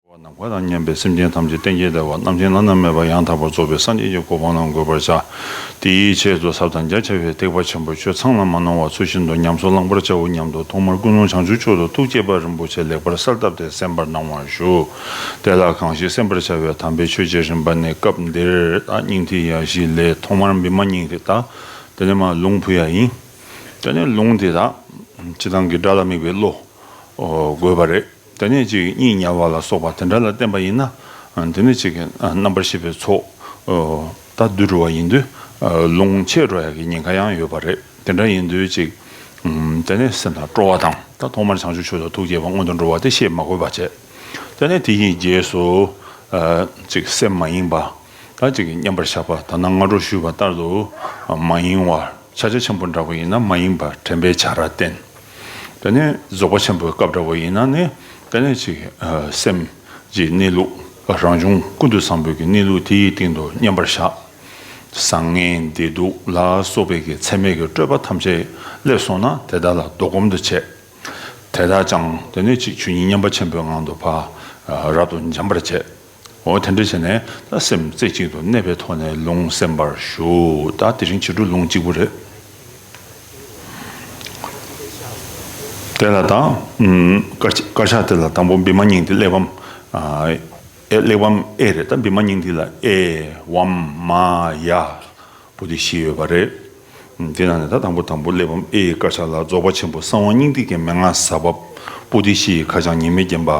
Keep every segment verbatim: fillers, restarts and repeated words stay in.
ནམ་མཁའ་དང་མཉམ་པའི་སེམས་ཅན་ཐམས་ཅད་གཏན་བརྒྱད་བདེ་བ་རྣམ་མཁྱེན་བླ་ན་མེད་པ་ཡང་དག་པར་རྫོགས་པའི་སངས་རྒྱས་ཀྱི་གོ་འཕང་རྣམས་འགོད་པར་བྱ། དེའི་ཆེད་དུ་ཟབ་དང་རྒྱ་ཆེ་བའི་ཐེག་པ་ཆེན་པོ་ཆོས་ཚང་ལ་མ་ནོར་བ་ཚུལ་བཞིན་དུ་ཉམས་སུ་བླང་བར་བྱའོ་སྙམ་དུ་ཐོག་མར་ཀུན་སློང་བྱང་ཆུབ་མཆོག་ཏུ་ཐུགས་བསྐྱེད་པ་རིན་པོ་ཆེ་ལེགས་པར་གསལ་བཏབ་སྟེ་གསན་པར་གནང་བར་ཞུ། དེ་ལ་གང་ཞིག་གསན་པར་བྱ་བའི་དམ་པའི་ཆོས་ཀྱི་རིམ་པ་ནི་སྐབས་འདིར་ད་སྙིང་ཐིག་ཡ་བཞི་ལས་ཐོག་མར་བི་མ་སྙིང་ཐིག་དང་། དེ་ནས་མར་ལུང་ཕུལ་ཡ་ཡིན། དེ་ནས་ལུང་དེ་དག་སྤྱིར་བཏང་གི་དགྲ་ལ་དམིགས་པའི་བློ་དགོས་པ་རེད། དེ་ནས་ཅིག་གཉིད་ཉལ་བ་ལ་སོགས་པ་དེ་འདྲ་ལ་བརྟེན་པ་ཡིན་ན། དེ་ནས་ཅིག་རྣམ་པར་ཤེས་པའི་ཚོགས་ད་བསྡུ་འགྲོ་བ་ཡིན་དུས། ལོང་ཆད་འགྲོ་ཡ་གི་ཉེན་ཁ་ཡང་ཡོད་པ་རེད། དེ་འདྲ་ཡིན་དུས་ཅིག་དེ་ནས་སེམས་དང་སྤྲོ་བ་དང་ད་ཐོག་མར་བྱང་ཆུབ་མཆོག་ཏུ་ཐུགས་བསྐྱེད་པ་སྔོན་དུ་འགྲོ་བ་དེ་བཤད་མ་དགོས་པ་བྱས། དེ་ནས་དེ་ཡི་རྗེས་སུ་ཅིག་སེམས་མ་ཡེངས་པ། ད་ཅིག་མཉམ་པར་བཞག་པ་ད་ནང་སྔ་དྲོ་ཞུས་པ་ལྟར་དུ་མ་ཡེངས་པར། ཕྱག་རྒྱ་ཆེན་པོ་འདྲ་པོ་ཡིན་ན་མ་ཡེངས་པར་དྲན་པའི་བྱ་ར་བསྟེན། དེ་ནས་རྫོགས་པ་ཆེན་པོའི་སྐབས་འདྲ་པོ་ཡིན་ན་ནི་དེ་ནས་ཅིག་སེམས་ཀྱི་གནས་ལུགས་རང་བྱུང་ཀུན་ཏུ་བཟང་པོའི་གི་གནས་ལུགས་དེའི་སྟེང་དུ་མཉམ་པར་བཞག་བཟང་ངན་བདེ་སྡུག་ལ་སོགས་པའི་གི་ཚད་མའི་གི་སྤྲོས་པ་ཐམས་ཅད་སླེབས་སོང་ན་དེ་དག་ལ་ལྡོག་སྒོམ་དུ་བྱེད། དེ་དག་ཀྱང་དེ་ནས་ཅིག་ཆོས་ཉིད་མཉམ་པ་ཆེན་པོའི་ངང་དུ་ཕར་རབ་ཏུ་འབྱམས་པར་བྱེད། འོ་དེ་འདྲ་བྱས་ནས་ད་སེམས་རྩེ་གཅིག་ཏུ་གནས་པའི་ཐོག་ནས་ལུང་གསན་པར་ཞུ། ད་དེ་རིང་ཕྱི་དྲོ་ལུང་གཅིག་པུ་རེད། དེ་ལ་ད་དཀར་དཀར་ཆག་དེ་ལ་དང་པོ་བི་མ་སྙིང་ཐིག་གླེགས་བམ། ཨེ་གླེགས་བམ་ཨེ་རེད། ད་བི་མ་སྙིང་ཐིག་ལ་ཨེ་བམ་མ་ཡ། པོ་ཏི་བཞི་ཡོད་པ་རེད། དེ་ནང་ནས་ད་དང་པོ་དང་པོ་གླེགས་བམ་ཨེ་ཡི་དཀར་ཆག་ལ་རྫོགས་པ་ཆེན་པོ་གསང་བ་སྙིང་ཐིག་གི་མན་ངག་ཟབ་བབ་པོ་ཏི་བཞི་ཡི་ཁ་བྱང་ཉི་མས་བརྒྱན་པ།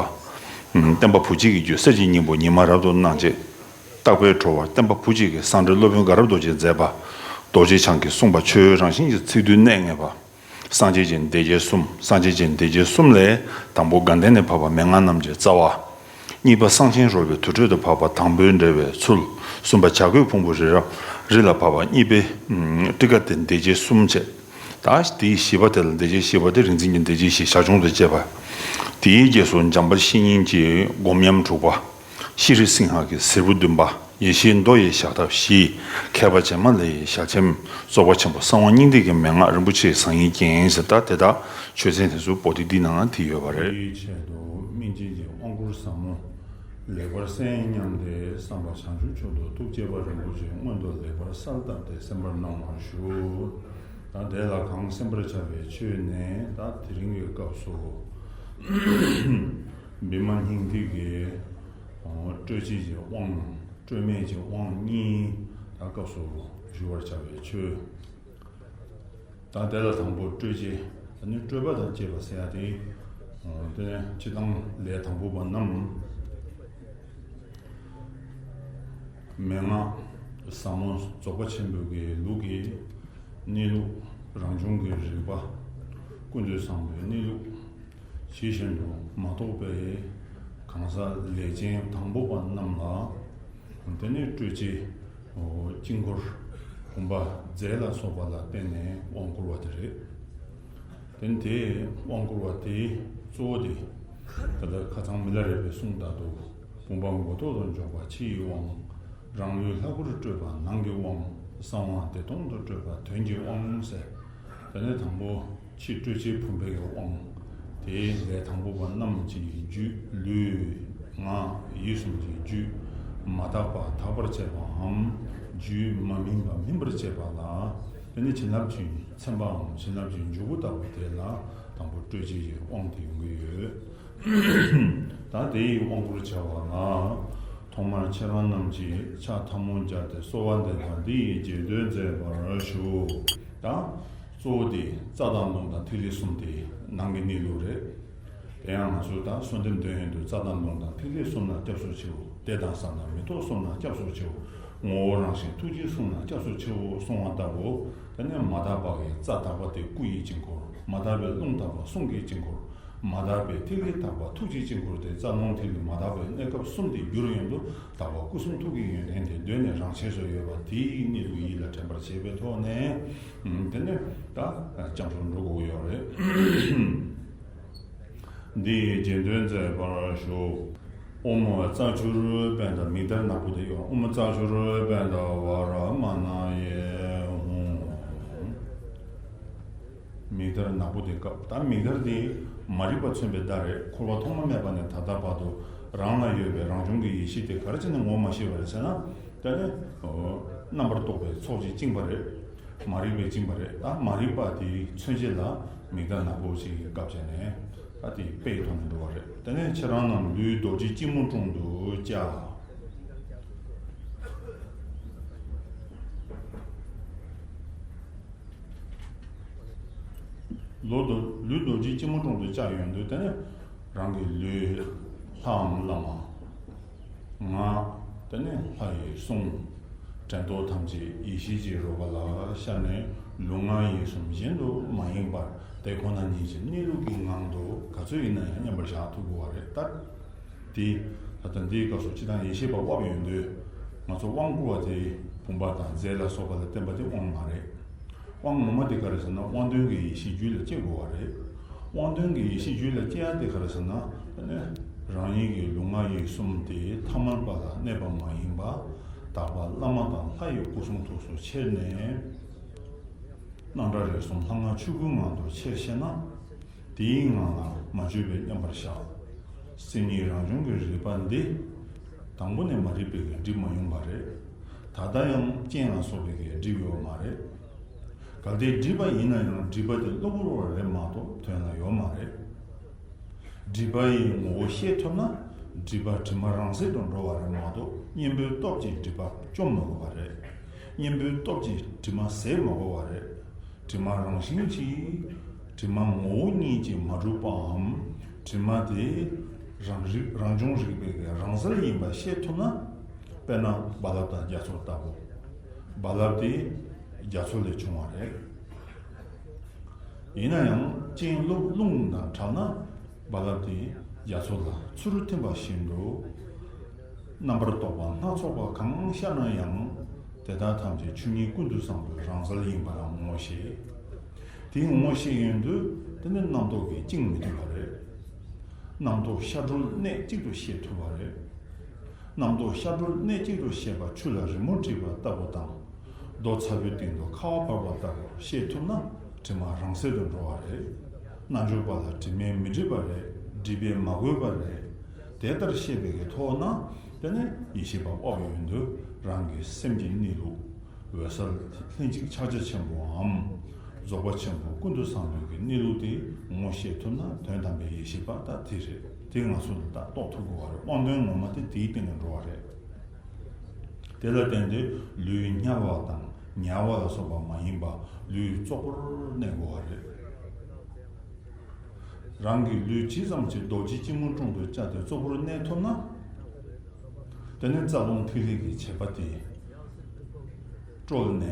བསྟན་པ་བུ་གཅིག་གི་རྒྱུད་གསེར་གྱི་སྙིང་པོ་ཉི་མ་རབ་ཏུ་གནང་བྱེད། བརྟག་པའི་དྲོ་བར་བསྟན་པ་བུ་གཅིག་གི་གསང་འགྲེལ་སློབ་དཔོན་དགའ་རབ་རྡོ་རྗེས་མཛད་པ། རྡོ་རྗེ་འཆང་གིས་གསུངས་པ་ཆོས་རང་བཞིན་གྱི་ཚིག་བསྡུས་གནད་ངེས་པ། སངས་རྒྱས་ཀྱི་སྡེ་བརྒྱད་གསུམ། སངས་རྒྱས་ཀྱི་སྡེ་བརྒྱད་གསུམ་ལས་དང་པོ་དགའ་ལྡན་ནས་འཕགས་པ་མན་ངག་རྣམས་ཀྱི་རྩ་བ། གཉིས་པ་གསང་ཆེན་རོལ་པའི་དུར་ཁྲོད་དུ་འཕགས་པ་དང་པོའི་འགྲེལ་བའི་ཚུལ། གསུམ་པ་བྱ་རྒོད་ཕུང་པོའི་རི་རབ་རི་ལ་འཕགས་པ་གཉིས་པའི་ཊཱི་ཀ་སྟེ་སྡེ་བརྒྱད་གསུམ་བཅས། ད་དེའི་བཞི་པ་དེ་ལ་སྡེ་བརྒྱད་བཞི་པ་དེ་རིག་འཛིན་གྱི་སྡེ་བརྒྱད་བཞི་ཞར་བྱུང་དུ་བཅས་པ། དེའི་རྗེས་སུ་འཇམ་དཔལ་བཤེས་གཉེན་གྱི་སྒོམ་ཉམས་དྲུག་པ། ཤྲཱི་སིང་ཧ་གི་གཟིར་པོ་བདུན་པ། ཡེ་ཤེས་མདོ་ཡི་ཞགས་ཐབས་བཞི། མཁས་པ་བྱེ་མ་ལས་ཡི་ཞལ་ཆེམས། རྫོགས་པ་ཆེན་པོ་གསང་བ་སྙིང་ཐིག་གི་མན་ངག་རིན་པོ་ཆེའི་ཟང་ཡིག་རྒྱན་ཟེར། ད་དེ་དག་ཆོས་ཚན་དེ་ཚོ་པོ་ཏི་འདི་ནང་ན་དེ་ཡོད་པ་རེད། དེའི་ཆེད་དུ་སྨིན་བྱེད་ཀྱི་དབང་བསྐུར་ཟབ་མོ་ལེགས་པར་གསན་སྙམ་སྟེ་བསམ་པ་བྱང་ཆུབ་མཆོག་ཏུ་ཐུགས་བསྐྱེད་པ་རིན་པོ་ཆེ་སྔོན་དུ་ལེགས་པར་གསལ་བཏབ་སྟེ་གསན་པར་གནང་བར་ཞུ། ད་དེ་ལ་གང་གསན་པར་བྱ་བའི་ཆོས་ནི་ད་དེ་རིང་གི་སྐབས་སུ་བི་མ་སྙིང་ཐིག་གི་སྤྲོས་བཅས་ཀྱི་དབང་། སྤྲོས་མེད་ཀྱི་དབང་གཉིས་ད་སྐབས་སུ་ཞུ་བར་བྱ་བའི་ཆོས། ད་དེ་ལ་དང་པོ་སྤྲོས་བཅས། ད་ནི་སྤྲོས་པ་དང་བཅས་པ་ཟེར་ཡ་དེ། དེ་ནས་སྤྱིར་བཏང་ལས་དང་པོ་པ་རྣམས་མན་ངག་ཟབ་མོ་རྫོགས་པ་ཆེན་པོའི་གི་ལུགས་ཀྱི་གནས་ལུགས་རང་བྱུང་གི་རིག་པ་ཀུན་ཏུ་བཟང་པོའི་གནས་ལུགས། ཇི་བཞིན་དུ་མ་རྟོགས་པའི་གང་ཟག་ལས་ཅན་དང་པོ་པ་རྣམས་ལ། དེ་ནས་སྤྲོས་བཅས་དཀྱིལ་འཁོར་བུམ་པ་རྫས་ལ་སོགས་པ་ལ་བརྟེན་ནས་དབང་བསྐུར་བ་དེ་རེད། དེ་ནས་དེ་དབང་བསྐུར་བ་དེའི་གཙོ་བོ་དེ། ད་ལྟ་ཁ་སང་མི་ལ་རས་པའི་གསུང་ལྟར་དུ། བུམ་པ་མགོ་ཐོག་ཏུ་འཇོག་པ་ཕྱི་ཡི་དབང་། རང་ལུས་ལྷ་སྐུར་སྤྲོས་པ་ནང་གི་དབང་། གསང་བ་བདེ་སྟོང་དུ་སྤྲོས་པ་དོན་གྱི་དབང་ཟེར། དེ་ནས་དང་པོ། ཕྱི་སྤྲོས་བཅས་བུམ་པའི་དབང་། དེའི་ལས་དང་པོ་པ་རྣམས་ཀྱི་རྒྱུད་ལུས་ངག་ཡིད་གསུམ་གྱི་རྒྱུད་མ་དག་པ་དག་པར་བྱེད་པའམ། རྒྱུད་མ་སྨིན་པ་སྨིན་པར་བྱེད་པ་ལ། དེ་ནི་བྱིན་རླབས་ཀྱི་ཚན་པའམ་བྱིན་རླབས་ཀྱི་འཇུག་སྒོ་ལྟ་བུ་དེ་ལ་དང་པོ་སྤྲོས་བཅས་ཀྱི་དབང་དེ་ཡོང་གི་ཡོད། ད་དེ་ཡི་དབང་བསྐུར་བྱ་བ་ལ། ཐོག་མར་ཁྱེད་རང་རྣམས་ཀྱིས་ཕྱག་ཐལ་མོ་སྦྱར་ཏེ་གསོལ་བ་འདེབས་པ་འདི་ཡི་རྗེས་ཟློས་མཛད་པར་ཞུ། ད། གཙོ་བོ་དེ་རྩ་དང་ལུང་དང་ཐིག་ལེ་གསུམ་དེ་ནང་གི་གནས་ལུགས་རེད། དེ་ཡང་ང་ཚོས་ད་གསོལ་འདེབས་འདོན་ཡོང་དུས་རྩ་དང་ལུང་དང་ཐིག་ལེ་གསུམ་ལ་སྐྱབས་སུ་མཆིའོ། བདེ་དང་གསང་དང་མི་རྟོག་གསུམ་ལ་སྐྱབས་སུ་མཆིའོ། ངོ་བོ་རང་བཞིན་ཐུགས་རྗེ་གསུམ་ལ་སྐྱབས་སུ་མཆིའོ་གསུང་བ་ལྟ་བུ། དེ་ནས་མ་དག་པ་གི་རྩ་དག་པ་དེ་སྐུ་ཡི་དཀྱིལ་འཁོར། མ་དག་པའི་རླུང་དག་པ་གསུང་གི་དཀྱིལ་འཁོར། མ་དག་པའི་ཐིག་ལེ་དག་པ་ཐུགས་ཀྱི་དཀྱིལ་འཁོར་དེ་རྩ་རླུང་ཐིག་ལེ་མ་དག་པའི་གནས་སྐབས་གསུམ་དེ་བསྒྱུར་ཡོང་དུས་དག་པ་སྐུ་གསུང་ཐུགས་ཀྱི་ཡོན་ཏན་དེ་གདོད་ནས་རང་ཆས་སུ་ཡོད་པ་དེའི་གནས་ལུགས་ཡིད་ལ་དྲན་པར་བྱེད་པའི་ཐོག་ནས། དེ་ནས་ད་སྐྱབས་སུ་འགྲོ་དགོས་ཡོད་རེད། འདི་ཡི་རྗེས་ཟློས་མཛད་པར་ཞུ། ཨོཾ་རྩ་བྱུར་པད་ཟླ། མིག་དར་ནག་པོ་དེ་ཡོད། ཨོཾ་རྩ་བྱུར་པད་ཟླ་ཝཱ་ར་མ་ཎ་ཡེ་ཧཱུྃ། མིག་དར་ནག་པོ་དེ་སྐབས་ད་མིག་དར་དེ་མ་རིག་པ་མཚོན་པའི་བརྡ་རེད། འཁོར་བ་ཐོག་མ་མེད་པ་ནས་ད་ལྟ་བར་དུ་ རང་ལ་ཡོད་པའི་རང་བྱུང་གི་ཡེ་ཤེས་དེ་ག་རེ་བྱས་ནས་ངོ་མ་ཤེས་པ་རེད་ཟེར་ན། དེ་ནི་རྣམ་པར་རྟོག་པའི་ཚོགས་ཀྱིས་བཅིངས་པ་རེད། མ་རིག་པས་བཅིངས་པ་རེད། ད་མ་རིག་པ་དེའི་མཚོན་བྱེད་ལ་མིག་ལྟ་ནག་པོ་ཞིག་གི་སྐབས་བྱས་ནས་ད་དེ་དཔེའི་ཐོག་ནས་འགྲོ་བ་རེད། དེ་ནས་ཁྱེད་རང་རྣམས་ལུས་རྡོ་རྗེ་སྐྱིལ་མོ་ཀྲུང་དུ་བཅའ། ལོ་རྡོ་ལུས་རྡོ་རྗེ་སྐྱིལ་མོ་ཀྲུང་དུ་བཅའ་ཡོང་དུས། དེ་ནས་རང་གི་ལུས་ལྷའམ་བླ་མ། ངག་དེ་ནས་ལྷ་ཡི་གསུང་། དྲན་རྟོག་ཐམས་ཅད་ཡེ་ཤེས་ཀྱི་རོལ་པ་ལ་ཤར་ནས། ལུས་ངག་ཡིད་གསུམ་གཞན་དུ་མ་ཡེངས་པར་དེ་ཁོ་ན་ཉིད་ཀྱི་གནས་ལུགས་ཀྱི་ངང་དུ་ག་ཚོད་ཡིན་ན་ཡང་མཉམ་པར་བཞག་ཐུབ་དགོས་པ་རེད། ད་དེ་ད་ལྟ་འདིའི་སྐབས་སུ་སྤྱིར་བཏང་ཡེ་ཤེས་པ་དབབ་ཡོང་དུས། ང་ཚོ་དབང་བསྐུར་བ་དེ་བུམ་པ་དང་རྫས་ལ་སོགས་པ་ལ་བརྟེན་པ་དེ་དབང་མ་རེད། དབང་ངོ་མ་དེ་ག་རེ་ཟེར་ན། དབང་དོན་གྱི་ཡེ་ཤེས་རྒྱུད་ལ་སྐྱེ་དགོས་པ་རེད། དབང་དོན་གྱི་ཡེ་ཤེས་རྒྱུད་ལ་སྐྱེ་ཡ་དེ་ག་རེ་ཟེར་ན། དེ་ནི་རང་ཉིད་ཀྱི་ལུས་ངག་ཡིད་གསུམ་དེ་ཐ་མལ་པ་ལ་གནས་པ་མ་ཡིན་པ། དག་པ་བླ་མ་དང་ལྷ་ཡི་སྐུ་གསུང་ཐུགས་སུ་ཁྱེར་ནས། སྣང་གྲགས་རིག་གསུམ་ལྷ་སྔགས་ཆོས་སྐུའི་ངང་དུ་ཁྱེར་ཤེས་ན། དེའི་ངང་ལ་མ་བཅོས་པའི་མཉམ་པར་བཞག་སེམས་ཉིད་རང་བྱུང་གི་རིག་པ་འདི། དང་པོ་ནས་མ་རིག་པའི་སྒྲིབ་མ་ཡོང་བ་རེད། ད་ལྟ་ཡང་རྐྱེན་ལ་སོགས་པའི་སྒྲིབ་ཡོད་མ་རེད། གལ་ཏེ་སྒྲིབ་པ་ཡིན་ན་ཡང་། སྒྲིབ་པ་དེ་གློ་བུར་བ་རེད་མ་གཏོགས་དོན་ལ་ཡོད་མ་རེད། སྒྲིབ་པ་ཡི་ངོ་བོ་ཤེས་ཐུབ་ན། སྒྲིབ་པ་དྲི་མ་རང་ཟད་དུ་འགྲོ་བ་རེད་མ་གཏོགས། གཉེན་པོའི་སྟོབས་ཀྱིས་སྒྲིབ་པ་བཅོམ་མི་དགོས་པ་རེད། གཉེན་པོའི་སྟོབས་ཀྱིས་དྲི་མ་ཟད་མི་དགོས་པ་རེད། དྲི་མ་རང་བཞིན་གྱིས། དྲི་མ་ངོ་བོ་ཉིད་ཀྱིས་མ་གྲུབ་པའམ། དྲི་མ་དེ་རང་རིག་རང་བྱུང་རིག་པའི་རང་རྩལ་ཡིན་པ་ཤེས་ཐུབ་ན། དཔེར་ན་རྦ་རླབས་དང་རྒྱ་མཚོ་ལྟ་བུ། རྦ་རླབས་དེ་རྒྱ་མཚོ་ལས་བྱུང་བ་རེད། ཡིན་ན་ཡང་རྐྱེན་རླུང་དང་བྲལ་ན། རྦ་རླབས་དེ་རྒྱ་མཚོ་ལ་ཚུར་ཐིམ་པ་བཞིན་དུ། རྣམ་པར་རྟོག་པ་སྣ་ཚོགས་པ་གང་ཤར་ན་ཡང་། དེ་དག་ཐམས་ཅད་ཆོས་ཉིད་ཀུན་ཏུ་བཟང་པོའི་རང་རྩལ་ཡིན་པ་ལ་ངོ་ཤེས། དེ་ངོ་ཤེས་ཡོང་དུས། དེ་ནི་རྣམ་རྟོག་གིས་བཅིངས་མི་ཐུབ་པ་རེད། རྣམ་རྟོག་ཤར་གྲོལ་གནད་གཅིག་ཏུ་ཤེས་ཐུབ་པ་རེད། རྣམ་རྟོག་ཤར་གྲོལ་གནད་གཅིག་ཏུ་ཤེས་པ་ཆུ་ལ་རི་མོ་བྲིས་པ་ལྟ་བུ་དང་། རྡོ་ཚ་པོའི་སྟེང་དུ་ཁ་བ་བབས་པ་ལྟ་བུར་ཤེས་ཐུབ་ན། དྲི་མ་རང་ཟད་དུ་འགྲོ་བ་རེད། རྣལ་འབྱོར་པ་ལ་དྲི་མས་མི་སྒྲིབ་པ་རེད། སྒྲིབ་པས་མ་གོས་པ་རེད། དེ་ལྟར་ཤེས་པའི་གི་ཐོག་ན། དེ་ནས་ཡེ་ཤེས་པ་དབབ་ཡོང་དུས། རང་གི་སེམས་ཀྱི་གནས་ལུགས། འོད་གསལ་ལྷན་ཅིག་ཕྱག་རྒྱ་ཆེན་པོའམ། རྫོགས་པ་ཆེན་པོ་ཀུན་ཏུ་བཟང་པོའི་གི་གནས་ལུགས་དེ་ངོ་ཤེས་ཐུབ་ན། དོན་དམ་པའི་ཡེ་ཤེས་པ་ད་དེ་རེད། དེ་ང་ཚོ་ལ་ད་རྟོགས་ཐུབ་དགོས་པ་རེད། དབང་དོན་ངོ་མ་དེ་དེའི་སྟེང་ནས་འགྲོ་བ་རེད། དེ་ལ་བརྟེན་ཏེ་ལུས་དམྱལ་བ་དང་ཉལ་བ་ལ་སོགས་པ་མ་ཡིན་པ། ལུས་བཙོག་པོར་གནས་དགོས་པ་རེད། རང་གི་ལུས་ཇི་ཙམ་གྱིས་རྡོ་རྗེ་སྐྱིལ་མོ་ཀྲུང་དུ་བཅའ་སྟེ་བཙོག་པོར་གནས་ཐུབ་ན། དེ་ནས་རྩ་རླུང་ཐིག་ལེ་གི་བྱེད་པ་དེ་བཀྲོལ་ནས་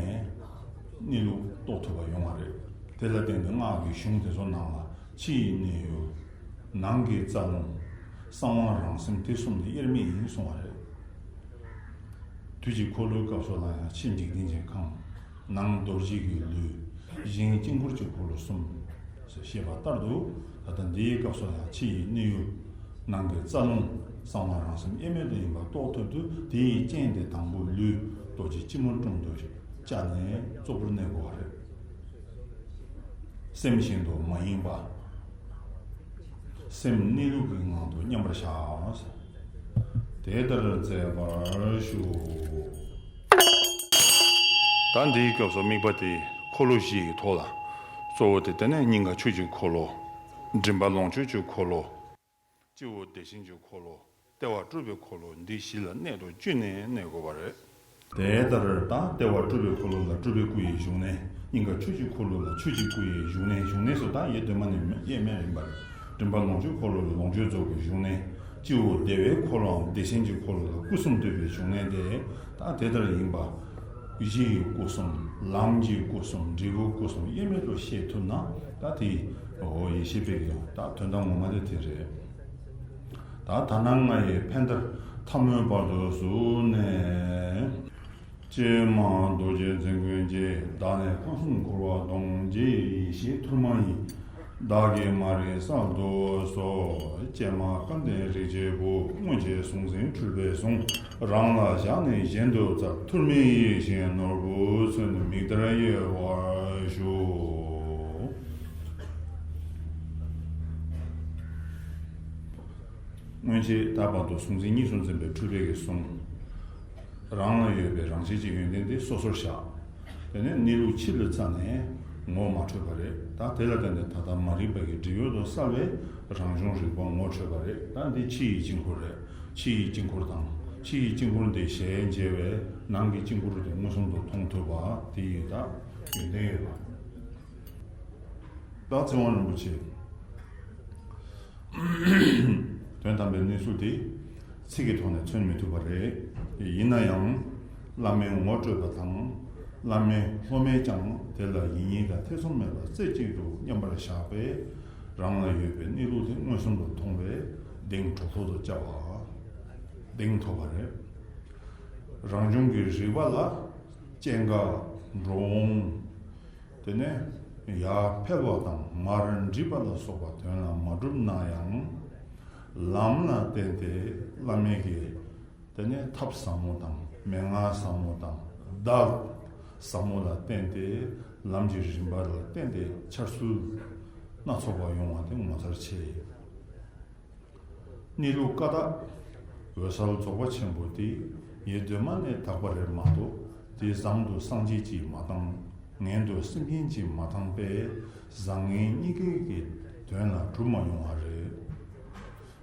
གནས་ལུགས་རྟོགས་ཐུབ་པ་ཡོང་བ་རེད། དེ་ལ་བརྟེན་ཏེ་སྔགས་ཀྱི་གཞུང་དེ་ཚོ་ནང་ལ། ཕྱི་ཡི་གནས་ཡུལ། ནང་གི་རྩ་རླུང་། གསང་བ་རང་སེམས་དེ་གསུམ་ནི་དབྱེར་མེད་ཡིན་གསུང་བ་རེད། དུས་ཀྱི་འཁོར་ལོའི་སྐབས་སུ་ལ་ཡང་ཕྱི་འཇིག་རྟེན་གྱི་ཁམས། ནང་རྡོ་རྗེ་གི་ལུས། གཞན་དཀྱིལ་འཁོར་གྱི་འཁོར་ལོ་གསུམ་ཞེས་པ་ལྟར་དུ། ད་ལྟ་འདིའི་སྐབས་སུ་ཡང་ཕྱི་ཡི་གནས་ཡུལ། ནང་གི་རྩ་རླུང་། གསང་བ་རང་སེམས་དབྱེར་མེད་དུ་ཡིན་པ་རྟོགས་ཐུབ་དུས། དེ་ཡི་རྐྱེན་དེ་དང་པོ་ལུས་རྡོ་རྗེ་སྐྱིལ་མོ་ཀྲུང་དུ་བཅའ་ནས་བཙོག་པོར་གནས་དགོས་པ་རེད། སེམས་གཞན་དུ་མ་ཡེངས་པ། སེམས་གནས་ལུགས་ཀྱི་ངང་དུ་མཉམ་པར་བཞག་དེ་ལྟར་མཛད་པར་ཞུ། ད་འདིའི་སྐབས་སུ་དམིགས་པ་དེ་འཁོར་ལོ་བཞི་ཡི་ཐོག་ལ། གཙོ་བོ་དེ་དེ་ནས་སྙིང་ག་ཆུ་ཀྱི་འཁོར་ལོ། མགྲིན་པ་ལོངས་སྤྱོད་ཀྱི་འཁོར་ལོ། སྤྱི་བོ་བདེ་ཆེན་གྱི་འཁོར་ལོ། ལྟེ་བ་སྤྲུལ་པའི་འཁོར་ལོ་འདི་བཞི་ལ་གནད་དུ་བཅུག་ནས་གནས་དགོས་པ་རེད། དེ་ལྟར་ད་ལྟེ་བ་སྤྲུལ་པའི་འཁོར་ལོ་ལ་སྤྲུལ་པའི་སྐུ་ཡི་བཞུགས་གནས། སྙིང་ག་ཆུ་ཀྱི་འཁོར་ལོ་ལ་ཆུ་ཀྱི་སྐུ་ཡི་བཞུགས་གནས། བཞུགས་གནས་སུ་ད་ཡེ་གདོད་མ་ནས་དབྱེར་མེད་ཡིན་པ་རེད། མགྲིན་པ་ལོངས་སྤྱོད་འཁོར་ལོ་ལ་ལོངས་སྤྱོད་རྫོགས་པའི་བཞུགས་གནས། སྤྱི་བོ་བདེ་བའི་འཁོར་ལོའམ་བདེ་ཆེན་གྱི་འཁོར་ལོ་ལ་སྐུ་གསུམ་འདུས་པའི་བཞུགས་གནས་ཏེ། ད་དེ་ལྟར་ཡིན་པ། གཞི་ཡི་སྐུ་གསུམ། ལམ་གྱི་སྐུ་གསུམ། འབྲས་བུའི་སྐུ་གསུམ་དབྱེར་མེད་དུ་ཤེས་ཐུབ་ན། ད་དེ་འོ་ཡེ་ཤེས་པའི་ད་དོན་དག་ངོ་མ་དེ་དེ་རེད། ད་ད་ནང་ང་ཡི་ཕན་བདེ་ཐལ་མོའི་བར་དུ་གཟུགས་ནས། ཀྱེ་མ་རྡོ་རྗེ་འཛིན་ཀུན་གྱི། བདག་ནི་ཁམས་གསུམ་འཁོར་བ་སྡོམ། རྗེ་ཡི་ཡེ་ཤེས་ཐུར་མ་ཡིས། བདག་གི་མ་རིག་གསལ་དུ་གསོལ། ཀྱེ་མ་སྐལ་ལྡན་རིག་བྱེད་བུ། སྔོན་གྱི་གཟུང་འཛིན་འཁྲུལ་པའི་གཟུངས། རང་ལ་བཞག་ནས་གཞན་དུ་བཙལ། ཐུར་མའི་ཡེ་ཤེས་ནོར་བུ་མཚོན། མིག་ལྟར་གཡེལ་བར་ཞུ། སྔོན་ཆད་ད་བར་དུ་གཟུང་འཛིན་གཉིས་སུ་འཛིན་པའི་འཁྲུལ་པའི་གི་གཟུང་། རང་ལ་ཡོད་པའི་རང་བཞིན་གྱི་ཡོན་ཏན་དེ་སོ་སོར་བཞག། དེ་ནས་གནས་ལུགས་ཕྱི་ལ་བཙལ་ནས་ངོ་མ་འཕྲོད་པ་རེད། ད་དེ་ལ་བརྟེན་ནས་ད་ལྟ་མ་རིག་པ་གི་སྒྲིབ་གཡོག་ཏུ་བསལ་བའི་རང་བྱུང་རིག་པ་ངོ་འཕྲོད་པ་རེད། ད་འདི་ཕྱི་ཡི་དཀྱིལ་འཁོར་རེད། ཕྱི་ཡི་དཀྱིལ་འཁོར་དང་། ཕྱི་ཡི་དཀྱིལ་འཁོར་འདི་ཞལ་མཇལ་བས་ནང་གི་དཀྱིལ་འཁོར་དེ་མངོན་སུམ་དུ་མཐོང་ཐུབ་པ་དེ་ཡིན། ད་ཡོན་ཏན་ཡོད་པ། ད་ཚེ་དབང་རིན་པོ་ཆེ། དོན་དམ་པའི་གནས་ཚུལ་དེ་ཚིག་གི་ཐོག་ནས་མཚོན་མི་ཐུབ་པ་རེད། ཡིན་ན་ཡང་། བླ་མའི་ངོ་སྤྲོད་པ་དང་། བླ་མའི་སློབ་མས་ཀྱང་དེ་ལ་ཡིན་ཉེས་དང་ཐེ་ཚོམ་མེད་པར་རྩེ་གཅིག་ཏུ་མཉམ་པར་བཞག་པས། རང་ལ་ཡོད་པའི་གནས་ལུགས་དེ་མངོན་སུམ་དུ་མཐོང་བས་གདེང་གྲོལ་ཐོག་ཏུ་བཅའ་བ། གདེང་ཐོབ་པ་རེད། རང་བྱུང་གི་རིག་པ་ལ་སྐྱེ་འགག་འགྲོ་འོང་། དེ་ནས་ཡར་འཕེལ་བ་དང་མར་འགྲིབ་པ་ལ་སོགས་པ་དོན་ལ་མ་གྲུབ་ན་ཡང་། ལམ་ལ་བརྟེན་ཏེ་བླ་མའི་གི་དེ་ནས་ཐབས་ཟབ་མོ་དང་མན་ངག་ཟབ་མོ་དང་བརྡ་ཟབ་མོ་ལ་བརྟེན་ཏེ། ལམ་གྱི་རིམ་པ་ལ་བརྟེན་ཏེ་འཆར་ཚུལ་སྣ་ཚོགས་པ་ཡོང་བ་དེ་ངོ་མཚར་ཆེ། གནས་ལུགས་ཀ་དག་འོད་གསལ་རྫོགས་པ་ཆེན་པོ་དེ་ཡེ་གདོད་མ་ནས་དག་པ་རེད་མ་གཏོགས། དེ་བཟང་དུ་སངས་རྒྱས་ཀྱིས་མ་བཏང་། ངན་དུ་སེམས་ཅན་གྱིས་མ་བཏང་པས། བཟང་ངན་གཉིས་ཀའི་གི་དོན་ལ་གྲུབ་མ་ཡོང་བ་རེད།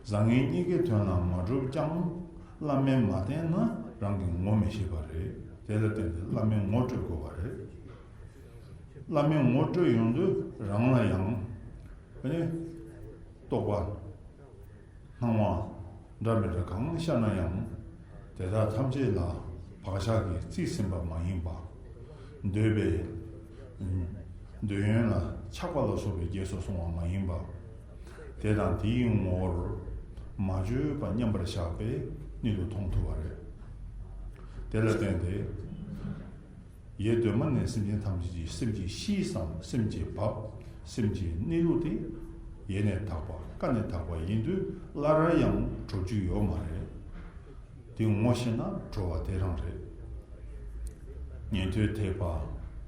བཟང་ངན་གཉིས་ཀའི་དོན་ལ་མ་གྲུབ་ཀྱང་། བླ་མས་མ་བསྟན་ན་རང་གིས་ངོ་མི་ཤེས་པ་རེད། དེ་ལ་བརྟེན་ཏེ་བླ་མའི་ངོ་སྤྲོད་དགོས་པ་རེད། བླ་མའི་ངོ་སྤྲོད་ཡོང་དུས་རང་ལ་ཡང་། ཨ་ནི། རྟོག་པ། སྣང་བ་འདྲ་མི་འདྲ་གང་ཤར་ན་ཡང་། དེ་དག་ཐམས་ཅད་ལ་བག་ཆགས་ཀྱིས་རྩིས་ཟིན་པ་མ་ཡིན་པ། འདོད་པའི་འདོད་ཡོན་ལ་ཆགས་པ་ལ་སོགས་པའི་རྗེས་སུ་སོང་བ་མ་ཡིན་པ། དེ་དང་དེའི་ངོ་བོར་མ་བརྗོད་པ་མཉམ་པར་བཞག་པས་གནད་དུ་མཐོང་ཐུབ་པ་རེད། དེ་ལ་བརྟེན་ཏེ། ཡེ་གདོད་མ་ནས་སེམས་ཅན་ཐམས་ཅད་ཀྱི་སེམས་ཀྱི་གཤིས་སམ་སེམས་ཀྱི་བབ། སེམས་ཀྱི་གནས་ལུགས་དེ་ཡེ་ནས་དག་པ་ཀ་ནས་དག་པ་ཡིན་དུས་སླར་ཡང་གྲོལ་རྒྱུ་ཡོད་མ་རེད། དེ་ངོ་ཤེས་ན་གྲོལ་བ་དེ་རང་རེད། ཉན་ཐོས་ཐེག་པ།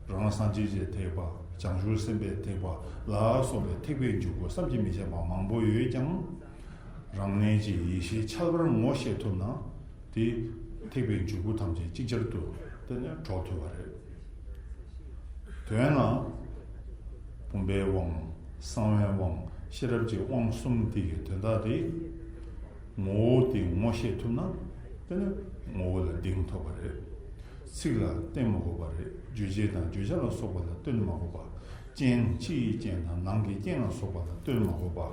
རང་སངས་རྒྱས་ཀྱི་ཐེག་པ། བྱང་ཆུབ་སེམས་དཔའི་ཐེག་པ་ལ་སོགས་པའི་ཐེག་པའི་འཇུག་སྒོ་བསམ་གྱིས་མི་ཁྱབ་པ་མང་པོ་ཡོད་ཀྱང་། རང་ལས་ཀྱི་ཡེ་ཤེས་ཁྱད་པར་ངོ་ཤེས་ཐུབ་ན། དེ་ཐེག་པའི་འཇུག་སྒོ་ཐམས་ཅད་ཅིག་ཅར་དུ་དེ་ནས་གྲོལ་ཐུབ་པ་རེད། དོན་ལ། བུམ་པའི་དབང་། གསང་བའི་དབང་། ཤེས་རབ་ཀྱི་དབང་གསུམ་དེ་གི་དོན་དག་དེ། ངོ་བོ་དེ་ངོ་ཤེས་ཐུབ་ན། དེ་ནི་ངོ་བོ་ལ་གདེང་ཐོབ་པ་རེད། ཚིག་ལ་བརྟེན་མ་དགོས་པ་རེད། རྗོད་བྱེད་དང་བརྗོད་བྱ་ལ་སོགས་པ་ལ་བརྟེན་མ་དགོས་པ། རྐྱེན་ཕྱི་ཡི་རྐྱེན་དང་ནང་གི་རྐྱེན་ལ་སོགས་པ་ལ་བརྟེན་མ་དགོས་པ།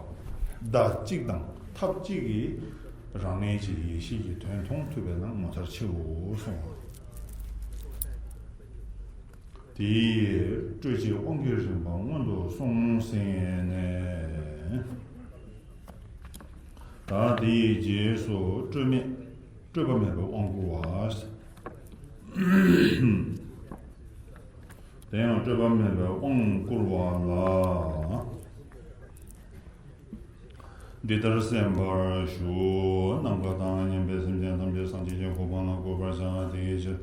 བརྡ་གཅིག་དང་ཐབས་གཅིག་གིས་རང་ལས་ཀྱི་ཡེ་ཤེས་ཀྱི་དོན་མཐོང་ཐུབ་པས་ན་ངོ་མཚར་ཆེའོ་གསུངས་པ། དེ་ཡིས་སྤྲོས་བཅས་དབང་གི་རིམ་པ་སྔོན་དུ་སོང་ཟིན་ནས། ད་དེའི་རྗེས་སུ་སྤྲོས་མེད་སྤྲོས་པ་མེད་པའི་དབང་བསྐུར་བ། དེ་ཡང་སྤྲོས་པ་མེད་པའི་དབང་བསྐུར་བ་ལ། འདི་ལྟར་གསན་པར་ཞུ། ནམ་མཁའ་དང་མཉམ་པའི་སེམས་ཅན་ཐམས་ཅད་སངས་རྒྱས་ཀྱི་གོ་འཕང་ལ་འགོད་པར་བྱ། དེའི་ཕྱིར།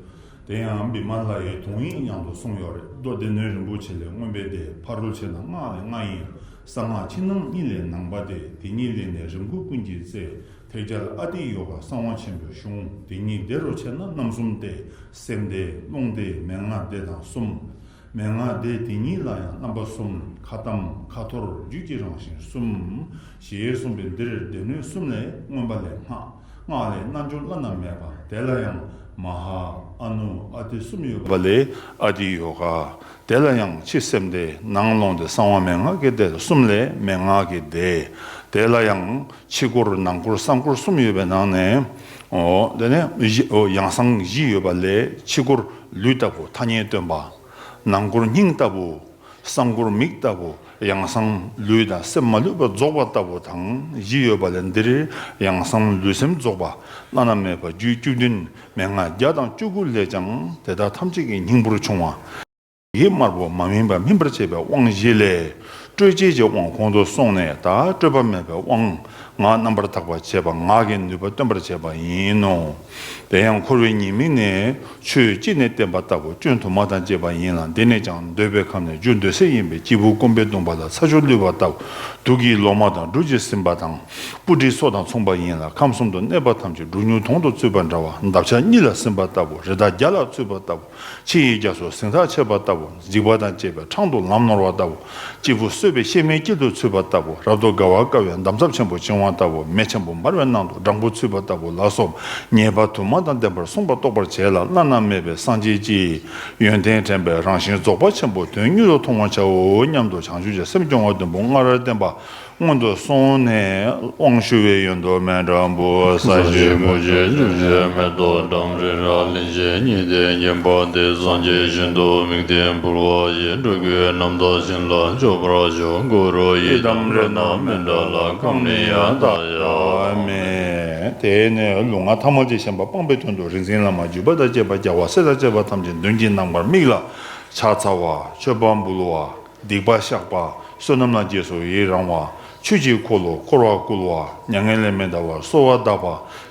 དེ་ཡང་བི་མ་ལ་ཡི་དོན་ཡིག་མཉམ་དུ་གསུངས་ཡོད་རེད། མདོ་སྡེ་སྣོད་རིན་པོ་ཆེ་ལས། མངོན་པའི་སྡེ་ཕ་རོལ་ཕྱིན་ན་སྔགས་ལས་ལྔ་ཡིན། གསང་སྔགས་ཕྱི་ནང་གཉིས་ལས་ནང་པ་སྡེ། དེ་གཉིས་ལས་ནི་རིམ་དགུ་ཀུན་གྱི་རྩེ། ཐེག་བརྒྱད་ཨ་ཏི་ཡོ་ག་གསང་བ་ཆེན་པོའི་གཞུང་། དེ་གཉིས་སྡེ་རུ་ཕྱེ་ན་རྣམ་གསུམ་སྟེ། སེམས་སྡེ། རླུང་སྡེ། མན་ངག་སྡེ་དང་གསུམ། མན་ངག་སྡེ་དེ་ཉིད་ལ་ཡང་རྣམ་པ་གསུམ། ཁ་གཏམ། ཁ་ཐོར། རྒྱུད་ཀྱི་རང་བཞིན་གསུམ། ཞེས་གསུངས་པས་འདིར་སྡེ་སྣོད་གསུམ་ལས་མངོན་པ་ལས་སྔགས། སྔགས་ལས་རྣལ་འབྱོར་བླ་ན་མེད་པ། དེ་ལ་ཡང་མ་ཧཱ། ཨ་ནུ། ཨ་ཏི་གསུམ་ཡོད་པ་ལས་ཨ་ཏི་ཡོ་ག། དེ་ལ་ཡང་ཕྱི་སེམས་སྡེ། ནང་རླུང་སྡེ། གསང་བ་མན་ངག་གི་སྡེ་གསུམ་ལས་མན་ངག་གི་སྡེ། དེ་ལ་ཡང་ཕྱི་སྐོར་ནང་སྐོར་གསང་སྐོར་གསུམ་ཡོད་པའི་ནང་ནས། འོ། དེ་ནས་བཞི། འོ། ཡང་གསང་བཞི་ཡོད་པ་ལས་ཕྱི་སྐོར་ལུས་ལྟ་བུ་ཐ་སྙད་སྟོན་པ། ནང་སྐོར་སྙིང་ལྟ་བུ། གསང་སྐོར་མིག་ལྟ་བུ། ཡང་གསང་ལུས་དང་སེམས་མ་ལུས་པ་རྫོགས་པ་ལྟ་བུ་དང་བཞི་ཡོད་པ་ལས་འདིར་ཡང་གསང་ལུས་སེམས་རྫོགས་པ་བླ་ན་མེད་པ་རྒྱུད་བཅུ་བདུན་མན་ངག་བརྒྱ་དང་བཅུ་དགུ་ལས་ཀྱང་དེ་དག་ཐམས་ཅད་ཀྱི་སྙིང་པོར་བྱུང་བ། ཡིད་དམར་པོ་མ་སྨིན་པ་སྨིན་པར་བྱེད་པའི་དབང་བཞི་ལས། སྤྲོས་བཅས་ཀྱི་དབང་གོང་དུ་སོང་ནས་ད་སྤྲོས་པ་མེད་པའི་དབང་ ངག་རྣམ་པར་དག་པར་བྱེད་པ། ངག་གི་ནུས་པ་སྟོན་པར་བྱེད་པ་ཡིན་ནོ། དེ་ཡང་འཁོར་བའི་ཉེས་དམིགས་ནི། ཆོས་གཅིག་ནི་བསྟན་པ་ལྟ་བུ། སྐྱོན་དུ་མ་དང་བཅས་པ་ཡིན་ལ། འདི་ནས་ཀྱང་འདོད་པའི་ཁམས་ནས་རྒྱུ་འདོད་སྲེད་ཡིན་པས། སྐྱེས་བུ་སྐོམ་པས་གདུངས་པ་ལ། ཚ་ཆུ་བླུད་པ་ལྟ་བུ། དུག་གི་ལོ་མ་དང་སྦྲུལ་གྱིས་ཟིན་པ་དང་། སྤུ་གྲིའི་སོ་དང་མཚུངས་པ་ཡིན་ལ། ཁམས་གསུམ་དུ་གནས་པ་ཐམས་ཅད། སྦྲུལ་སྨྱུག་དོང་དུ་བཙུད་པ་འདྲ་བ། འདབ་ཆགས་གཉིས་ལ་ཟིན་པ་ལྟ་བུ། རི་དྭགས་བརྒྱ་ལ་ཚུད་པ་ལྟ་བུ། ཕྱི་ཡི་རྒྱ་མཚོ་ཟིང་ཐག་ཆད་པ་ལྟ་བུ། འཇིགས་པ་དང་བཅས་པའི་འཕྲང་དུ་ལམ་ནོར་བ་ལྟ་བུ། སྐྱེས་བུ་གསོད་པའི་གཤེད་མའི་དཀྱིལ་དུ་ཚུད་པ་ལྟ་བུ། རབ་ཏུ་དགའ་བ་དཀའ་བའི་འདམ་རྫབ་ཆེན་པོ་བྱིང་བ་ལྟ་བུ། མེ་ཆེན་པོ་འབར་བའི་ནང་དུ་སྦྲང་བུ་ཚུད་པ་ལྟ་བུ་ལ་སོགས། ཉེས་པ་དུ་མ་དང་ལྡན་པར་གསུངས་པ་རྟོགས་པར་བྱས་ལ། བླ་ན་མེད་པའི་སངས་རྒྱས་ཀྱི་ཡོན་ཏན་དྲན་པས་རང་བཞིན་རྫོགས་པ་ཆེན་པོའི་དོན་མྱུར་དུ་མཐོང་བར་བྱའོ་སྙམ་དུ། བྱང་ཆུབ་ཀྱི་སེམས་སྐྱོང་བ་བདུན་པོ་སྔར་བསྟན་པ་སྔོན་དུ་སོང་ནས། དབང་ཞུ་བའི་ཡོན་དུ་མཎྜལ་འབུལ། ས་གཞི་རྨུགས་བྱེད་བཅུ་གཅིག་མེ་ཏོག་འགྲམ་རིགས་ར། ལྷན་ཅིག་སྙིང་དེ་མཉེས་པ་དེ། སངས་རྒྱས་ཞིང་དུ་དམིགས་ཏེ་འབུལ་བ་ཡིས། འགྲོ་ཀུན་རྣམ་དག་ཞིང་ལ་སྤྱོད་པར་ཤོག་གུ་རུ་ཡི་དམ་རཏྣ་མཎྜལ་ཀཾ་ནིཡ་ཏཱ་ཡ། ཨ་མེན། དེ་ནས་ལུས་ངག་ཐ་མལ་གྱི་ཞེན་པ་སྤངས་པའི་དོན་དུ་རིག་འཛིན་བླ་མ་བརྒྱུད་པ་དང་བཅས་པ་རྒྱལ་བ་སྲས་དང་བཅས་པ་ཐམས་ཅད་མདུན་གྱི་ནམ་མཁར་དམིགས་ལ། ཕྱག་འཚལ་བ། མཆོད་པ་འབུལ་བ། སྡིག་པ་བཤགས་པ། བསོད་ནམས་ལ་རྗེས་སུ་ཡི་རང་བ། ཆོས་ཀྱི་འཁོར་ལོ་བསྐོར་བར་བསྐུལ་བ། མྱ་ངན་ལས་མི་འདའ་བར་གསོལ་བ་གདབ་པ།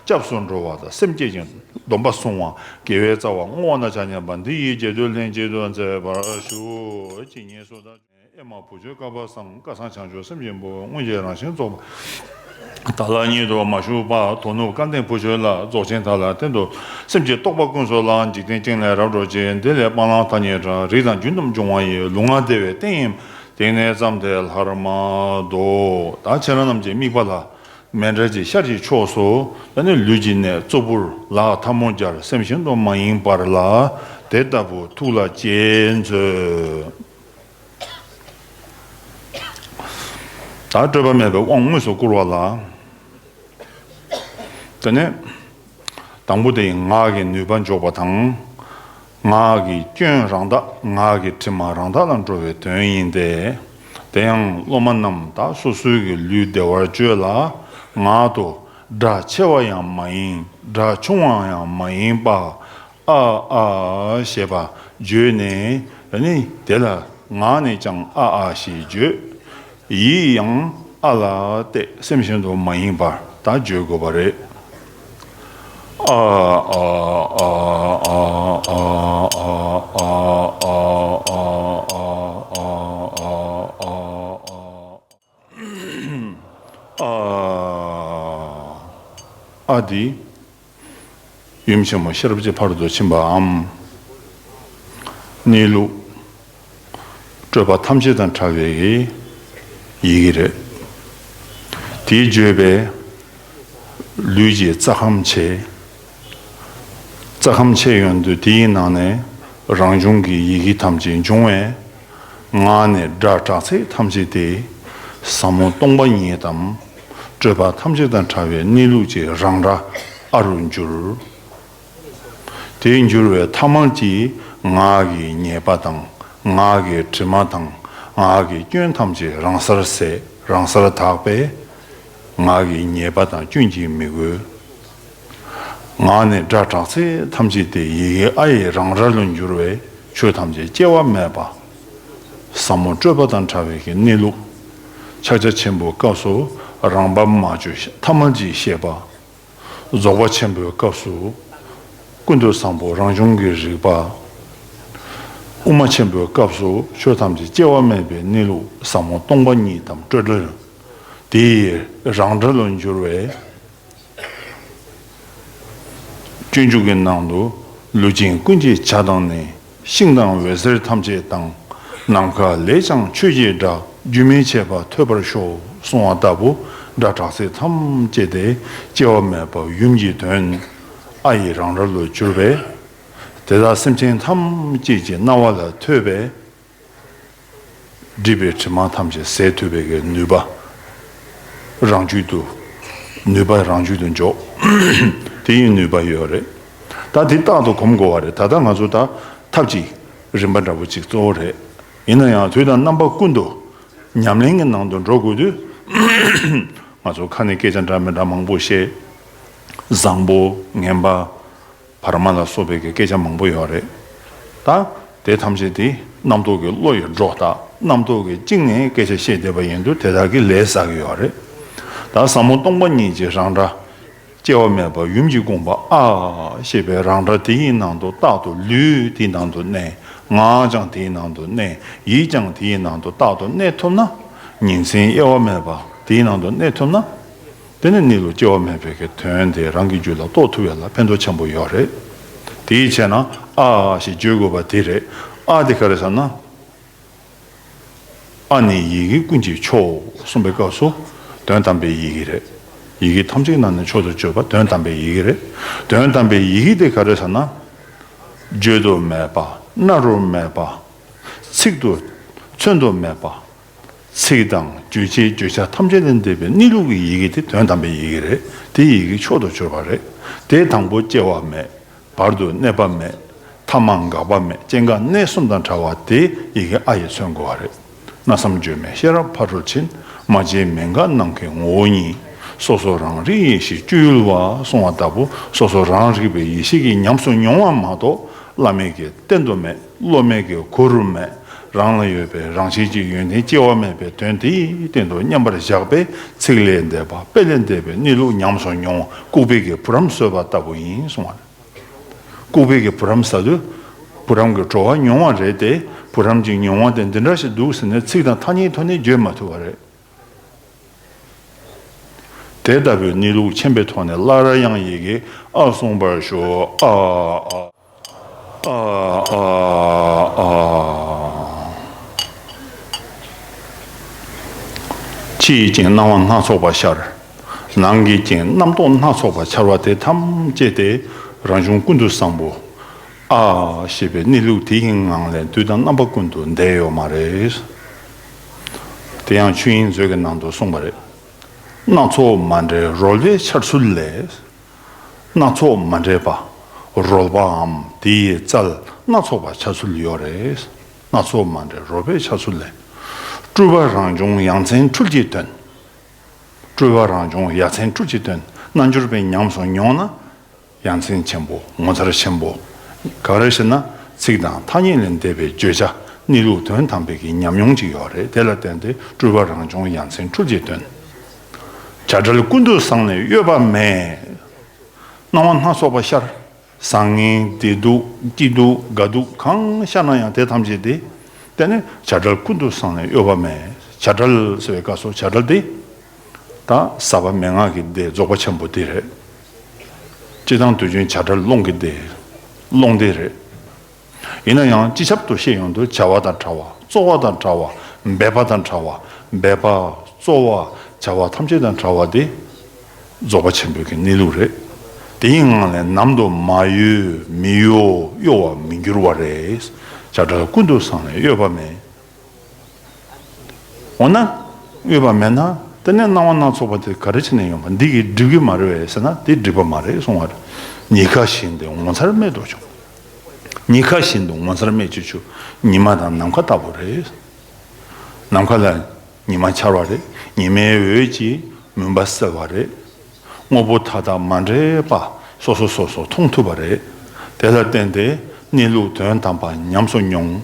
སྐྱབས་སུ་འགྲོ་བ་དང་། སེམས་བསྐྱེད་ཅིང་སྡོམ་པ་བསྲུང་བ། དགེ་བའི་རྩ་བ་བསྔོ་བ་དང་བྱ་ཉན་པ་འདི་ཡི་རྗེས་ཟློས་ལྷན་ཅིག་ཏུ་མཛད་པར་ཞུ། ཇི་སྙེད་སུ་དག་ཨེ་མ་བུ་ཁྱོད་བསྐལ་པ་བཟང་། བསྐལ་བཟང་བྱང་ཆུབ་སེམས་ཀྱི་ཕུང་པོ། སྔོན་གྱི་རང་བཞིན་རྫོགས་པ། བདག་ལ་ཉིད་དུ་མ་ཞུགས་པ། དོ་ནུབ་སྐལ་ལྡན་བུ་ཁྱོད་ལ། རྫོགས་ཆེན་དག་ལ་བརྟེན་དུ་སེམས་ཀྱི་རྟོག་པ་ཀུན་སོལ་ལ། འཇིག་རྟེན་ཅན་ལས་རབ་སྒྲོལ་ཅིང་། དེ་ལས་སྤང་བླང་ཐ་སྙད་གྲགས། རིགས་དང་རྒྱུན་རྣམས་སྦྱོང་བ་ཡི། ལུས་ངག་བདེ་བའི་གཏིང་ཡིན། དེང་ནས་བརྩམས་ཏེ་སླར་མ་ལྡོག་ད་ཁྱེད་རང་རྣམས་ཀྱི་དམིགས་པ་ལ། མཎྜལ་གྱི་ཤར་གྱི་ཕྱོགས་སུ། ད་ནི་ལུས་ཀྱི་གནས་གཙུག་ཕུད་ལ་ཐལ་མོ་སྦྱར། སེམས་ཤིན་ཏུ་མ་ཡེངས་པར་ལ། དེ་ལྟ་བུ་ཐུགས་ལ་བསྐྱེད་མཛོད། ད་སྤྲོས་པ་མེད་པའི་དབང་དངོས་སུ་བསྐུར་བ་ལ། དེ་ནས་དང་པོ་དེ་ངག་གི་ནུས་པ་འཇོག་པ་དང་། ངག་གི་སྐྱོན་རང་དག་ངག་གི་དྲི་མ་རང་དག་ལ་འགྲོ་བའི་དོན་ཡིན་ཏེ། དེ་ཡང་སློབ་མ་རྣམས་དག་སོ་སོའི་གི་ལུས་བདེ་བར་བཅོས་ལ། ངག་ཏུ་སྒྲ་ཆེ་བ་ཡང་མ་ཡིན། སྒྲ་ཆུང་བ་ཡང་མ་ཡིན་པ། ཨ་ཨ་ཞེས་པ་བརྗོད་ནས་ནི། དེ་ལ་ངག་ནས་ཀྱང་ཨ་ཨ་ཞེས་བརྗོད། ཡིད་ཡང་ཨ་ལ་གཏད། སེམས་ཤིན་ཏུ་མ་ཡེངས་པར་ད་བརྗོད་དགོས་པ་རེད། ཨ་ཨ་ཨ་ཨ་ཨ་ཨ་ཨ་ཨ་ཨ་ཨ་ཨ་ཨ་ཨ་ཨ། ཨ། ཨ་འདི། ཡུམ་ཆེན་མོ་ཤེས་རབ་ཀྱི་ཕ་རོལ་ཏུ་ཕྱིན་པའམ། གནས་ལུགས། སྤྲོས་པ་ཐམས་ཅད་དང་བྲལ་བའི་ཡི་གེ་རེད། དེའི་བརྗོད་པས། ལུས་ཀྱི་རྩ་ཁམས་ཕྱེ། རྩ་ཁམས་ཕྱེ་ཡོང་དུས་དེའི་ནང་ནས་རང་བྱུང་གི་ཡི་གེ་ཐམས་ཅད་འབྱུང་བས། ངག་ནས་སྒྲ་གྲགས་ཚད་ཐམས་ཅད་དེ་ཟབ་མོ་སྟོང་པ་ཉིད་དམ། སྤྲོས་པ་ཐམས་ཅད་དང་བྲལ་བའི་གནས་ལུགས་ཀྱི་རང་སྒྲ་ཨ་རུ་འགྱུར། དེ་འགྱུར་བའི་ཐ་མལ་གྱི་ངག་གི་ཉེས་པ་དང་། ངག་གི་དྲི་མ་དང་། ངག་གི་སྐྱོན་ཐམས་ཅད་རང་སར་ཟད། རང་སར་དག་པས། ངག་གི་ཉེས་པ་དང་སྐྱོན་གྱིས་མི་གོས། ངག་ནས་སྒྲ་གྲགས་ཚད་ཐམས་ཅད་དེ་ཡི་གེ་ཨ་ཡི་རང་སྒྲ་ལུ་འགྱུར་བས། ཆོས་ཐམས་ཅད་སྐྱེ་བ་མེད་པ། ཟབ་མོ་སྤྲོས་པ་དང་བྲལ་བའི་གི་གནས་ལུགས། ཕྱག་རྒྱ་ཆེན་པོའི་སྐབས་སུ་རང་བབས་མ་བཅོས་ཐ་མལ་གྱི་ཤེས་པ། རྫོགས་པ་ཆེན་པོའི་སྐབས་སུ་ཀུན་ཏུ་བཟང་པོ་རང་བྱུང་གི་རིག་པ། དབུ་མ་ཆེན་པོའི་སྐབས་སུ་ཆོས་ཐམས་ཅད་སྐྱེ་བ་མེད་པའི་གནས་ལུགས་ཟབ་མོ་སྟོང་པ་ཉིད་དམ་སྤྲོས་བྲལ། དེ་ཡི་རང་སྒྲ་ལུ་འགྱུར་བས། སྤྱོད་འཇུག་གི་ནང་དུ་ལུས་ཅན་ཀུན་གྱི་བྱ་དང་ནི། ཤིང་དང་འོད་ཟེར་ཐམས་ཅད་དང་། ནམ་མཁའ་ལས་ཀྱང་ཆོས་ཀྱི་སྒྲ། རྒྱུན་མི་འཆད་པ་ཐོས་པར་ཤོག་གསུངས་པ་ལྟ་བུ། སྒྲ་གྲགས་ཚད་ཐམས་ཅད་དེ་སྐྱེ་བ་མེད་པ་ཡུམ་གྱི་དོན་ཨ་ཡི་རང་སྒྲ་ལུ་གྱུར་པས། དེ་དག་སེམས་ཅན་ཐམས་ཅད་ཀྱི་རྣ་བ་ལ་ཐོས་པས། སྒྲིབ་པའི་དྲི་མ་ཐམས་ཅད་ཟད་ཐུབ་པའི་གི་ནུས་པ། རང་རྒྱུད་དུ། ནུས་པ་རང་རྒྱུད་དུ་འཇོག་དེ་ཡི་ནུས་པ་ཡོད་རེད། ད་དེ་རྟག་ཏུ་གོམས་དགོས་པ་རེད། ད་ལྟ་ང་ཚོ་ད་ཐབས་ཅིག་རིམ་པ་འདྲ་པོ་ཅིག་གཙོ་བོ་རེད། ཡིན་ན་ཡང་དུས་དང་རྣམ་པ་ཀུན་ཏུ་ཉམས་ལེན་གྱི་ནང་དུ་འགྲོ་དགོས་དུས། ང་ཚོ་ཁ་ནས་སྐད་ཆ་འདྲ་མི་འདྲ་མང་པོ་བཤད། བཟང་པོ་ངན་པ། བར་མ་ལ་སོགས་པའི་གི་སྐད་ཆ་མང་པོ་ཡོད་རེད། ད་དེ་ཐམས་ཅད་དེ་རྣམ་རྟོག་གི་བློ་ཡི་སྒྲོ་བཏགས། རྣམ་རྟོག་གི་གཅིག་ནས་སྐད་ཆ་བཤད་བསྡད་པ་ཡིན་དུས་དེ་དག་གིས་ལས་བསགས་ཀྱི་ཡོད་རེད། ད་ཟབ་མོ་སྟོང་པ་ཉིད་ཀྱི་རང་སྒྲ། སྐྱེ་བ་མེད་པ་ཡུམ་གྱི་དགོངས་པ་ཨ་ཞེས་པའི་རང་སྒྲ་དེ་ཡི་ནང་དུ་རྟག་ཏུ་ལུས་དེའི་ནང་དུ་གནས། ངག་ཀྱང་དེའི་ནང་དུ་གནས། ཡིད་ཀྱང་དེའི་ནང་དུ་རྟག་ཏུ་གནས་ཐུབ་ན། ཉིན་མཚན་དབྱེ་བ་མེད་པ་དེའི་ནང་དུ་གནས་ཐུབ་ན། དེ་ནི་གནས་ལུགས་སྐྱེ་བ་མེད་པའི་གི་དོན་དེ་རང་གི་རྒྱུད་ལ་རྟོགས་ཐུབ་ཡ་ལ་ཕན་ཐོགས་ཆེན་པོ་ཡོད་རེད། དེའི་ཕྱིར་ན་ཨ་ཞེས་བརྗོད་དགོས་པ་དེ་རེད། ཨ་དེ་ག་རེ་ཟེར་ན། ཨ་ནི་ཡི་གེ་ཀུན་གྱི་མཆོག་གསུངས་པའི་སྐབས་སུ། དོན་དམ་པའི་ཡི་གེ་རེད། ཡི་གེ་ཐམས་ཅད་ཀྱི་ནང་ནས་མཆོག་ཏུ་གྱུར་པ་དོན་དམ་པའི་ཡི་གེ་རེད། དོན་དམ་པའི་ཡི་གེ་དེ་ག་རེ་ཟེར་ན། བརྗོད་དུ་མེད་པ། སྨྲ་རུ་མེད་པ། ཚིག་ཏུ་མཚོན་དུ་མེད་པ། ཚིག་དང་རྗོད་བྱེད་བརྗོད་བྱ་ཐམས་ཅད་ལས་འདས་པའི་གནས་ལུགས་ཀྱི་ཡི་གེ་དེ་དོན་དམ་པའི་ཡི་གེ་རེད། དེ་ཡི་གེ་མཆོག་ཏུ་གྱུར་པ་རེད། དེ་དང་པོ་སྐྱེ་བ་མེད། བར་དུ་གནས་པ་མེད། ཐ་མ་འགག་པ་མེད། སྐྱེ་འགག་གནས་གསུམ་དང་བྲལ་བ་དེ་ཡི་གེ་ཨ་ཡིས་མཚོན་དགོས་པ་རེད། སྨྲ་བསམ་བརྗོད་མེད་ཤེས་རབ་ཕ་རོལ་ཕྱིན། མ་སྐྱེས་མི་འགག་ནམ་མཁའི་ངོ་བོ་ཉིད། སོ་སོ་རང་རིག་ཡེ་ཤེས་སྤྱོད་ཡུལ་བ་གསུངས་པ་ལྟ་བུ། སོ་སོ་རང་རིག་པའི་ཡེ་ཤེས་ཀྱིས་ཉམས་སུ་མྱོང་བ་མ་གཏོགས་བླ་མེད་ཀྱི་བསྟན་དུ་མེད། སློབ་མེད་ཀྱི་གུ་རུ་མེད། རང་ལ་ཡོད་པའི་རང་བཞིན་གྱི་ཡོན་ཏན་སྐྱེ་བ་མེད་པའི་དོན་དེའི་སྟེང་དུ་མཉམ་པར་བཞག་པས་ཚིག་ལས་འདས་པ་དཔེ་ལས་འདས་པའི་གནས་ལུགས་ཉམས་སུ་མྱོང་བ་ལྐུགས་པའི་གི་བུ་རམ་གསོས་པ་ལྟ་བུ་ཡིན་གསུང་བ་རེད། ལྐུགས་པའི་གི་བུ་རམ་ཟ་དུས་བུ་རམ་གྱི་བྲོ་བ་མྱོང་བ་རེད་དེ། བུ་རམ་གྱི་མྱོང་བ་དེ་འདི་འདྲ་ཞིག་འདུག་ཟེར་ནས་ཚིག་དང་ཐ་སྙད་ཐོག་ནས་བརྗོད་མ་ཐུབ་པ་རེད། དེ་ལྟ་བུའི་གནས་ལུགས་མཁྱེན་པའི་ཐོག་ནས་སླར་ཡང་ཡི་གེ་ཨ་གསུངས་པར་ཞུ། ཨ་ཨ། ཨ་ཨ་ཨ། ཕྱི་ཡི་རྐྱེན་སྣང་བ་སྣ་ཚོགས་པ་ཤར། ནང་གི་རྐྱེན་རྣམ་རྟོག་སྣ་ཚོགས་པ་འཆར་བ་དེ་ཐམས་ཅད་དེ་རང་བྱུང་ཀུན་ཏུ་བཟང་པོ་ཨ་ཞེས་པའི་གནས་ལུགས་དེ་ཡི་ངང་ལས་དུས་དང་རྣམ་པ་ཀུན་ཏུ་འདས་ཡོད་མ་རེད། དེ་ཡང་ཆོས་དབྱིངས་མཛོད་ཀྱི་ནང་དུ་གསུངས་པ་རེད། སྣ་ཚོགས་མ་འདྲེས་རོལ་པའི་འཆར་ཚུལ་ལས། སྣ་ཚོགས་མ་འདྲེས་པ། རོལ་པའམ་དེ་ཡི་རྩལ་སྣ་ཚོགས་པ་འཆར་ཚུལ་ཡོད་རེད། སྣ་ཚོགས་མ་འདྲེས་རོལ་པའི་འཆར་ཚུལ་ལས། སྤྲུལ་པ་རང་བྱུང་ཡ་མཚན་འཕྲུལ་གྱི་དོན། སྤྲུལ་པ་རང་བྱུང་ཡ་མཚན་འཕྲུལ་གྱི་དོན་རྣལ་འབྱོར་པས་ཉམས་སུ་མྱོང་ན། ཡ་མཚན་ཆེན་པོ་ངོ་མཚར་ཆེན་པོ། ག་རེ་ཞེ་ན། ཚིག་དང་ཐ་སྙད་ལས་འདས་པའི་བརྗོད་བྱ་གནས་ལུགས་དོན་དམ་པའི་གི་ཉམས་མྱོང་ཅིག་ཡོད་རེད། དེ་ལ་བརྟེན་ཏེ་སྤྲུལ་པ་རང་བྱུང་ཡ་མཚན་འཕྲུལ་གྱི་དོན། བྱ་བྲལ་ཀུན་ཏུ་བཟང་ལས་གཡོས་པ་མེད། སྣང་བ་སྣ་ཚོགས་པ་ཤར། བཟང་ངན་བདེ་སྡུག་སྐྱིད་སྡུག་དགའ་སྡུག་གང་ཤར་ན་ཡང་དེ་ཐམས་ཅད་དེ། དེ་ནི་བྱ་བྲལ་ཀུན་ཏུ་བཟང་ལས་གཡོས་པ་མེད། བྱ་བྲལ་ཟེར་བའི་སྐབས་སུ་བྱ་བྲལ་དེ། ད་ཟག་པ་མན་ངག་གི་སྡེ་རྫོགས་པ་ཆེན་པོ་དེ་རེད། སྤྱིར་བཏང་དུས་རྒྱུན་བྱ་བྲལ་སློང་གི་སྡེ། སློང་སྡེ་རེད། ཡིན་ན་ཡང་སྤྱི་ཁྱབ་ཏུ་བཤད་ཡོང་དུས་བྱ་བ་དང་བྲལ་བ། རྩོལ་བ་དང་བྲལ་བ། འབད་པ་དང་བྲལ་བ། འབད་པ། རྩོལ་བ། བྱ་བ་ཐམས་ཅད་དང་བྲལ་བ་དེ། རྫོགས་པ་ཆེན་པོའི་གི་གནས་ལུགས་རེད། དེའི་ངང་ལས་ནམ་དུ་མ་གཡོས་མི་གཡོ་གཡོ་བར་མི་འགྱུར་བ་རེད། བྱ་བྲལ་ཀུན་ཏུ་བཟང་ལས་གཡོས་པ་མེད། འོ་ན། གཡོས་པ་མེད་ན་དེ་ནས་སྣང་བ་སྣ་ཚོགས་པ་དེ་ག་རེ་བྱས་ནས་ཡོང་བ། འདི་གིས་འགྲིག་གི་མ་རེད་པས་ཟེར་ན་དེ་འགྲིག་པ་མ་རེད་གསུང་བ་རེད། ཉི་ཁ་བཞིན་དུ་ངོ་མཚར་རྨད་དུ་བྱུང་། ཉི་ཁ་བཞིན་དུ་ངོ་མཚར་རྨད་ཀྱི་བྱུང་། ཉི་མ་དང་ནམ་མཁའ་ལྟ་བུ་རེད། ནམ་མཁའ་ལ་ཉི་མ་འཆར་བ་རེད། ཉི་མའི་འོད་ཀྱིས་མུན་པ་སེལ་བ་རེད། དངོས་པོ་མཐའ་དག་མ་འདྲེས་པ་སོ་སོ་སོ་སོ་མཐོང་ཐུབ་པ་རེད། དེ་ལ་བརྟེན་ཏེ་གནས་ལུགས་དོན་དམ་པ་ཉམས་སུ་མྱོང་།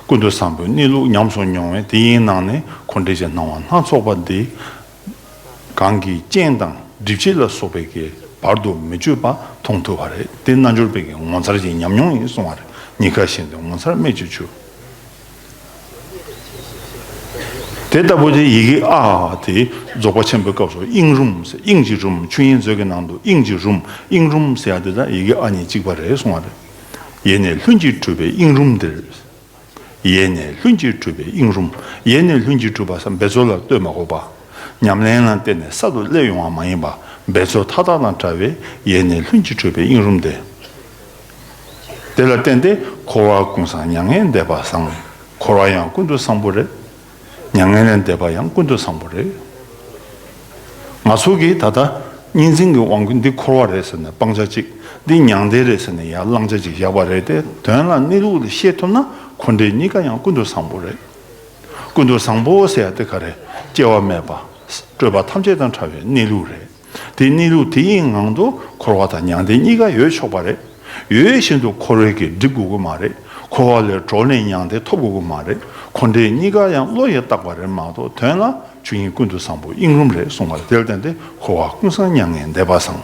ཀུན་ཏུ་བཟང་པོའི་གནས་ལུགས་ཉམས་སུ་མྱོང་བས་དེ་ཡི་ནང་ནས་འཁོར་འདས་ཀྱི་སྣང་བ་སྣ་ཚོགས་པ་འདི། གང་གི་རྐྱེན་དང་སྒྲིབ་བྱེད་ལ་སོགས་པའི་གི་བར་དུ་མི་གཅོད་པ་མཐོང་ཐུབ་པ་རེད། དེ་རྣལ་འབྱོར་པའི་གི་ངོ་མཚར་གྱི་ཉམས་མྱོང་ཡིན་གསུང་བ་རེད། ཉི་ཁ་བཞིན་དུ་ངོ་མཚར་རྨད་ཀྱི་བྱུང་། དེ་ལྟ་བུ་དེ་ཡི་གེ་ཨ་དེ་རྫོགས་པ་ཆེན་པོའི་སྐབས་སུ་དབྱིངས་རུམ་ཟེར། དབྱིངས་ཀྱི་རུམ། ཆོས་དབྱིངས་མཛོད་ཀྱི་ནང་དུ་དབྱིངས་ཀྱི་རུམ། དབྱིངས་རུམ་ཟེར་ཡ་དེ་དང་ཡི་གེ་ཨ་གཉིས་གཅིག་པ་རེད་གསུང་བ་རེད། ཡེ་ནས་ལྷུན་གྱིས་གྲུབ་པའི་དབྱིངས་རུམ་འདིར། ཡེ་ནས་ལྷུན་གྱིས་གྲུབ་པའི་དབྱིངས་རུམ། ཡེ་ནས་ལྷུན་གྱིས་གྲུབ་པ་ཟེར་འབད་རྩོལ་ལ་ལྟོས་མ་དགོས་པ། ཉམས་ལེན་ལ་བརྟེན་ནས་གསར་དུ་སླེབས་ཡོང་བ་མ་ཡིན་པ། འབད་རྩོལ་མཐའ་དག་དང་བྲལ་བའི་ཡེ་ནས་ལྷུན་གྱིས་གྲུབ་པའི་དབྱིངས་རུམ་སྟེ། དེ་ལ་བརྟེན་ཏེ་འཁོར་བ་ཀུན་བཟང་མྱ་ངན་འདས་པ་བཟང་། འཁོར་བ་ཡང་ཀུན་ཏུ་བཟང་པོ་རེད། མྱ་ངན་ལས་འདས་པ་ཡང་ཀུན་ཏུ་བཟང་པོ་རེད། ང་ཚོ་གིས་ད་ལྟ་གཉིས་འཛིན་གྱི་དབང་གིས་འདི་འཁོར་བ་རེད་ཟེར་ནས་སྤང་བྱ་གཅིག་འདི་མྱང་འདས་རེད་ཟེར་ནས་ཡར་བླང་བྱ་གཅིག་བཞག་པ་རེད་དེ། དོན་ལ་གནས་ལུགས་ལ་ཤེས་ཐུབ་ན་འཁོར་འདས་གཉིས་ཀ་ཡང་ཀུན་ཏུ་བཟང་པོ་རེད། ཀུན་ཏུ་བཟང་པོ་ཟེར་ཡ་དེ་ག་རེ། སྐྱེ་བ་མེད་པ། སྤྲོས་པ་ཐམས་ཅད་དང་བྲལ་བའི་གནས་ལུགས་རེད། དེ་གནས་ལུགས་དེ་ཡི་ངང་དུ་འཁོར་བ་དང་མྱང་འདས་གཉིས་ཀ་ཡོད་ཆོག་པ་རེད། ཡོད་བཞིན་དུ་འཁོར་བའི་གིས་སྒྲིབ་དགོས་ཀྱི་མ་རེད། འཁོར་བ་ལས་གྲོལ་ནས་མྱང་འདས་ཐོབ་དགོས་ཀྱི་མ་རེད། འཁོར་འདས་གཉིས་ཀ་ཡང་བློ་ཡིས་བཏགས་པ་རེད་མ་གཏོགས། དོན་ལ་ཆོས་ཉིད་ཀུན་ཏུ་བཟང་པོ་དབྱིངས་རུམ་རེད་གསུངས་པ་རེད། དེ་ལ་བརྟེན་ཏེ་འཁོར་བ་ཀུན་བཟང་མྱ་ངན་འདས་པ་བཟང་།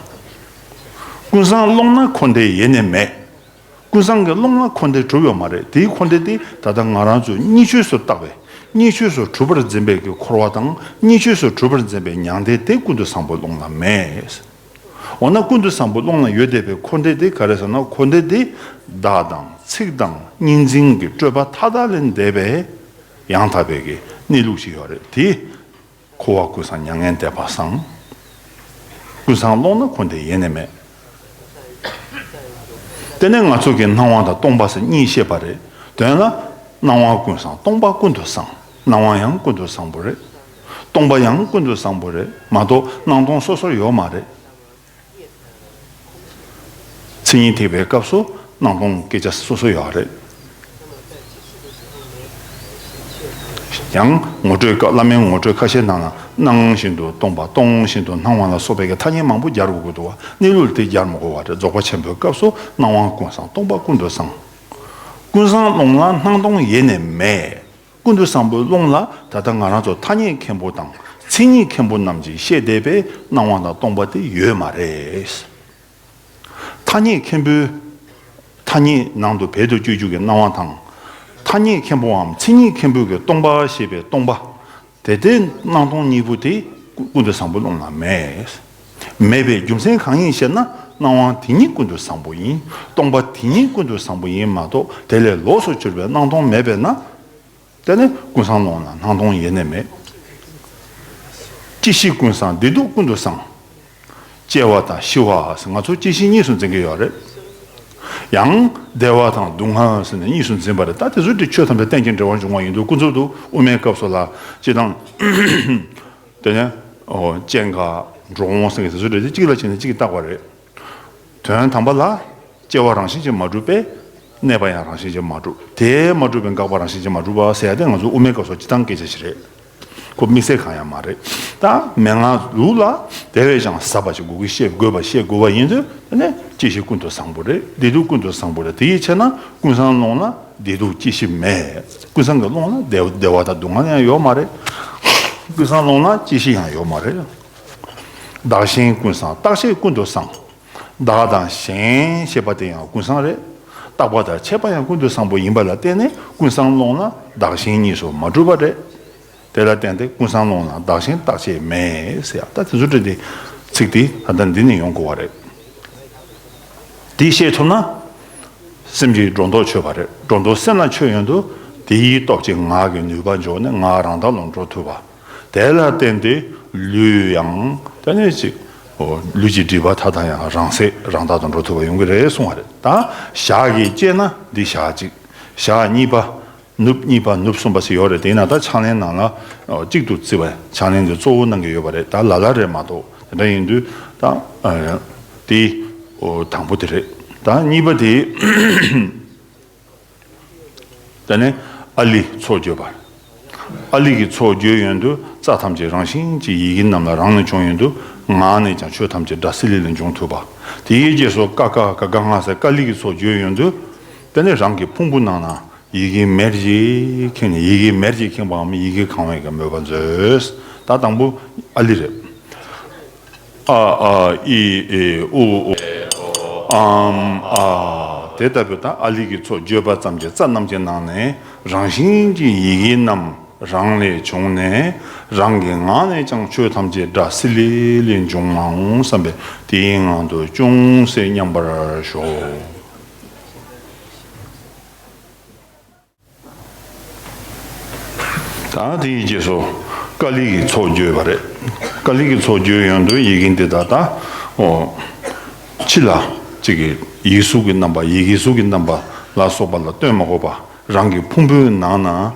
ཀུན་བཟང་བླངས་ན་འཁོར་འདས་ཡེ་ནས་མེད། ཀུན་བཟང་གིས་བླངས་ན་འཁོར་འདས་གྲུབ་ཡོད་མ་རེད། དེའི་འཁོར་འདས་དེ་ད་ལྟ་ང་རང་ཚོས་གཉིས་ཆོས་སུ་བཏགས་པའི་གཉིས་ཆོས་སུ་གྲུབ་པར་འཛིན་པའི་གི་འཁོར་བ་དང་། གཉིས་ཆོས་སུ་གྲུབ་པར་འཛིན་པའི་མྱང་འདས་དེ་ཀུན་ཏུ་བཟང་པོ་བླངས་ན་མེད། འོ་ན་ཀུན་ཏུ་བཟང་པོ་བླངས་ན་ཡོད་བསྡད་པའི་འཁོར་འདས་དེ་ག་རེ་ཟེར་ན། འཁོར་འདས་དེ་བདག་དང་ཚིག་དང་གཉིས་འཛིན་གྱི་སྤྲོས་པ་མཐའ་དག་ལས་འདས་པའི་ཡང་དག་པའི་གི་གནས་ལུགས་ཤིག་ཡོད་རེད། དེ་འཁོར་བ་ཀུན་བཟང་མྱ་ངན་འདས་པ་བཟང་། ཀུན་བཟང་བླངས་ན་འཁོར་འདས་ཡེ་ནས་མེད། དེ་ནས་ང་ཚོ་གིས་སྣང་བ་དང་སྟོང་པ་ཟེར་གཉིས་བཤད་པ་རེད། དོན་ལ་སྣང་བ་ཀུན་བཟང་། སྟོང་པ་ཀུན་ཏུ་བཟང་། སྣང་བ་ཡང་ཀུན་ཏུ་བཟང་པོ་རེད། སྟོང་པ་ཡང་ཀུན་ཏུ་བཟང་པོ་རེད་མ་གཏོགས་སྣང་སྟོང་སོ་སོར་ཡོད་མ་རེད། མཚན་ཉིད་ཐེག་པའི་སྐབས་སུ་སྣང་སྟོང་སྐད་ཆ་སོ་སོ་ཡོད་རེད། ཡང་ངོ་སྤྲོད་སྐབས། བླ་མའི་ངོ་སྤྲོད་ཁ་ཤས་ནང་ལ་སྣང་བཞིན་དུ་སྟོང་པ། སྟོང་བཞིན་དུ་སྣང་བ་ལ་སོགས་པའི་གི་ཐ་སྙད་མང་པོ་སྦྱར་དགོས་ཀྱི་འདུག་བ། གནས་ལུགས་དེ་སྦྱར་མི་དགོས་པ་རེད། རྫོགས་པ་ཆེན་པོའི་སྐབས་སུ་སྣང་བ་ཀུན་བཟང་། སྟོང་པ་ཀུན་ཏུ་བཟང་། ཀུན་བཟང་བླངས་ལ་སྣང་སྟོང་ཡེ་ནས་མེད། ཀུན་ཏུ་བཟང་པོའི་ཀློང་ལ་ད་ལྟ་ང་རང་ཚོ་ཐ་སྙད་མཁན་པོ་དང་མཚན་ཉིད་མཁན་པོ་རྣམས་ཀྱིས་བཤད་བསྡད་པའི་སྣང་བ་དང་སྟོང་པ་དེ་ཡོད་མ་རེད། ཐ་སྙད་མཁན་པོའི། ཐ་སྙད་ནང་དུ་བེད་དུ་སྤྱོད་རྒྱུ་གི་སྣང་བ་དང་། ཐ་སྙད་མཁན་པོའམ་མཚན་ཉིད་མཁན་པོའི་གི་སྟོང་པ་ཞེས་པའི་སྟོང་པ། དེ་ལྟའི་སྣང་སྟོང་གཉིས་པོ་དེ་ཀུན་ཏུ་བཟང་པོའི་ཀློང་ལ་མེད། མེད་པའི་རྒྱུ་མཚན་གང་ཡིན་ཞེ་ན། སྣང་བ་དེ་ཉིད་ཀུན་ཏུ་བཟང་པོ་ཡིན། སྟོང་པ་དེ་ཉིད་ཀུན་ཏུ་བཟང་པོ་ཡིན་མ་གཏོགས། དེ་ལས་ལོགས་སུ་གྱུར་པའི་སྣང་སྟོང་མེད་པས་ན། དེ་ནི་ཀུན་བཟང་བླངས་ན་སྣང་སྟོང་ཡེ་ནས་མེད། སྐྱེ་ཤི་ཀུན་བཟང་། བདེ་སྡུག་ཀུན་ཏུ་བཟང་། སྐྱེ་བ་དང་ཤི་བ་ཟེར། ང་ཚོ་སྐྱེ་ཤི་གཉིས་སུ་འཛིན་གྱི་ཡོད་རེད། ཡང་བདེ་བ་དང་སྡུག་བསྔལ་ཟེར་ནས་གཉིས་སུ་འཛིན་པ་རེད། ད་དེ་ཚོ་དེ་ཆོས་ཐམས་ཅད་རྟེན་ཅིང་འབྲེལ་བར་འབྱུང་བ་ཡིན་དུས། ཀུན་རྫོབ་ཏུ་དབུ་མའི་སྐབས་སུ་ལ་སྤྱིར་བཏང་། དེ་ནས་ཨོ་སྐྱེ་འགག་འགྲོ་འོང་ཟེར་མཁན་དེ་ཚོ་རེད། དེ་གཅིག་ལ་བྱས་ནས་གཅིག་བཏགས་པ་རེད། དོན་དམ་པ་ལ་སྐྱེ་བ་རང་བཞིན་གྱིས་མ་གྲུབ་པས། གནས་པ་ཡང་རང་བཞིན་གྱིས་མ་གྲུབ། དེ་མ་གྲུབ་པའི་འགག་པ་རང་བཞིན་གྱིས་མ་གྲུབ་པ་ཟེར་ཡ་དེ་ང་ཚོ་དབུ་མའི་སྐབས་སུ་སྤྱིར་བཏང་སྐད་ཆ་ཞིག་རེད། ཁོ་དམིགས་བསལ་གང་ཡང་མ་རེད། ད་མན་ངག་ལུགས་ལ་དེ་བས་ཀྱང་ཟབ་པ་ཞིག་དགོས་ཀྱི། བཤད་དགོས་པ་བཤད་དགོས་པ་ཡིན་དུས། དེ་ནས་སྐྱེ་ཤི་ཀུན་ཏུ་བཟང་པོ་རེད། བདེ་སྡུག་ཀུན་ཏུ་བཟང་པོ་རེད། དེ་ཡིས་ཆེ་ན་ཀུན་བཟང་བླངས་ན་བདེ་སྡུག་སྐྱེ་ཤི་མེད། ཀུན་བཟང་གི་ཀློང་ལ་བདེ་བདེ་བ་དང་སྡུག་བསྔལ་ཡང་ཡོད་མ་རེད། ཀུན་བཟང་བླངས་ན་སྐྱེ་ཤི་ཡང་ཡོད་མ་རེད། བདག་གཞན་ཀུན་བཟང་། རྟག་ཆད་ཀུན་ཏུ་བཟང་། བདག་དང་གཞན་ཞེས་པ་དེ་ཡང་ཀུན་བཟང་རེད། རྟག་པ་དང་ཆད་པ་ཡང་ཀུན་ཏུ་བཟང་པོ་ཡིན་པ་ལ་བརྟེན་ནས། ཀུན་བཟང་བླངས་ན་བདག་གཞན་གཉིས་སུ་མ་གྲུབ་པ་རེད། དེ་ལ་བརྟེན་ཏེ་ཀུན་བཟང་བླངས་ན་བདག་གཞན་རྟག་ཆད་མེད་ཟེར་ཡ། ད་དེ་ཚོ་འདྲ་དེ་ཚིག་དེ་ད་ལྟ་འདི་ནས་ཡོང་དགོས་པ་རེད། དེ་ཤེས་ཐུབ་ན་སེམས་ཀྱི་སྒྲོ་འདོགས་ཆོད་པ་རེད། སྒྲོ་འདོགས་སེམས་ལ་ཆོད་ཡོང་དུས། དེའི་སྟོབས་ཀྱིས་ངག་གི་ནུས་པ་འབྱོར་ནས་ངག་རང་དག་ལ་འགྲོ་ཐུབ་པ། དེ་ལ་བརྟེན་ཏེ་ལུས་ཡང་དེ་ནས་ཅིག་ཨོ་ལུས་ཀྱི་སྒྲིབ་པ་མཐའ་དག་ཡང་རང་སེམས་རང་དག་ཏུ་འགྲོ་ཐུབ་པ་ཡོང་གི་རེད་གསུང་བ་རེད། ད་ཞག་གིས་བཅད་ན་འདི་ཞག་གཅིག་ཞག་གཉིས་པ། ནུབ་གཉིས་པ། ནུབ་གསུམ་པ་ཟེར་ཡོད་རེད། དེས་ན་ད་ཕྱག་ལེན་ནང་ལ་ཨོ་གཅིག་ཏུ་བརྩི་བ་ཕྱག་ལེན་དེ་གཙོ་བོ་གནང་གི་ཡོད་པ་རེད། ད་ལ་ལ་རེད་མ་གཏོགས། དེ་འདྲ་ཡིན་དུས་ད་ཨ་དེ་ཨོ་དང་པོ་དེ་རེད། ད་གཉིས་པ་དེ། དེ་ནས་ཨ་ལི་ཚོགས་བརྗོད་པ། ཨ་ལི་གི་ཚོགས་བརྗོད་ཡོང་དུས། རྩ་ཐམས་ཅད་རང་བཞིན་གྱིས་ཡི་གེ་རྣམས་ལ་རང་ལས་བྱུང་ཡོང་དུས། ངག་ནས་ཀྱང་ཆོས་ཐམས་ཅད་སྒྲ་སི་ལི་ལས་འབྱུང་ཐུབ་པ། དེའི་རྗེས་སུ་ཀ་ཁ་ག་ག་ང་ས་ཀ་ལི་གི་ཚོགས་བརྗོད་ཡོང་དུས། དེ་ནས་རང་གི་ཕུང་པོ་ནང་ན་ཡི་གེ་མེར་གྱིས་ཁེངས་ནས། ཡི་གེ་མེར་གྱིས་ཁེངས་པའམ་ཡི་གེ་གང་བའི་གི་མོས་པ་མཛོད། ད་དང་པོ་ཨ་ལི་རེད། ཨ་ཨ་ཨི་ཨེ་ཨུ་ཨུ་ཨམ་ཨ། དེ་ལྟ་བུའི་ད་ཨ་ལི་གི་ཚོགས་བརྗོད་པ་ཙམ་གྱིས་རྩ་རྣམས་ཀྱི་ནང་ནས་རང་བཞིན་གྱིས་ཡི་གེ་རྣམས་རང་ལས་བྱུང་ནས། རང་གི་ངག་ནས་ཀྱང་ཆོས་ཐམས་ཅད་སྒྲ་སི་ལི་ལས་འབྱུང་ངོ་བསམ་པས་དེའི་ངང་དུ་ཅུང་ཟད་མཉམ་པར་ཞོག། ད་དེའི་རྗེས་སུ་ཀ་ལི་གི་ཚོགས་བརྗོད་པ་རེད། ཀ་ལི་གི་ཚོགས་བརྗོད་ཡོང་དུས་ཡི་གེ་འདི་དག་ད་ཨོ་ཕྱི་ལ་གཅིག་གི་ཡིག་གཟུགས་ཀྱི་རྣམ་པ། ཡི་གེ་གཟུགས་ཀྱི་རྣམ་པ་ལ་སོགས་པ་ལ་སྟོན་མ་དགོས་པ། རང་གི་ཕུང་པོའི་ནང་ན་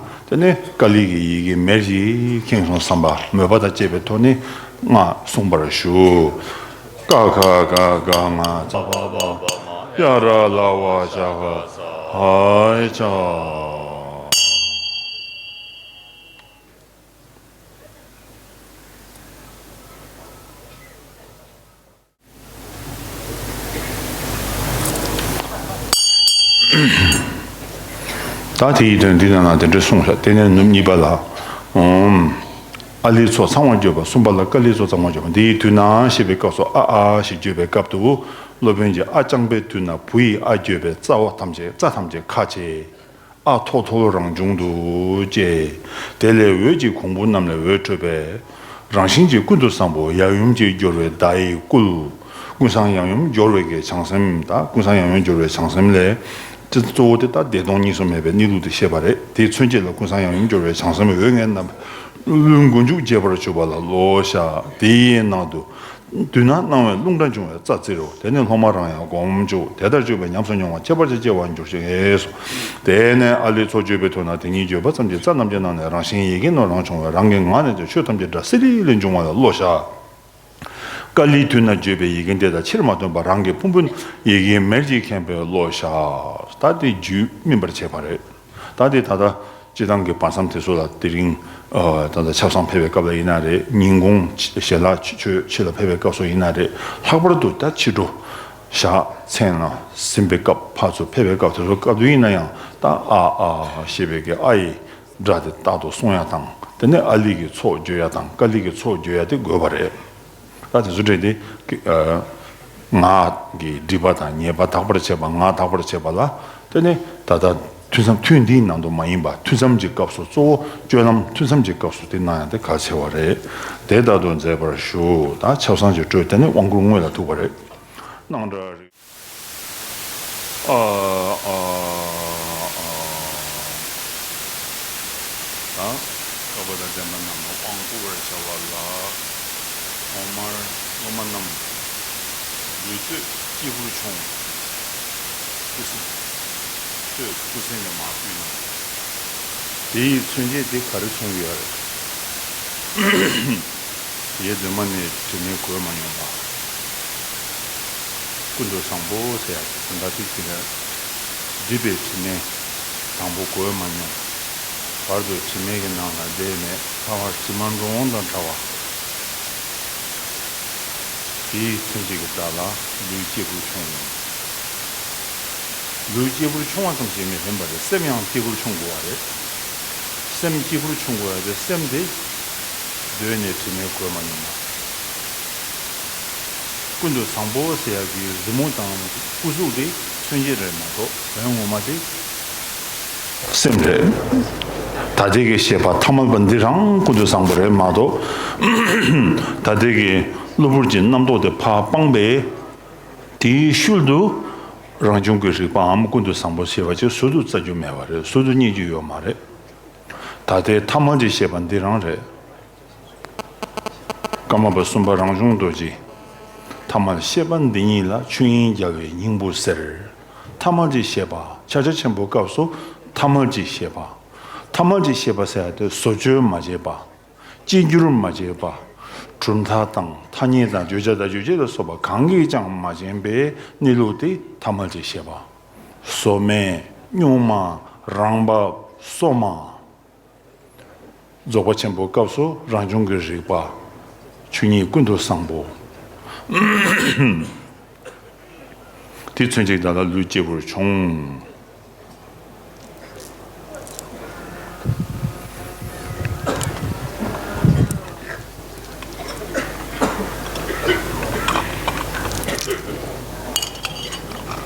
དེ་ནས་ཀ་ལི་གི་ཡི་གེ་མེར་གྱིས་ཁེངས་སོང་བསམ་པ་མོས་པ་དང་བཅས་པའི་ཐོག་ནས་སྔགས་གསུང་པར་ཞུ། ཀ་ཁ་ག་ག་ང་ཚ་བ་བ་བ་མ་ཡ་ར་ལ་བ་ཤ་ཁ་ཧའི་ཆ། ད་དེ་ཡི་དོན་འདི་ནང་ན་དེ་འདྲ་གསུངས་ཤག་དེ་ནས་ནུབ་གཉིས་པ་ལ། ཨོམ། ཨ་ལི་ཚོགས་ཚང་བར་བརྗོད་པ། གསུམ་པ་ལ་ཀ་ལི་ཚོགས་ཚང་བར་བརྗོད་པ། འདི་ཡི་དུས་ན་ཞེས་པའི་སྐབས་སུ་ཨ་ཨ་ཞེས་བརྗོད་པའི་སྐབས་དུ། སློབ་དཔོན་གྱིས་ཨ་རྐྱང་པའི་དུས་ན་བུ་ཡི་ཨ་བརྗོད་པའི་རྩ་བ་ཐམས་ཅད་རྩ་ཐམས་ཅད་ཁ་ཕྱེ། ཨ་ཐོག་ཐོག་རང་བྱུང་དུ་སྐྱེ། དེ་ལས་འོད་ཀྱི་གོང་བུ་རྣམས་ལས་འོད་འཕྲོས་པས། རང་བཞིན་གྱིས་ཀུན་ཏུ་བཟང་པོ་ཡབ་ཡུམ་གྱི་སྦྱོར་བའི་བརྡ་ཡི་སྐུལ། ཀུན་བཟང་ཡབ་ཡུམ་སྦྱོར་བའི་གི་བྱང་སེམས་དང་། ཀུན་བཟང་ཡབ་ཡུམ་སྦྱོར་བའི་བྱང་སེམས་ལས། དེ་གཙོ་བོ་དེ་ལྟ་བདེ་སྟོང་གཉིས་སུ་མེད་པའི་གནས་ལུགས་དེ་བཤད་པ་རེད། དེའི་མཚོན་བྱེད་ལ་ཀུན་བཟང་ཡབ་ཡུམ་སྦྱོར་བའི་བྱང་སེམས་འོད་ལྔའི་རྣམ་པ་ཀླུའི་མགོ་མཇུག་འབྱེད་པར་གྱུར་པ་ལ་བློ་བཞག་དེའི་ནང་དུ། དུས་ན་སྣང་བའི་རླུང་སྒྲ་འབྱུང་བའི་རྩ་བཙིར་རོ། དེ་ནས་སློབ་མ་རང་ཡང་སྒོམ་བཅུག་དེ་ལྟར་བཅུག་པས་ཉམས་སུ་མྱོང་བ་ཁྱད་པར་ཅན་སྐྱེ་བར་འགྱུར་ཞེས་སོ། དེ་ནས་ཨ་ལི་ཚོགས་བརྗོད་པའི་དུས་ན་དེ་ཉིད་བརྗོད་པ་ཙམ་གྱིས་རྩ་རྣམས་ཀྱི་ནང་ནས་རང་བཞིན་ཡི་གེ་རྣམས་རང་བྱུང་བས། རང་གི་ངག་ནས་ཀྱང་ཆོས་ཐམས་ཅད་སྒྲ་སི་ལི་ལི་འབྱུང་བ་ལ་བློ་བཞག་ཀ་ལིའི་དུས་ན་བརྗོད་པའི་ཡི་གེ་འདི་དག་ཕྱིར་མ་ཐོན་པར་རང་གི་ཕུང་པོའི་ཡི་གེ་མེར་གྱིས་ཁེངས་པའི་བློ་བཞག་ད་དེ་རྒྱུད་སྨིན་པར་བྱེད་པ་རེད། ད་དེ་ད་ལྟ་སྤྱི་བཏང་གི་བར་མཚམས་དེ་ཚོ་ལ་དེ་རིང་ཨ་ད་ལྟ་ཆབ་གསང་ཕེབས་པའི་སྐབས་ལ་ཡིན་ན་རེད། ཉིན་གུང་ཞལ་ལག་མཆོད་ཕྱི་ལ་ཕེབས་པའི་སྐབས་སུ་ཡིན་ན་རེད། ལྷག་པར་དུ་ད་ཕྱི་དྲོ་ཞག་མཚན་ལ་ཟིན་པའི་སྐབས། ཕར་ཚུར་ཕེབས་པའི་སྐབས་དེ་ཚོ་སྐབས་དུ་ཡིན་ན་ཡང་ད་ཨ་ཨ་ཞེས་པའི་གི་ཨ་ཡི་སྒྲ་དེ་རྟག་ཏུ་གསུང་ཡ་དང་། དེ་ནས་ཨ་ལི་གི་ཚོགས་བརྗོད་ཡ་དང་། ཀ་ལི་གི་ཚོགས་བརྗོད་ཡ་དེ་དགོས་པ་རེད། ད་དེ་ཚོ་འདྲ་དེ་ཨ་ངག་གི་སྒྲིབ་པ་དང་ཉེས་པ་དག་པར་བྱེད་པ། ངག་དག་པར་བྱེད་པ་ལ་དེ་ནས་ད་ལྟ་ཐུན་མཚམས། ཐུན་འདིའི་ནང་དུ་མ་ཡིན་པ་ཐུན་མཚམས་ཀྱི་སྐབས་སུ། གཙོ་བོ་སྤྱོད་ལམ་ཐུན་མཚམས་ཀྱི་སྐབས་སུ་དེ་གནང་ཡ་དེ་གལ་ཆེ་བ་རེད། དེ་ལྟར་དུ་མཛད་པར་ཞུ། ད་ཆབ་གསང་གི་སྤྲོས་དེ་ནས་དབང་བསྐུར་དངོས་ལ་ཐུག་པ་རེད། སྣང་གྲགས་རིག་ཨ་ཨ་ཨ། ད་བསྐལ་པ་དང་ལྡན་པ་རྣམས་ལ་དབང་བསྐུར་བར་བྱ་བ་ལ། ཐོག་མར་སློབ་མ་རྣམས་ལུས་སྟོད་སྤྱི་བོར་མཆོངས། སྐུ་གཟུགས་སྟོད་སྐུ་ཚེ་ནས་མར་བསྐུལ་ཡོང་། དེ་ཡི་མཚོན་བྱེད་དེ་ག་རེ་མཚོན་གྱི་ཡོད་རེད། ཡེ་གདོད་མ་ནས་དྲི་མས་གོས་མ་མྱོང་བ། ཀུན་ཏུ་བཟང་པོ་ཟེར་ཡག་དེ་ད་ཐིག་དེ་རེད། སྒྲིབ་པའི་དྲི་མས་དང་པོ་གོས་མ་མྱོང་། བར་དུ་དྲི་མའི་གི་ནང་ལ་བསྡད་ནས་ཐ་མར་དྲི་མ་འགྲོ་འོང་དང་བྲལ་བ། དེའི་མཚོན་བྱེད་ཀྱི་བརྡ་ལ་ལུས་སྐྱེས་བུར་མཆོངས་ཡིན། ལུས་སྐྱེས་བུར་མཆོངས་པ་ཙམ་ཞིག་མི་ཕན་པ་རེད། སེམས་ཡང་སྐྱེས་བུར་མཆོངས་དགོས་པ་རེད། སེམས་སྐྱེས་བུར་མཆོངས་དགོས་པ་རེད། སེམས་དེ་གདོད་ནས་དྲི་མས་གོས་མ་མྱོང་བ། ཀུན་ཏུ་བཟང་པོ་ཟེར་ཡག་གི་གཟི་མོ་དང་སྐུ་གཟུགས་དེ་མཚོན་བྱེད་རེད་མ་གཏོགས་དོན་ངོ་མ་དེ་སེམས་རེད། ད་ལྟའི་གི་བཤད་པ་ཐ་མལ་པ་འདི་རང་ཀུན་ཏུ་བཟང་པོ་རེད་མ་གཏོགས། ད་ལྟའི་གི་གློ་བུར་གྱི་རྣམ་རྟོག་དེ་ཕར་སྤངས་པས། དེའི་ཤུལ་དུ་རང་བྱུང་གི་རིག་པའམ་ཀུན་ཏུ་བཟང་པོ་ཞེས་པ་ཅིག་ཟུར་དུ་བཙལ་རྒྱུ་མེད་པ་རེད། ཟུར་དུ་རྙེད་རྒྱུ་ཡོད་མ་རེད། ད་ལྟའི་ཐ་མལ་གྱི་བཤད་པ་འདི་རང་རེད། ཀརྨ་པ་གསུམ་པ་རང་བྱུང་རྡོ་རྗེ། ཐ་མལ་བཤད་པ་འདི་ཉིད་ལ་ཆོས་དབྱིངས་རྒྱལ་བའི་སྙིང་པོ་ཟེར། ཐ་མལ་གྱི་བཤད་པ་ཕྱག་རྒྱ་ཆེན་པོའི་སྐབས་སུ་ཐ་མལ་གྱི་བཤད་པ། ཐ་མལ་གྱི་བཤད་པ་ཟེར་ཡ་དེ་བཟོ་བཅོས་མ་བྱས་པ། གཅིག་གྱུར་མ་བྱས་པ། གྲུབ་མཐའ་དང་ཐ་སྙད་དང་བརྗོད་བྱ་དང་རྗོད་བྱེད་ལ་སོགས་པ་གང་གིས་ཀྱང་མ་བྱས་པའི་གནས་ལུགས་དེ་ཐ་མལ་གྱི་བཤད་པ། བཟོ་མེད་གཉུག་མ་རང་བབས་སོ་མ། རྫོགས་པ་ཆེན་པོའི་སྐབས་སུ་རང་བྱུང་གི་རིག་པ། ཆོས་ཉིད་ཀུན་ཏུ་བཟང་པོ། དེ་མཚོན་བྱེད་དག་ལ་ལུས་སྐྱེས་བུར་མཆོངས།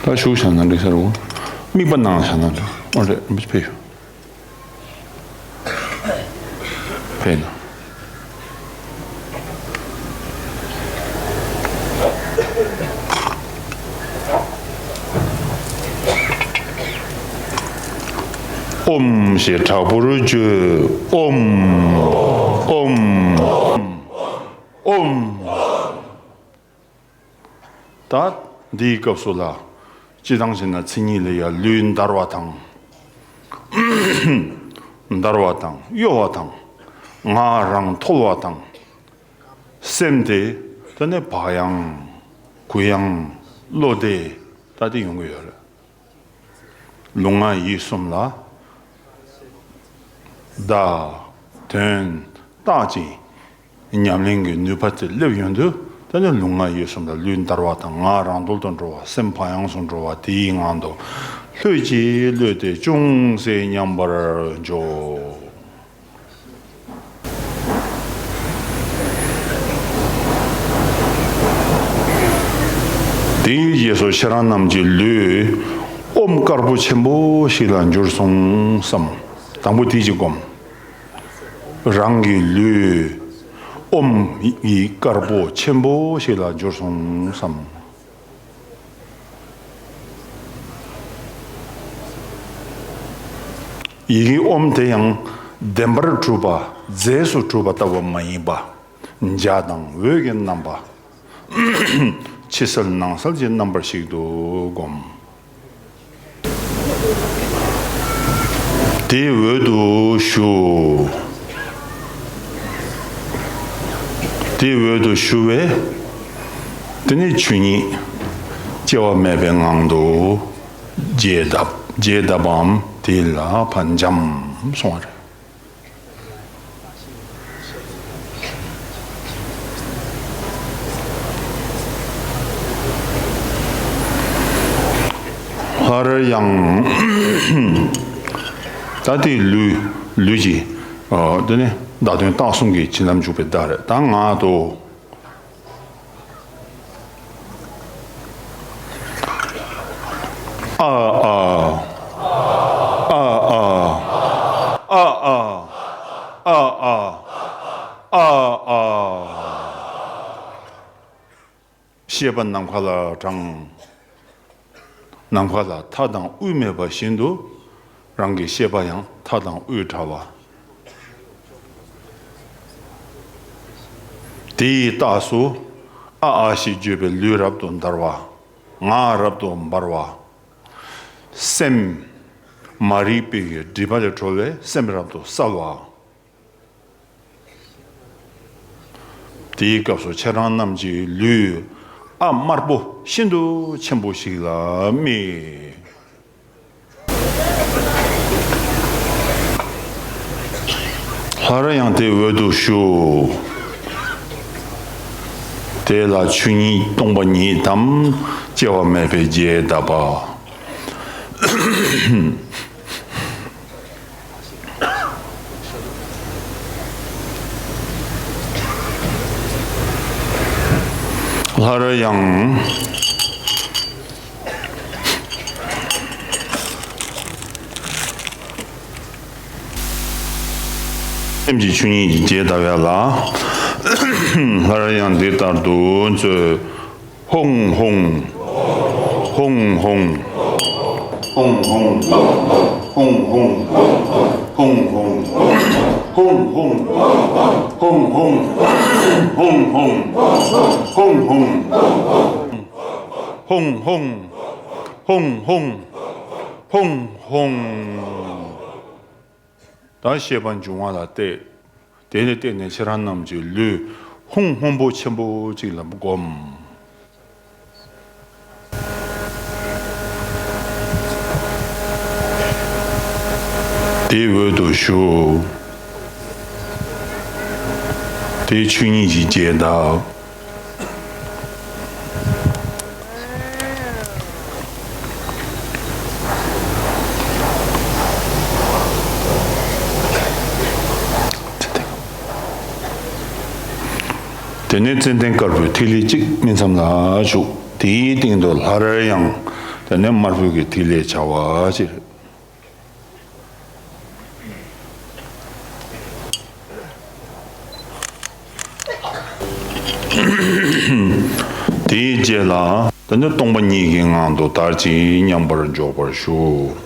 ད་བཞུགས་བཞག་ན་འགྲིག་ས་རེད། དམིགས་པ་ནང་བཞག་ན་འགྲིག་ཨོ་རེད། མི་ཕེབས་ཤོག་ཕེབས་ན། ཨོཾ་ཞེས་དྲག་པོར་བརྗོད། ཨོཾ། ཨོཾ། ཨོཾ། ད་འདིའི་སྐབས་སུ་ལ། སྤྱིར་བཏང་བྱས་ན་མཚན་ཉིད་ལ་ཡ་ལུས་འདར་བ་དང་། འདར་བ་དང་གཡོ་བ་དང་། ངག་རང་མཐོལ་བ་དང་། སེམས་དེ་དེ་ནས་བག་ཡངས། གུ་ཡངས། བློ་བདེ། ད་དེ་ཡོང་གི་ཡོད་རེད། ལུས་ངག་ཡིད་གསུམ་ལ་བརྡ། དོན། རྟགས་ཀྱི་ཉམས་ལེན་གྱི་ནུས་པ་དེ་སླེབས་ཡོང་དུས། དེ་ནས་ལུས་ངག་ཡིད་གསུམ་ལ་ལུས་འདར་བ་དང་། ངག་རང་མཐོལ་དུ་འགྲོ་བ། སེམས་བག་ཡངས་སུ་འགྲོ་བ། དེའི་ངང་དུ་ ལྷོད་ཀྱིས་གློད་དེ་ཅུང་ཟད་མཉམ་པར་འཇོག་དེའི་རྗེས་སུ་ཁྱེད་རང་རྣམས་ཀྱི་ལུས་ཨོམ་དཀར་པོ་ཆེན་པོ་ཞིག་ལ་འགྱུར་སོང་བསམ། དང་པོ་དེ་གཅིག་སྒོམ། རང་གི་ལུས་ཨོམ་ཡི་དཀར་པོ་ཆེན་པོ་ཞིག་ལ་འགྱུར་སོང་བསམ། ཡི་གེ་ཨོམ་དེ་ཡང་བདེན་པར་གྲུབ་པ་རྫས་སུ་གྲུབ་པ་ལྟ་བུ་མ་ཡིན་པ། འཇའ་དང་འོད་ཀྱི་རྣམ་པ། ཕྱི་གསལ་ནང་གསལ་གྱི་རྣམ་པར་ཞིག་ཏུ་བསྒོམ། དེའི་འོག་ཏུ་ཞུ། དེའི་འོག་ཏུ་ཞུ་བས། དེ་ནས་ཆོས་ཉིད་སྐྱེ་བ་མེད་པའི་ངང་དུ་རྒྱས་གདབ། རྒྱས་གདབ་པའམ་དེ་ལ་ཕར་འབྱམས་སོང་བ་རེད། སླར་ཡང་། ད་དེ་ལུས་ལུས་ཀྱི་ཨ་དེ་ནི་བརྡ་དོན་རྟགས་གསུམ་གྱི་བྱིན་རླབས་འཇུག་པའི་བརྡ་རེད། ད་ངག་ཏུ། ཨ་ཨ། ཨ་ཨ། ཨ་ཨ། ཨ་ཨ། ཨ་ཨ། ཤེས་པ་ནམ་མཁའ་ལ་དྲངས། ནམ་མཁའ་ལ་མཐའ་དང་དབུས་མེད་པ་བཞིན་དུ། རང་གི་ཤེས་པ་ཡང་མཐའ་དང་དབུས་བྲལ་བ། དེ་ཡི་རྟགས་སུ། ཨ་ཨ་ཞེས་བརྗོད་པའི་ལུས་རབ་ཏུ་འདར་བ། ངག་རབ་ཏུ་འབར་བ། སེམས་མ་རིག་པའི་སྒྲིབ་པ་ལས་གྲོལ་བའི་སེམས་རབ་ཏུ་གསལ་བ། དེའི་སྐབས་སུ་ཁྱེད་རང་རྣམས་ཀྱི་ལུས་ཨ་དམར་པོ་ཤིན་ཏུ་ཆེན་པོ་ཞིག་ལ་དམིགས། སླར་ཡང་དེའི་འོག་ཏུ་ཞུ། དེ་ལ་ཆོས་ཉིད་སྟོང་པ་ཉིད་དམ་སྐྱེ་བ་མེད་པའི་རྒྱས་གདབ་པ། སླར་ཡང་། སེམས་ཀྱི་ཆོས་ཉིད་ཀྱི་རྒྱས་གདབ་ཡ་ལ། སླར་ཡང་འདི་ལྟར་དུ་མཛོད། ཧཱུྃ་ཧཱུྃ། ཧཱུྃ་ཧཱུྃ། ཧཱུྃ་ཧཱུྃ། ཧཱུྃ་ཧཱུྃ། ཧཱུྃ་ཧཱུྃ། ཧཱུྃ་ཧཱུྃ། ད་ཤེས་པ་འབྱུང་བ་ལ་བལྟས། དེ་ལ་བརྟེན་ནས་ཁྱེད་རང་རྣམས་ཀྱི་ལུས་ཧཱུྃ་སྔོན་པོ་ཆེན་པོ་གཅིག་ལ་བསྒོམ། དེའི་འོག་ཏུ་ཞུ། དེའི་ཆོས་ཉིད་ཀྱི་རྒྱས་གདབ། དེ་ནས་ཙན་དན་དཀར་པོའི་ཐིག་ལེ་གཅིག་སྨིན་མཚམས་ལ་བཞུགས། དེའི་སྟེང་དུ་སླར་ཡང་དེ་ནས་དམར་པོའི་གི་ཐིག་ལེ་བྱ་བ་ཅིག། དེའི་རྗེས་ལ་དེ་ནི་སྟོང་པ་ཉིད་ཀྱི་ངང་དུ་དར་ཅིག་མཉམ་པར་འཇོག་པར་ཞུ།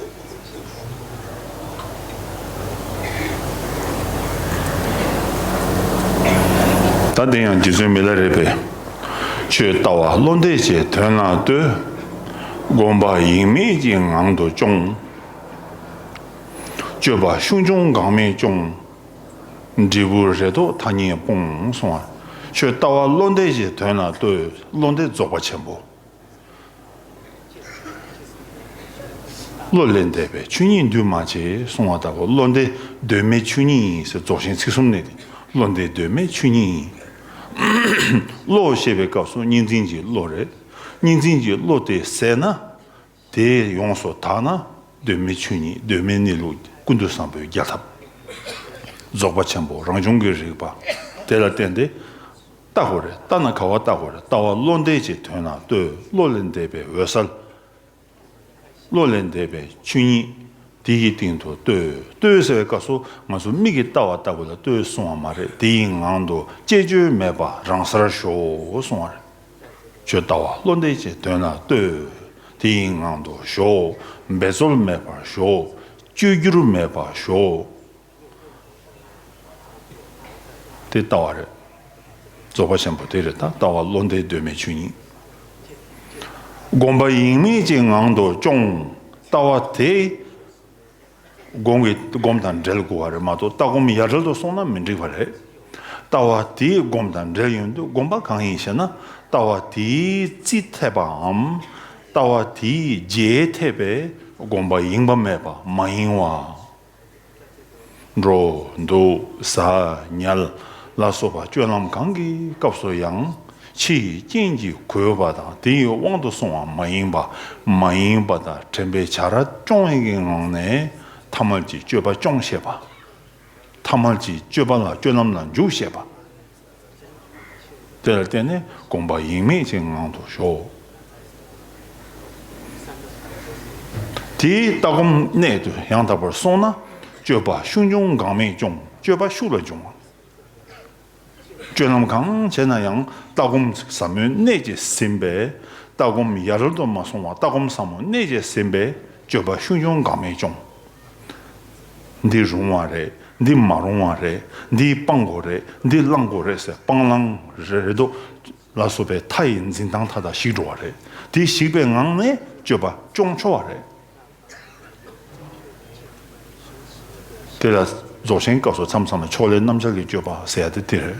ད་དེ་ཡང་རྗེ་བཙུན་མི་ལ་རས་པས། ཆོས་ལྟ་བ་བློ་འདས་ཀྱི་དོན་ལ་ལྟོས། སྒོམ་པ་ཡེངས་མེད་ཀྱི་ངང་དུ་སྐྱོང་། སྤྱོད་པ་ཤུགས་འབྱུང་འགག་མེད་སྐྱོང་། འབྲས་བུ་རེ་དོགས་ཐ་སྙད་སྤོང་གསུང་བ། ཆོས་ལྟ་བ་བློ་འདས་ཀྱི་དོན་ལ་ལྟོས། བློ་འདས་རྫོགས་པ་ཆེན་པོ། བློ་ལས་འདས་པའི་ཆོས་ཉིད་འདུས་མ་བྱས་གསུང་བ་ལྟ་བུ། བློ་འདས་གདོད་མའི་ཆོས་ཉིད་ཡིན་ཟེར་རྫོགས་ཆེན་ཚིག་གསུམ་ནས་ཏེ། བློ་འདས་གདོད་མའི་ཆོས་ཉིད་ཡིན། བློ་ཞེས་པའི་སྐབས་སུ་གཉིས་འཛིན་གྱི་བློ་རེད། གཉིས་འཛིན་གྱི་བློ་དེ་ཟད་ན། དེ་ཡོངས་སུ་དག་ན་གདོད་མའི་ཆོས་ཉིད། གདོད་མའི་གནས་ལུགས་ཀུན་ཏུ་བཟང་པོའི་རྒྱལ་ཐབས། རྫོགས་པ་ཆེན་པོ་རང་བྱུང་གི་རིག་པ། དེ་ལ་བརྟེན་ཏེ་ལྟ་དགོས་རེད། ལྟ་ན་ག་བ་ལྟ་དགོས་རེད། ལྟ་བ་བློ་འདས་ཀྱི་དོན་ལ་ལྟོས། བློ་ལས་འདས་པའི་འོད་གསལ། བློ་ལས་འདས་པའི་ཆོས་ཉིད་དེ་ཡི་སྟེང་དུ་ལྟོས། ལྟོས་ཟེར་བའི་སྐབས་སུ་ང་ཚོ་མིག་གིས་ལྟ་བ་ལྟ་བུ་ལ་ལྟོས་གསུང་བ་མ་རེད། དེ་ཡི་ངང་དུ་བཅས་བཅོས་མེད་པར་རང་སར་ཞོག་གསུང་བ་རེད། ཁྱོད་ལྟ་བ་བློ་འདས་ཀྱི་དོན་ལ་ལྟོས། དེ་ཡི་ངང་དུ་ཞོག་འབད་རྩོལ་མེད་པར་ཞོག་བཅོས་བསྒྱུར་མེད་པར་ཞོག་དེ་ལྟ་བ་རེད། རྫོགས་པ་ཆེན་པོ་དེ་རེད། ད་ལྟ་བ་བློ་འདས་གདོད་མའི་ཆོས་ཉིད། སྒོམ་པ་ཡེངས་མེད་ཀྱི་ངང་དུ་སྐྱོང་། ལྟ་བ་དེ་སྒོམ་གྱི་སྒོམ་དང་འབྲེལ་དགོས་པ་རེད་མ་གཏོགས། ལྟ་སྒོམ་ཡ་བྲལ་དུ་སོང་ན་མི་འགྲིག་པ་རེད། ལྟ་བ་དེའི་སྒོམ་དང་འབྲེལ་ཡོང་དུས། སྒོམ་པ་གང་ཡིན་ཞེ་ན། ལྟ་བ་དེའི་རྩིས་ཐེབས་པའམ། ལྟ་བ་དེའི་རྗེས་ཐེབས་པའི་སྒོམ་པ་ཡེངས་པ་མེད་པ་མ་ཡེངས་པ། འགྲོ་འདུག་ཟ་ཉལ་ལ་སོགས་པ་སྤྱོད་ལམ་གང་གི་སྐབས་སུ་ཡང་། ཕྱི་ཡི་རྐྱེན་གྱིས་གོས་པ་དང་། དེ་ཡི་དབང་དུ་སོང་བ་མ་ཡེངས་པ། མ་ཡེངས་པ་དང་དྲན་པའི་བྱ་ར་སྐྱོང་བའི་ངང་ནས་ཐ་མལ་གྱི་སྤྱོད་པ་སྐྱོང་ཤེས་པ། ཐ་མལ་གྱི་སྤྱོད་པ་ལ་སྤྱོད་ལམ་ལ་འཇུག་ཤེས་པ། དེ་ལ་བརྟེན་ནས་སྒོམ་པ་ཡེངས་མེད་ཀྱི་ངང་དུ་ཞོག་དེའི་ལྟ་སྒོམ་གནད་དུ་ཡང་དག་པར་སོང་ན། སྤྱོད་པ་ཤུགས་འབྱུང་འགག་མེད་སྐྱོང་། སྤྱོད་པ་ཤུགས་ལ་འབྱུང་བ། སྤྱོད་ལམ་གང་བྱས་ན་ཡང་ལྟ་སྒོམ་ཟབ་མོའི་གནད་ཀྱིས་ཟིན་པས། ལྟ་སྒོམ་ཡ་རལ་དུ་མ་སོང་བར་ལྟ་སྒོམ་ཟབ་མོའི་གནད་ཀྱིས་ཟིན་པས། སྤྱོད་པ་ཤུགས་འབྱུང་འགག་མེད་སྐྱོང་། འདི་རུང་བ་རེད། འདི་མ་རུང་བ་རེད། འདི་སྤང་དགོས་རེད། འདི་བླང་དགོས་རེད་ཟེར་སྤང་བླང་རེ་རེ་དོ་ལ་སོགས་པའི་མཐའ་ཡི་འཛིན་སྟངས་མཐའ་དག་ཞིག་འགྲོ་བ་རེད། དེ་ཞིག་པའི་ངང་ནས་སྤྱོད་པ་སྐྱོང་ཆོག་བ་རེད། དེ་ལ་རྫོགས་ཆེན་སྐབས་སུ་མཚམས་མཚམས་ལ་ཕྱོགས་ལས་རྣམ་བཅད་ཀྱི་སྤྱོད་པ་ཟེར་ཡ་དེ་དེ་རེད།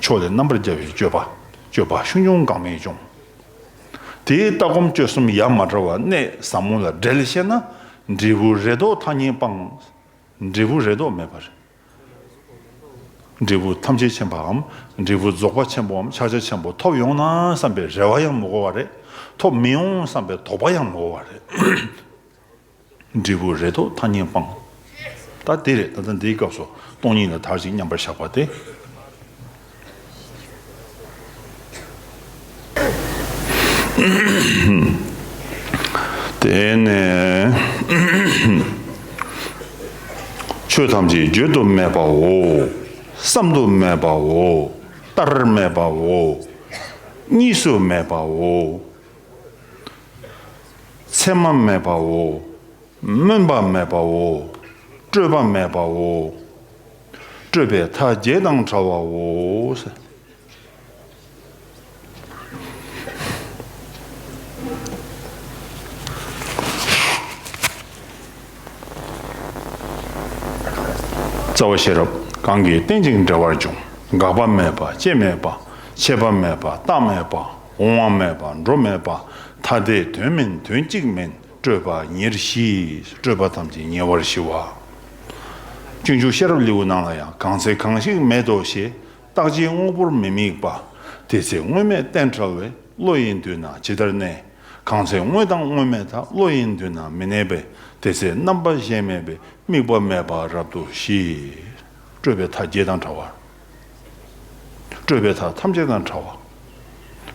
ཕྱོགས་ལས་རྣམ་པར་རྒྱལ་བའི་སྤྱོད་པ། སྤྱོད་པ་ཤུགས་འབྱུང་འགག་མེད་སྐྱོང་། དེའི་ལྟ་སྒོམ་སྤྱོད་གསུམ་ཡ་མ་བྲལ་བ་གནད་ཟབ་མོ་ལ་འབྲེལ་ཤེས་ན། འབྲས་བུ་རེ་དོགས་ཐ་སྙད་སྤང་། འབྲས་བུ་རེ་དོགས་མེད་པ་རེད། འབྲས་བུ་ཐམས་ཅད་མཁྱེན་པའམ། འབྲས་བུ་རྫོགས་པ་ཆེན་པོའམ་ཕྱག་རྒྱ་ཆེན་པོ་ཐོབ་ཡོང་ན་བསམ་པའི་རེ་བ་ཡང་མི་དགོས་པ་རེད། ཐོབ་མི་ཡོང་བསམ་པའི་དོགས་པ་ཡང་མི་དགོས་པ་རེད། འབྲས་བུ་རེ་དོགས་ཐ་སྙད་སྤང་། ད་དེ་རེད། ད་ལྟ་འདིའི་སྐབས་སུ་སྟོང་ཉིད་ལ་དར་ཅིག་མཉམ་པར་བཞག་པ་སྟེ། དེ་ནས་ཆོས་ཐམས་ཅད་བརྗོད་དུ་མེད་པའོ། བསམ་དུ་མེད་པའོ། བལྟར་མེད་པའོ། གཉིས་སུ་མེད་པའོ། མཚན་མ་མེད་པའོ། སྨོན་པ་མེད་པའོ། སྤྲོས་པ་མེད་པའོ། སྤྲོས་པའི་མཐའ་བརྒྱད་དང་བྲལ་བའོ། རྩ་བ་ཤེས་རབ་གང་གིས་རྟེན་ཅིང་འབྲེལ་བར་འབྱུང་། འགག་པ་མེད་པ་སྐྱེ་མེད་པ། ཆད་པ་མེད་པ་རྟག་མེད་པ། འོང་བ་མེད་པ་འགྲོ་མེད་པ། ཐ་དད་དོན་མིན་དོན་གཅིག་མིན། སྤྲོས་པ་ཉེར་ཞི། སྤྲོས་པ་ཐམས་ཅད་ཉེ་བར་ཞི་བ། སྤྱོད་འཇུག་ཤེས་རབ་ལེའུ་ནང་ལ་ཡང་། གང་ཚེ་གང་ཞིག་མེད་དོ་ཞེས། རྟག་ཅིང་དངོས་པོར་མི་དམིགས་པ། དེ་ཚེ་དངོས་མེད་གཏན་བྲལ་བའི། བློ་ཡི་མདུན་ན་ཇི་ལྟར་གནས། གང་ཚེ་དངོས་དང་དངོས་མེད་མཐའ། བློ་ཡི་མདུན་ན་མི་གནས་པས། དེ་ཚེ་རྣམ་པ་གཞན་མེད་པའི། དམིགས་པ་མེད་པ་རབ་ཏུ་ཞི། སྤྲོས་པའི་མཐའ་བརྒྱད་དང་བྲལ་བ། སྤྲོས་པའི་མཐའ་ཐམས་ཅད་དང་བྲལ་བ།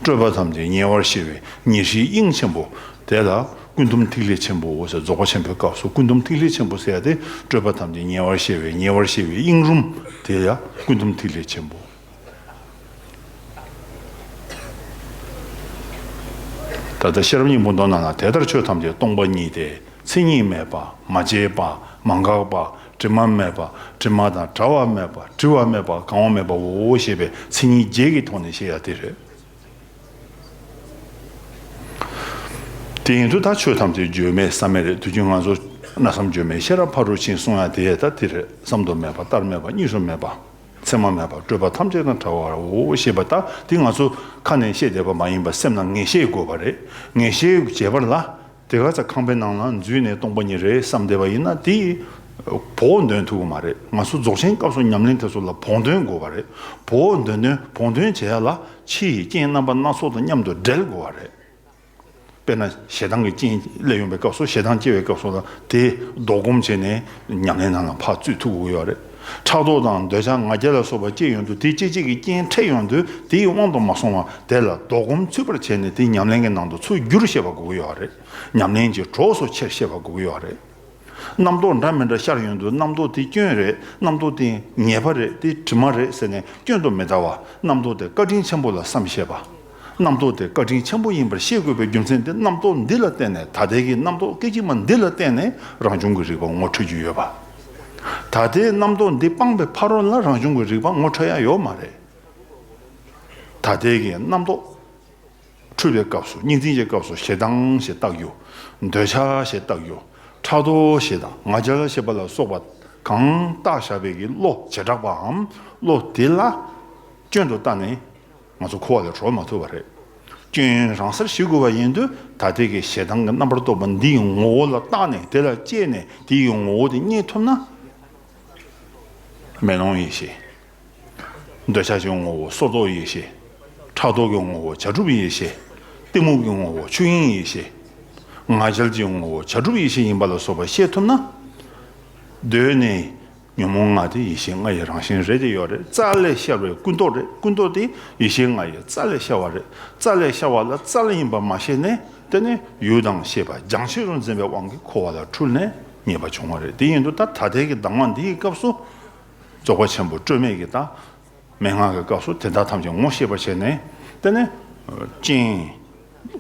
སྤྲོས་པ་ཐམས་ཅད་ཉེ་བར་ཞི་བའི་ཉེར་ཞིའི་དབྱིངས་ཆེན་པོ་དེ་ལ་ཀུན་ཐུབ་ཐིག་ལེ་ཆེན་པོ་ཟེར། རྫོགས་པ་ཆེན་པོའི་སྐབས་སུ་ཀུན་ཐུབ་ཐིག་ལེ་ཆེན་པོ་ཟེར་ཡ་དེ། སྤྲོས་པ་ཐམས་ཅད་ཉེ་བར་ཞི་བའི། ཉེ་བར་ཞི་བའི་དབྱིངས་རུམ་དེ་ཡང་ཀུན་ཐུབ་ཐིག་ལེ་ཆེན་པོ། ད་ལྟ་ཤེས་རབ་སྙིང་པོ་མདོ་ནང་ལ། དེ་ལྟར་ཆོས་ཐམས་ཅད་སྟོང་པ་ཉིད་དེ། མཚན་ཉིད་མེད་པ། མ་སྐྱེས་པ། མ་འགགས་པ། དྲི་མ་མེད་པ། དྲི་མ་དང་བྲལ་བ་མེད་པ། བྲི་བ་མེད་པ། གང་བ་མེད་པའོ་ཞེས་པའི་མཚན་ཉིད་བརྒྱད་ཀྱི་ཐོག་ནས་བཤད་ཡ་དེ་རེད། དེ་ཡིན་དུས་ད་ཆོས་ཐམས་ཅད་བརྗོད་མེད་ས་མེད་རེད། དུས་རྒྱུན་ང་ཚོ་གནམ་མེད་ས་མེད་བརྗོད་མེད་ཤེས་རབ་ཕ་རོལ་ཕྱིན་གསུང་ཡ་དེ་ད་དེ་རེད། བསམ་དུ་མེད་པ། བལྟར་མེད་པ། གཉིས་སུ་མེད་པ། མཚན་མ་མེད་པ། སྤྲོས་པ་ཐམས་ཅད་དང་བྲལ་བའོ་ཞེས་པ་ད་དེ་ང་ཚོ་ཁ་ནས་བཤད་བསྡད་པ་མ་ཡིན་པ་སེམས་ནང་ངེས་ཤེས་དགོས་པ་རེད། ངེས་ཤེས་བྱེད་པར་ལ་དེ་ག་ཚ་ཁང་པའི་ནང་ལ་འཛུལ་ནས་སྟོང་པ་ཉིད་རེད་བསམ་བསྡད་པ་ཡིན་ན། དེ་བོགས་འདོན་ཐུབ་ཀྱི་མ་རེད། ང་ཚོ་རྫོགས་ཆེན་སྐབས་སུ་ཉམས་ལེན་དེ་ཚོ་ལ་བོགས་འདོན་དགོས་པ་རེད། བོགས་འདོན་འདོན་བོགས་འདོན་བྱེད་ཡ་ལ་ཕྱི་ཡི་རྐྱེན་རྣམ་པ་སྣ་ཚོགས་དང་མཉམ་དུ་འབྲེལ་དགོས་པ་རེད། དཔེར་ན་ཞེ་སྡང་གི་རྐྱེན་སླེབས་ཡོང་པའི་སྐབས་སུ། ཞེ་སྡང་སྐྱེ་བའི་སྐབས་སུ་ལ་དེ་ལྡོག་སྒོམ་བྱས་ནས་ཉམས་ལེན་ནང་ལ་ཕར་བཙུད་ཐུབ་དགོས་ཡོད་རེད། ཕྲག་དོག་དང་འདོད་ཆགས་ང་རྒྱལ་ལ་སོགས་པ་སྐྱེ་ཡོང་དུས། དེ་སྐྱེ་བྱེད་ཀྱི་རྐྱེན་འཕྲད་ཡོང་དུས། དེའི་དབང་དུ་མ་སོང་བར་དེ་ལ་ལྡོག་སྒོམ་ཚུད་པར་བྱས་ནས། དེ་ཉམས་ལེན་གྱི་ནང་དུ་ཚུར་བསྒྱུར་ཤེས་པ་དགོས་ཀྱི་ཡོད་རེད། ཉམས་ལེན་གྱི་གྲོགས་སུ་འཁྱེར་ཤེས་པ་དགོས་ཀྱི་ཡོད་རེད། རྣམ་རྟོག་འདྲ་མི་འདྲ་ཤར་ཡོང་དུས། རྣམ་རྟོག་དེ་སྐྱོན་རེད། རྣམ་རྟོག་དེ་ཉེས་པ་རེད། དེ་དྲི་མ་རེད་ཟེར་ནས་སྐྱོན་དུ་མི་ལྟ་བར། རྣམ་རྟོག་དེ་བཀའ་དྲིན་ཆེན་པོ་ལ་བསམ་ཤེས་པ། རྣམ་རྟོག་དེ་བཀའ་དྲིན་ཆེན་པོ་ཡིན་པར་ཤེས་དགོས་པའི་རྒྱུ་མཚན་དེ། རྣམ་རྟོག་འདི་ལ་བརྟེན་ནས། ད་ལྟའི་གི་རྣམ་རྟོག་སྐད་ཅིག་མ་འདི་ལ་བརྟེན་ནས་རང་བྱུང་གི་རིག་པ་ངོ་འཕྲོད་རྒྱུ་ཡོད་པ། ད་ལྟའི་རྣམ་རྟོག་འདི་སྤངས་པའི་ཕ་རོལ་ལ་རང་བྱུང་གི་རིག་པ་ངོ་འཕྲོད་ཡ་ཡོད་མ་རེད། ད་ལྟའི་གི་རྣམ་རྟོག་འཁྲུལ་པའི་སྐབས་སུ། གཉིས་འཛིན་གྱི་སྐབས་སུ་ཞེ་སྡང་ཞེས་བཏགས་རྒྱུ། འདོད་ཆགས་ཞེས་བཏགས་རྒྱུ། ཕྲག་དོག་ཞེ་སྡང་། ང་རྒྱལ་ཞེས་པ་ལ་སོགས་པ་གང་བཏགས་བཞག་པའི་གི་བློ་བྱེ་བྲག་པའམ། བློ་དེ་ལ་སྐྱོན་དུ་བལྟས་ནས་ང་ཚོ་འཁོར་བ་ལས་གྲོལ་མ་ཐུབ་པ་རེད། སྐྱོན་རང་སར་ཞི་དགོས་པ་ཡིན་དུས། ད་ལྟའི་གི་ཞེ་སྡང་གི་རྣམ་པར་རྟོག་པ་འདིའི་ངོ་བོ་ལ་བརྟགས་ནས། དེ་ལ་དཔྱད་ནས། དེའི་ངོ་བོ་དེ་རྙེད་ཐུབ་ན། མེ་ལོང་ཡེ་ཤེས། འདོད་ཆགས་ཀྱི་ངོ་བོ་སོར་རྟོག་ཡེ་ཤེས། ཕྲག་དོག་གི་ངོ་བོ་བྱ་གྲུབ་ཡེ་ཤེས། གཏི་མུག་གི་ངོ་བོ་ཆོས་དབྱིངས་ཡེ་ཤེས། ང་རྒྱལ་གྱི་ངོ་བོ་བྱ་གྲུབ་ཡེ་ཤེས་ཡིན་པ་ལ་སོགས་པ་ཤེས་ཐུབ་ན། གདོད་ནས་ཉོན་མོངས་ལྔ་དེ་ཡེ་ཤེས་ལྔ་ཡི་རང་བཞིན་རེད་དེ་ཡོད་རེད། རྩ་ལས་ཤར་བའི་ཀུན་རྟོག་རེད། ཀུན་རྟོག་དེ་ཡེ་ཤེས་ལྔ་ཡི་རྩ་ལས་ཤར་བ་རེད། རྩ་ལས་ཤར་བ་ལ་རྩ་ལས་ཡིན་པ་མ་ཤེས་ནས། དེ་ནས་ཡུལ་དང་ཤེས་པ་རྒྱང་ཤེས་སུ་འཛིན་པའི་དབང་གིས་འཁོར་བ་ལ་འཁྲུལ་ནས་ཉེས་པ་བྱུང་བ་རེད། དེ་ཡིན་དུས་ད་ད་ལྟའི་གི་གདམས་ངག་འདིའི་སྐབས་སུ། རྫོགས་པ་ཆེན་པོ་སྤྲོས་མེད་ཀྱི་ད་མན་ངག་གི་སྐབས་སུ་དེ་དག་ཐམས་ཅད་ངོ་ཤེས་པར་བྱས་ནས། དེ་ནས་རྐྱེན་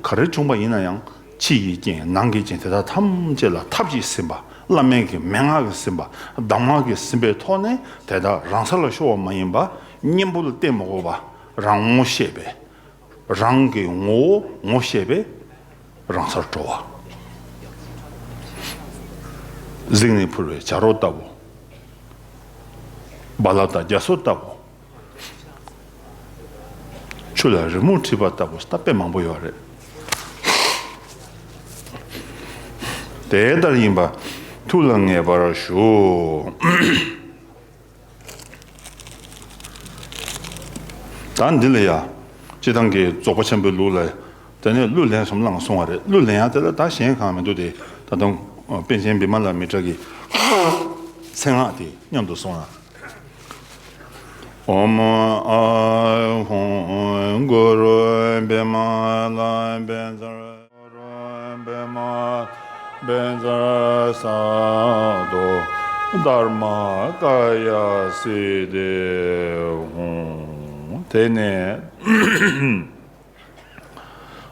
ག་རེ་བྱུང་པ་ཡིན་ན་ཡང་། ཕྱི་ཡི་རྐྱེན་ནང་གི་རྐྱེན་དེ་དག་ཐམས་ཅད་ལ་ཐབས་ཀྱིས་ཟིན་པ། བླ་མེད་ཀྱི་མན་ངག་གིས་ཟིན་པ། གདམས་ངག་གིས་ཟིན་པའི་ཐོག་ནས་དེ་དག་རང་སར་ལ་ཤོར་བ་མ་ཡིན་པ། གཉེན་པོ་ལ་བརྟེན་མ་དགོས་པ། རང་ངོ་ཤེས་པས། རང་གི་ངོ་བོ་ངོ་ཤེས་པས་རང་སར་གྲོལ་བ། གཟིགས་ནས་འཕུར་བའི་བྱ་རོག་ལྟ་བུ། རྦ་རླབས་དང་རྒྱ་མཚོ་ལྟ་བུ། ཆུ་ལ་རི་མོ་བྲིས་པ་ལྟ་བུ། ད་དཔེ་མང་པོ་ཡོད་རེད། དེ་ལྟར་ཡིན་པ་ཐུགས་ལ་ངེས་པར་ཞུ། ད་འདི་ལ་ཡ། སྤྱིར་བཏང་གི་རྫོགས་པ་ཆེན་པོའི་ལུགས་ལ། དེ་ནས་གླུ་ལན་གསུམ་བླངས་སོང་བ་རེད། གླུ་ལེན་ཡ་དེ་ལ་ད་གཞན་གང་མི་འདུག་སྟེ། ད་དུང་པཎ་ཆེན་བི་མ་ལ་མི་ཏྲ་གི་མཚན་སྔགས་དེ་མཉམ་དུ་གསུངས་ན། ཨོཾ་ཨཱཿཧཱུྃ་གུ་རུ་བི་མ་ལ་བཛྲ། གུ་རུ་བི་མ་ལ་བཛྲ་སཏྭ་དྷརྨ་ཀཱ་ཡ་སིདྡྷི་ཧཱུྃ། དེ་ནས་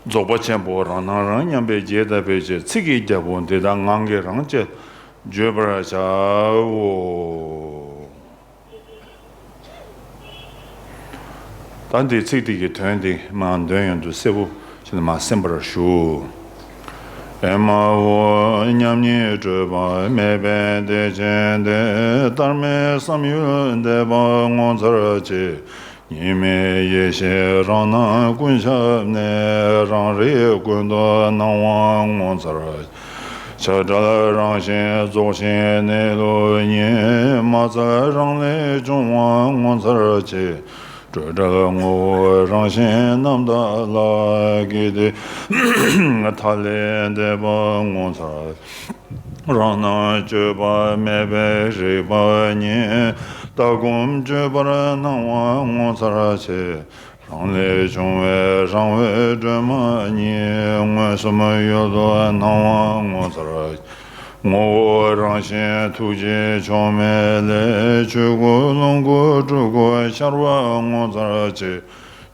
རྫོགས་པ་ཆེན་པོ་རང་སྣང་རང་མཉམ་པའི་རྒྱས་བཏབ་པའི་ཕྱིར། ཚིག་གི་རྒྱལ་པོ་འདི་དག་ངང་གིས་རང་བྱས་བརྗོད་པར་བྱའོ། ད་འདི་ཚིག་འདི་གི་དོན་འདི་མར་འདོན་ཡོང་དུས་གསལ་པོ་ཞིག་མར་གསན་པར་ཞུ། ཨེ་མ་ཧོ། མཉམ་ཉིད་སྤྲོས་པ་མེད་པའི་བདེ་ཆེན་དེ། བལྟར་མེད་བསམ་ཡུལ་འདས་པ་ངོ་མཚར་ཆེ། གཉིས་མེད་ཡེ་ཤེས་རང་སྣང་ཀུན་ཁྱབ་ནས། རང་རིག་ཀུན་ཏུ་སྣང་བ་ངོ་མཚར། ཆགས་བྲལ་རང་བཞིན་རྫོགས་ཆེན་གནས་ལུགས་ཉིད། མ་བཙལ་རང་ལས་བྱུང་བ་ངོ་མཚར་ཆེ། སྤྲོས་བྲལ་ངོ་བོ་རང་བཞིན་རྣམ་དག་ལ། གེགས་དེ་མཐའ་ལས་འདས་པ་ངོ་མཚར། རང་སྣང་བཅོས་པ་མེད་པའི་རིག་པ་ཉིད། ལྟ་སྒོམ་སྤྱོད་པར་སྣང་བ་ངོ་མཚར་ཆེ། རང་ལས་བྱུང་བའི་རང་འོད་སྒྲོན་མ་ཉིད། མངོན་སུམ་ཡུལ་དུ་སྣང་བ་ངོ་མཚར། ངོ་བོ་རང་བཞིན་ཐུགས་རྗེ་ཆོས་མེད་ལས། ཆོས་སྐུ་ལོངས་སྐུ་སྤྲུལ་སྐུ་ཤར་བ་ངོ་མཚར་ཆེ།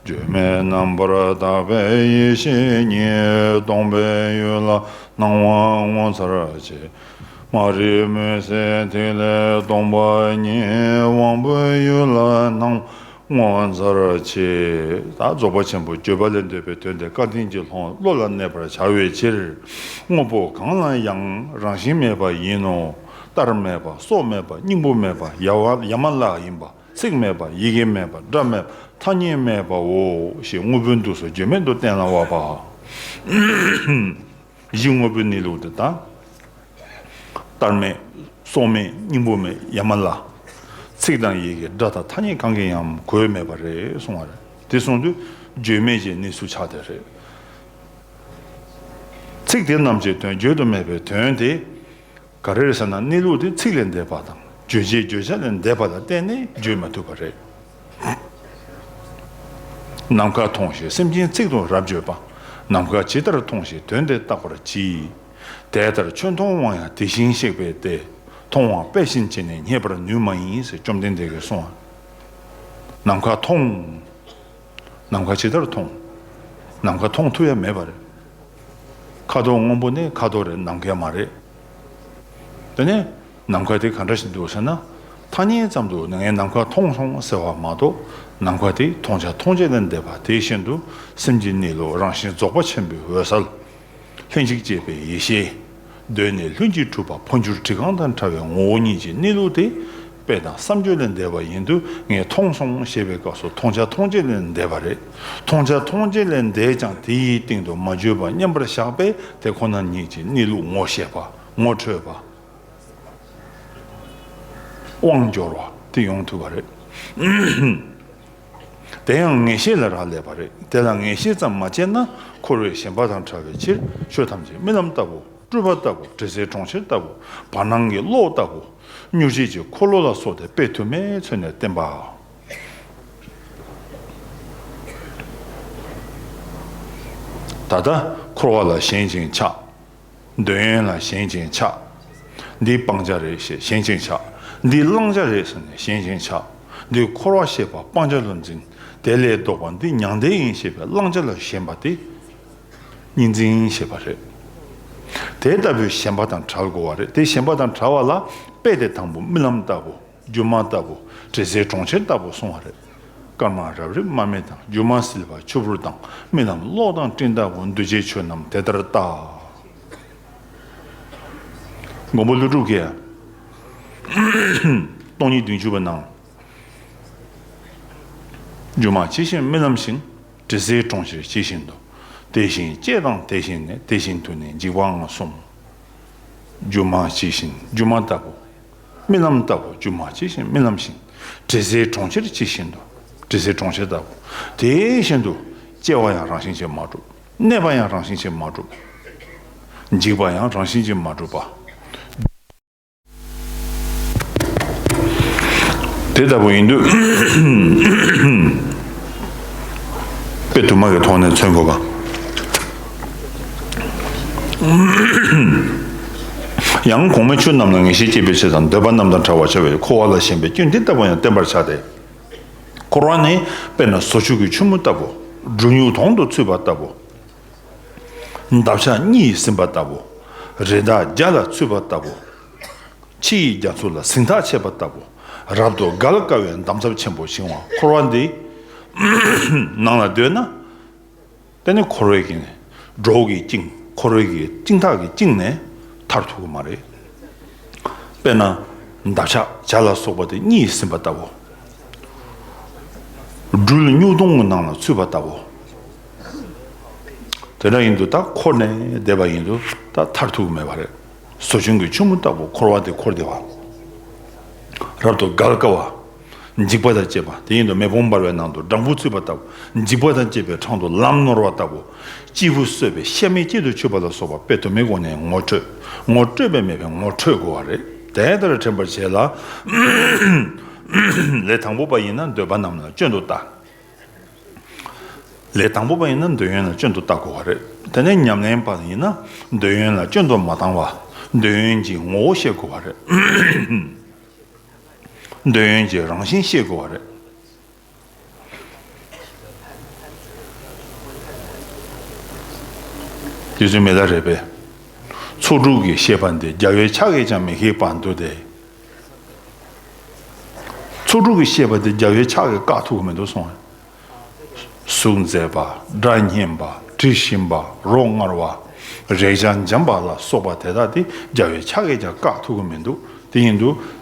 བརྗོད་མེད་རྣམ་པར་དག་པའི་ཡེ་ཤེས་ཉིད། སྟོང་པའི་ཡུལ་ལ་སྣང་བ་ངོ་མཚར་ཆེ། མ་རིག་མུན་སེལ་ཐིག་ལེ་སྟོང་པ་ཉིད། དབང་པོའི་ཡུལ་ལ་སྣང་བ་ངོ་མཚར་ཆེ། ད་རྫོགས་པ་ཆེན་པོ་བརྗོད་པ་ལས་འདས་པའི་དོན་དེ་བསྐལ་དོན་གྱི་ལྷུན་བློ་ལ་གནས་པར་བྱ་བའི་ཕྱིར། དངོས་པོ་གང་ལ་ཡང་རང་བཞིན་མེད་པ་ཡིན་ནོ། བལྟར་མེད་པ། སོགས་མེད་པ། སྙིང་པོ་མེད་པ། ཡ་བ་ཡ་མ་ལ་ཡིན་པ། ཚིག་མེད་པ། ཡི་གེ་མེད་པ། སྒྲ་མེད་པ། ཐ་སྙད་མེད་པའོ་ཞེས་དངོས་པོའི་དུས་སུ་བརྗོད་མེད་དུ་གཏན་ལ་དབབ་པ། གཞི་དངོས་པོའི་གནས་ལུགས་དེ་དང་། བལྟར་མེད། སོགས་མེད། སྙིང་པོ་མེད། ཡ་མ་ལ། ཚིག་དང་ཡི་གེ། སྒྲ་དང་ཐ་སྙད་གང་གི་ཡང་གོས་མེད་པ་རེད་གསུང་བ་རེད། དེ་གསུང་དུས་བརྗོད་མེད་ཀྱི་གནས་ཚུལ་ཆགས་བསྡད་རེད། ཚིག་དེ་རྣམས་ཀྱི་དོན་བརྗོད་དུ་མེད་པའི་དོན་དེ། ག་རེ་རེད་ཟེར་ན། གནས་ལུགས་དེ་ཚིག་ལས་འདས་པ་དང་། བརྗོད་བྱའི་བརྗོད་བྱ་ལས་འདས་པ་ལ་བརྟེན་ནས་བརྗོད་མ་ཐུབ་པ་རེད། ནམ་མཁའ་མཐོང་ཞིང་སེམས་ཅན་ཚིག་ཏུ་རབ་བརྗོད་པ། ནམ་མཁའ་ཇི་ལྟར་མཐོང་ཞིང་དོན་དེ་བརྟག་པར་གྱིས། དེ་ལྟར་ཆོས་མཐོང་བ་ཡང་དེ་བཞིན་གཤེགས་པས་ཏེ། མཐོང་བ་དཔེ་བཞིན་བྱས་ནས་རྙེད་པར་ནུས་མ་ཡིན་ཟེར་བཅོམ་ལྡན་འདས་ཀྱིས་གསུངས་པ། ནམ་མཁའ་མཐོང་། ནམ་མཁའ་ཇི་ལྟར་མཐོང་། ནམ་མཁའ་མཐོང་ཐུབ་ཡ་མེད་པ་རེད། ཁ་དོག་སྔོན་པོ་ནི་ཁ་དོག་རེད། ནམ་མཁའ་མ་རེད། དེ་ནས་ནམ་མཁའ་དེ་ག་འདྲ་ཞིག་འདུག་ཟེར་ན། ཐ་སྙད་ཙམ་དུ་ངས་ནམ་མཁའ་མཐོང་སོང་ཟེར་བ་མ་གཏོགས། ནམ་མཁའ་དེ་མཐོང་བྱ་མཐོང་བྱེད་ལས་འདས་པ་དེ་བཞིན་དུ། སེམས་ཀྱི་གནས་ལུགས་རང་བཞིན་རྫོགས་པ་ཆེན་པོའི་འོད་གསལ། ལྷན་ཅིག་སྐྱེས་པའི་ཡེ་ཤེས། གདོད་ནས་ལྷུན་གྱིས་གྲུབ་པ་འཕོ་འགྱུར་བྲི་གང་དང་བྲལ་བའི་ངོ་བོ་ཉིད་ཀྱི་གནས་ལུགས་དེ། དཔེ་དང་བསམ་བརྗོད་ལས་འདས་པ་ཡིན་དུས། ངས་མཐོང་སོང་ཞེས་པའི་སྐབས་སུ་མཐོང་བྱ་མཐོང་བྱེད་ལས་འདས་པ་རེད། མཐོང་བྱ་མཐོང་བྱེད་ལས་འདས་ཀྱང་དེ་ཡི་སྟེང་དུ་མ་གྱུར་པ་མཉམ་པར་བཞག་པས། དེ་ཁོ་ན་ཉིད་ཀྱི་གནས་ལུགས་ངོ་ཤེས་པ། ངོ་འཕྲོད་པ། དབང་འབྱོར་བ་དེ་ཡོང་ཐུབ་པ་རེད། དེ་ཡང་ངེས་ཤེས་ལ་རག་ལས་པ་རེད། དེ་ལ་ངེས་ཤེས་ཙམ་མ་སྐྱེས་ན། འཁོར་བའི་ཞེན་པ་དང་བྲལ་བའི་ཕྱིར། ཆོས་ཐམས་ཅད་རྨི་ལམ་ལྟ་བུ། སྤྲུལ་པ་ལྟ་བུ། དྲི་ཟའི་གྲོང་ཁྱེར་ལྟ་བུ། བར་སྣང་གི་གློག་ལྟ་བུ། མྱུར་བྱེད་ཀྱི་འཁོར་ལོ་ལ་སོགས་ཏེ་དཔེ་དུ་མའི་ཚུལ་ནས་བསྟན་པ། ད་ལྟ་འཁོར་བ་ལ་ཞེན་ཅིང་ཆགས། འདོད་ཡོན་ལ་ཞེན་ཅིང་ཆགས། འདི་སྤང་བྱ་རེད་ཞེས་ཞེན་ཅིང་ཆགས། འདི་བླང་བྱ་རེད་ཟེར་ནས་ཞེན་ཅིང་ཆགས། འདི་འཁོར་བ་ཤེས་པ་སྤང་བྱ་ལ་འཛིན། དེ་ལས་ལྡོག་པ་འདི་མྱང་འདས་ཡིན་ཞེས་པའི་བླང་བྱ་ལ་ཞེན་པ་དེ་གཉིས་འཛིན་ཞེས་པ་རེད། དེ་ལྟ་བུའི་ཞེན་པ་དང་བྲལ་དགོས་པ་རེད། དེ་ཞེན་པ་དང་བྲལ་བ་ལ་དཔེ་དེ་དང་པོ་རྨི་ལམ་ལྟ་བུ། སྒྱུ་མ་ལྟ་བུ། དྲི་ཟའི་གྲོང་ཁྱེར་ལྟ་བུ་གསུངས་པ་རེད། སྐར་མ་རབ་རིབ་དམར་མེ་དང་། སྒྱུ་མ་བསིལ་བ་ཆུ་བུར་དང་། རྨི་ལམ་གློག་དང་སྤྲིན་ལྟ་བུ། འདུ་བྱེད་ཆོས་རྣམས་དེ་ལྟར་བལྟ། མགོན་པོ་ཀླུ་སྒྲུབ་ཀྱིས་སྟོང་ཉིད་བདུན་ཅུ་པའི་ནང་། སྒྱུ་མ་ཇི་བཞིན་རྨི་ལམ་བཞིན། དྲི་ཟའི་གྲོང་ཁྱེར་ཇི་བཞིན་དུ། དེ་བཞིན་སྐྱེ་དང་དེ་བཞིན་གནས། དེ་བཞིན་དུ་ནི་འཇིག་པའང་གསུངས། སྒྱུ་མ་ཇི་བཞིན། སྒྱུ་མ་ལྟ་བུ། རྨི་ལམ་ལྟ་བུ། སྒྱུ་མ་ཇི་བཞིན་རྨི་ལམ་བཞིན། དྲི་ཟའི་གྲོང་ཁྱེར་ཇི་བཞིན་དུ། དྲི་ཟའི་གྲོང་ཁྱེར་ལྟ་བུ། དེ་བཞིན་དུ་སྐྱེ་བ་ཡང་རང་བཞིན་གྱིས་མ་གྲུབ། གནས་པ་ཡང་རང་བཞིན་གྱིས་མ་གྲུབ། འཇིག་པ་ཡང་རང་བཞིན་གྱིས་མ་གྲུབ་པ། དེ་ལྟ་བུ་ཡིན་དུས། དཔེ་དུ་མ་གི་ཐོག་ནས་མཚོན་དགོས་པ། ཡང་གོང་མའི་ཆོས་རྣམས་ལ་ངེས་ཤེས་སྐྱེད་པའི་ཕྱིར་དང་། འདོད་པ་རྣམས་དང་བྲལ་བར་བྱ་བའི་འཁོར་བ་ལ་ཞེན་པའི་སྐྱོན་དེ་ལྟ་བུ་ཡང་བསྟན་པར་བྱ་སྟེ། འཁོར་བ་ནི་དཔེར་ན་ཟོ་ཆུན་གྱི་ཆུ་མོ་ལྟ་བུ། སྦྲུལ་སྨྱུག་དོང་དུ་ཚུད་པ་ལྟ་བུ། འདབ་ཆགས་གཉིས་ཟིན་པ་ལྟ་བུ། རི་དྭགས་བརྒྱ་ལ་ཚུད་པ་ལྟ་བུ། ཕྱི་ཡི་རྒྱ་མཚོ་ལ་ཟིན་ཐག་ཆད་པ་ལྟ་བུ། རབ་ཏུ་བརྒལ་དཀའ་བའི་འདམ་རྫབ་ཆེན་པོ་བྱིང་བ། འཁོར་བ་འདི་ནང་ལ་སྡོད་ན། དེ་ནི་འཁོར་བའི་གི་ནི་སྒྲོག་གིས་བཅིངས། འཁོར་བའི་གི་བཅིངས་ཐག་གིས་བཅིངས་ནས་ཐར་ཐུབ་ཀྱི་མ་རེད། དཔེར་ན་འདབ་ཆགས་བྱ་ལ་སོགས་པ་དེ་གཉིས་ཟིན་པ་ལྟ་བུ། སྦྲུལ་སྨྱུག་དོང་གི་ནང་ལ་ཚུད་པ་ལྟ་བུ། དེ་འདྲ་ཡིན་དུས་ད་འཁོར་ནས་བསྡད་པ་ཡིན་དུས་ད་ཐར་ཐུབ་ཀྱི་མེད་པ་རེད། ཟོ་ཆུན་གྱི་ཆུ་མོ་ལྟ་བུ་འཁོར་བ་དེ་འཁོར་བསྡད་པ། རབ་ཏུ་བརྒལ་དཀའ་བ། འཇིགས་པ་དང་བཅས་པ་དེ་ཡིན་དུས་མེ་དཔུང་འབར་བའི་ནང་དུ་སྦྲང་བུ་ཚུད་པ་ལྟ་བུ། འཇིགས་པ་དང་བཅས་པའི་འཕྲང་དུ་ལམ་ནོར་བ་ལྟ་བུ། སྐྱེས་བུ་གསོད་པའི་ཤ་མེད་གཅིག་ཏུ་ཆུད་པ་ལ་སོགས་པ་དཔེ་དུ་མའི་སྒོ་ནས་ངོ་སྤྲོད། ངོ་སྤྲོད་པའི་མེད་པའི་ངོ་འཕྲོད་དགོས་པ་རེད། དེ་ལྟར་དྲན་པར་བྱས་ལ། ལས་དང་པོ་པ་ཡིན་ན་འདོད་པ་རྣམས་ལ་སྐྱོན་དུ་བལྟ། ལས་དང་པོ་པ་ཡིན་ན་འདོད་ཡོན་ལ་སྐྱོན་དུ་བལྟ་དགོས་པ་རེད། དེ་ནས་ཉམས་ལེན་པ་ཡིན་ན་འདོད་ཡོན་ལ་སྐྱོན་དུ་མ་བཏང་བ། འདོད་ཡོན་གྱི་ངོ་བོ་ཤེས་དགོས་པ་རེད། འདོད་ཡོན་གྱི་རང་བཞིན་ཤེས་དགོས་པ་རེད། དེ་ཚོའི་མི་ལ་རས་པས། ཚོགས་དྲུག་གི་བཤད་པ་འདི་རྒྱལ་བའི་ཕྱག་གིས་ཀྱང་མི་ཤེས་པར་འདུག་སྟེ། ཚོགས་དྲུག་གི་བཤད་པ་འདི་རྒྱལ་བའི་ཕྱག་གིས་བཀག་ཐུབ་ཀྱི་མི་འདུག་གསུངས། གཟུགས་མཛེས་པ། སྒྲ་སྙན་པ། དྲི་ཞིམ་པ། རོ་མངར་བ། རེག་བྱ་འཇམ་པ་ལ་སོགས་པ་དེ་དག་དེ་རྒྱལ་བའི་ཕྱག་གིས་ཀྱང་བཀག་ཐུབ་ཀྱི་མི་འདུག་དེ་ཡིན་དུས།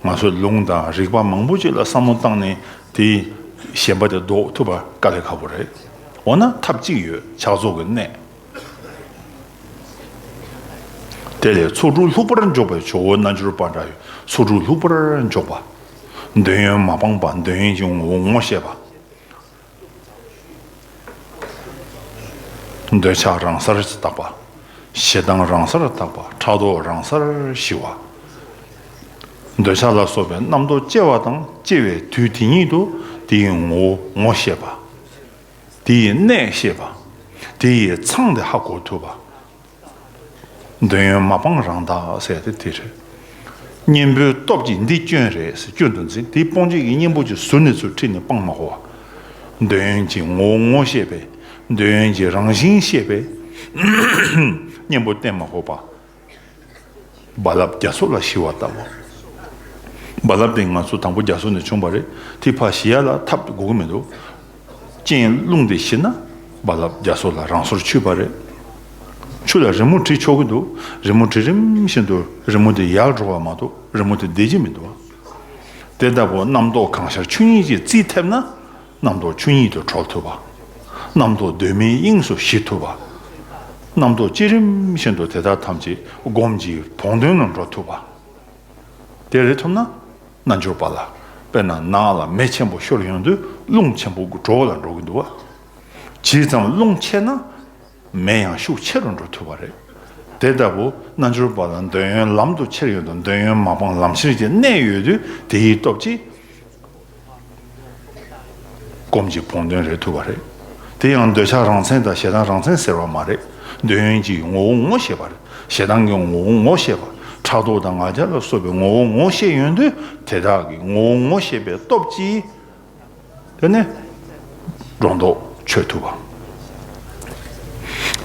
ང་ཚོས་ལུང་དང་རིགས་པ་མང་པོ་ཅིག་ལ་བསམ་བློ་བཏང་ནས་དེའི་ཞེན་པ་དེ་ཟློག་ཐུབ་པ་དཀའ་ལས་ཁག་པོ་རེད། འོ་ན་ཐབས་གཅིག་ཡོད། ཕྱག་རྫོགས་ཀྱི་གནད། དེ་ལས་ཚོགས་དྲུག་ལྷུག་པར་འཇོག་པའི་ཇོ་བོ་རྣལ་འབྱོར་པ་འདྲ་ཡོད། ཚོགས་དྲུག་ལྷུག་པར་འཇོག་པ། འདོད་ཡོན་མ་སྤངས་པ། འདོད་ཡོན་གྱི་ངོ་བོ་ངོ་ཤེས་པ། འདོད་ཆགས་རང་སར་དག་པ། ཞེ་སྡང་རང་སར་དག་པ། ཕྲག་དོག་རང་སར་ཞི་བ། འདོད་ཆགས་ལ་སོགས་པའི་རྣམ་རྟོག་སྐྱེ་བ་དང་སྐྱེ་བའི་དུས་དེ་ཉིད་དུ་དེ་ཡི་ངོ་བོ་ངོ་ཤེས་པ། དེ་ཡི་གནས་ཤེས་པ། དེ་ཡི་མཚང་དེ་ཧ་གོ་ཐུབ་པ། འདོད་ཡོན་མ་སྤངས་རང་དག་ཟེར་ཏེ་དེ་རེད། གཉེན་པོའི་སྟོབས་ཀྱིས་འདི་སྐྱོན་རེད་ཟེར་སྐྱོན་དུ་འཛིན། དེ་སྤོང་བྱེད་ཀྱི་གཉེན་པོ་ཅིག་ཟུར་ནས་ཚུར་ཁྲིད་ནས་སྤང་མ་དགོས་པ། འདོད་ཡོན་གྱི་ངོ་བོ་ངོ་ཤེས་པས། འདོད་ཡོན་གྱི་རང་བཞིན་ཤེས་པས། གཉེན་པོ་བསྟེན་མ་དགོས་པ། རྦ་རླབས་རྒྱ་མཚོ་ལ་ཞི་བ་ལྟ་བུ། རྦ་རླབས་དེ་ང་ཚོ་དང་པོ་རྒྱ་མཚོ་ནས་བྱུང་བ་རེད། དེ་ཕར་ཞི་ཡ་ལ་ཐབས་དགོས་ཀྱི་མི་འདུག་རྐྱེན་རླུང་དེ་ཞི་ན་རྦ་རླབས་རྒྱ་མཚོ་ལ་རང་སོར་ཆུད་པ་རེད། ཆུ་ལ་རི་མོ་བྲི་ཆོག་གི་འདུག་རི་མོ་བྲི་རིམ་བཞིན་དུ་རི་མོ་དེ་ཡལ་འགྲོ་བ་མ་གཏོགས་རི་མོ་དེ་བདེ་གི་མི་འདུག་དེ་ལྟ་བུ་རྣམ་རྟོག་གང་ཤར་ཆོས་ཉིད་ཀྱིས་རྩིས་ཐེབས་ན། རྣམ་རྟོག་ཆོས་ཉིད་དུ་གྲོལ་ཐུབ་པ། རྣམ་རྟོག་གདོད་མའི་དབྱིངས་སུ་ཞི་ཐུབ་པ། རྣམ་རྟོག་བསྐྱེད་རིམ་བཞིན་དུ་དེ་དག་ཐམས་ཅད་སྒོམ་གྱི་བོགས་འདོན་ལ་འགྲོ་ཐུབ་པ། དེ་རེད་ཐུབ་ན། རྣལ་འབྱོར་པ་ལ། དཔེར་ན་ནགས་ལ་མེ་ཆེན་པོ་ཤོར་ཡོང་དུས་རླུང་ཆེན་པོ་གྲོལ་བ་ལ་འགྲོ་གི་འདུག་བ། ཇི་ཙམ་རླུང་ཆེ་ན། མེ་ཡང་ཤུགས་ཆེ་རུ་འགྲོ་ཐུབ་པ་རེད། དེ་ལྟ་བུ་རྣལ་འབྱོར་པ་ལ་འདོད་ཡོན་ལམ་དུ་ཁྱེར་ཡོང་དུས་འདོད་ཡོན་མ་སྤངས་ལམ་ཤེས་ཀྱི་གནད་ཡོད་དུས་དེའི་སྟོབས་ཀྱིས། སྒོམ་གྱི་བོགས་འདོན་རེད་ཐུབ་པ་རེད། དེ་ཡང་འདོད་ཆགས་རང་མཚན་དང་ཞེ་སྡང་རང་མཚན་ཟེར་བ་མ་རེད། འདོད་ཡོན་གྱི་ངོ་བོ་ངོ་ཤེས་པ་རེད། ཞེ་སྡང་གི་ངོ་བོ་ངོ་ཤེས་པ། ཕྲག་དོག་དང་ང་རྒྱལ་ལ་སོགས་པའི་ངོ་བོ་ངོ་ཤེས་ཡོང་དུས་དེ་དག་གི་ངོ་བོ་ངོ་ཤེས་པའི་སྟོབས་ཀྱིས། དེ་ནས་སྒྲོ་འདོགས་ཆོད་ཐུབ་པ།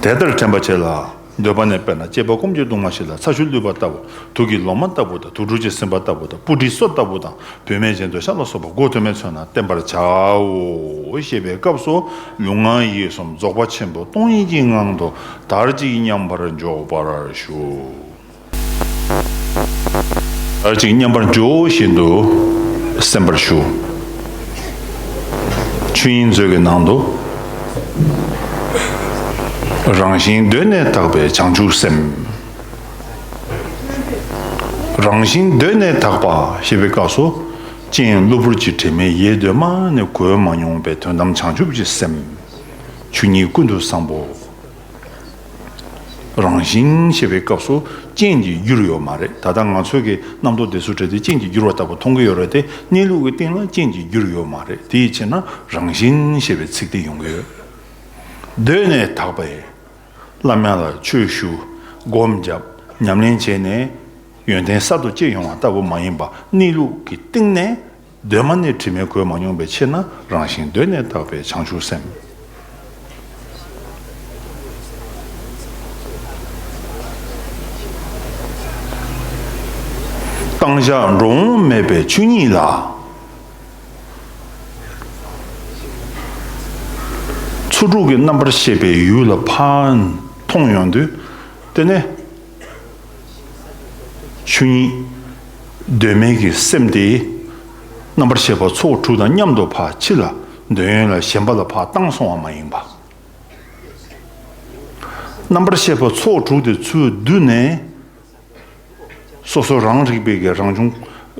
དེ་ལྟར་དྲན་པ་བྱས་ལ། འདོད་པ་ནི་དཔེར་ན་སྐྱེས་པ་སྐོམ་གྱི་གདུང་མ་ཞིག་ལ་ཚ་ཤུ་བླུད་པ་ལྟ་བུ། དུག་གི་ལོ་མ་ལྟ་བུ་དང་དུག་སྦྲུལ་གྱིས་ཟིན་པ་ལྟ་བུ་དང་སྤུ་གྲིའི་སོ་ལྟ་བུ་དང་བུད་མེད་ཅན་འདོད་ཆགས་ལ་སོགས་པ་སྒོ་དུ་མས་མཚོན་ན་བསྟེན་པར་བྱའོ་ཞེས་པའི་སྐབས་སུ་ལུས་ངག་ཡིད་གསུམ་རྫོགས་པ་ཆེན་པོ་སྟོང་ཉིད་ཀྱི་ངང་དུ་དར་ཅིག་མཉམ་པར་འཇོག་པར་ཞུ། ཨ་ཅིག་མཉམ་པར་འཇོག་བཞིན་དུ་གསན་པར་ཞུ། ཆོས་དབྱིངས་མཛོད་ཀྱི་ནང་དུ། རང་བཞིན་གདོད་ནས་དག་པའི་བྱང་ཆུབ་སེམས། རང་བཞིན་གདོད་ནས་དག་པ་ཞེས་པའི་སྐབས་སུ། སྤྱན་གློ་བུར་གྱི་དྲི་མས་ཡལ་དུས་མ་ནས་གོས་མ་མྱོང་བའི་དོན་དམ་བྱང་ཆུབ་ཀྱི་སེམས། ཆོས་ཉིད་ཀུན་ཏུ་བཟང་པོ། རང་བཞིན་ཞེས་པའི་སྐབས་སུ་རྐྱེན་གྱི་རྒྱུར་ཡོད་མ་རེད། ད་ལྟ་ང་ཚོས་ཀྱི་རྣམ་རྟོག་དེ་ཚོ་བྲལ་ཏེ་རྐྱེན་གྱི་རྒྱུར་བ་ལྟ་བུ་མཐོང་གི་ཡོད་རེད་དེ། གནས་ལུགས་ཀྱི་སྟེང་ལ་རྐྱེན་གྱི་རྒྱུར་ཡོད་མ་རེད། དེའི་ཕྱིར་ན་རང་བཞིན་ཞེས་པའི་ཚིག་དེ་ཡོང་གི་ཡོད། གདོད་ནས་དག་པའི། བླ་མ་ལ་ཆོས་ཞུ། སྒོམ་བརྒྱབ། ཉམས་ལེན་བྱས་ནས། ཡོན་ཏན་གསར་དུ་སྐྱེ་ཡོང་བ་ལྟ་བུ་མ་ཡིན་པ་གནས་ལུགས་ཀྱི་སྟེང་ནས། གདོད་མ་ནས་དྲི་མས་གོས་མ་མྱོང་བའི་ཕྱིར་ན་རང་བཞིན་གདོད་ནས་དག་པའི་བྱང་ཆུབ་སེམས། བཏང་བཞག་འགྲོ་འོང་མེད་པའི་ཆོས་ཉིད་ལ། ཚོགས་དྲུག་གི་རྣམ་པར་ཤེས་པའི་ཡུལ་ལ་ཕར་མཐོང་ཡོང་དུས། དེ་ནས། ཆོས་ཉིད་གདོད་མའི་གི་སེམས་དེ། རྣམ་པར་ཤེས་པ་ཚོགས་དྲུག་དང་མཉམ་དུ་ཕར་ཕྱི་ལ་འདོད་ཡོན་ལ་ཞེན་པ་ལ་ཕར་བཏང་སོང་བ་མ་ཡིན་པ། རྣམ་པར་ཤེས་པ་ཚོགས་དྲུག་དེ་ཚུར་བསྡུས་ནས། སོ་སོ་རང་རིག་པའི་གི་རང་བྱུང་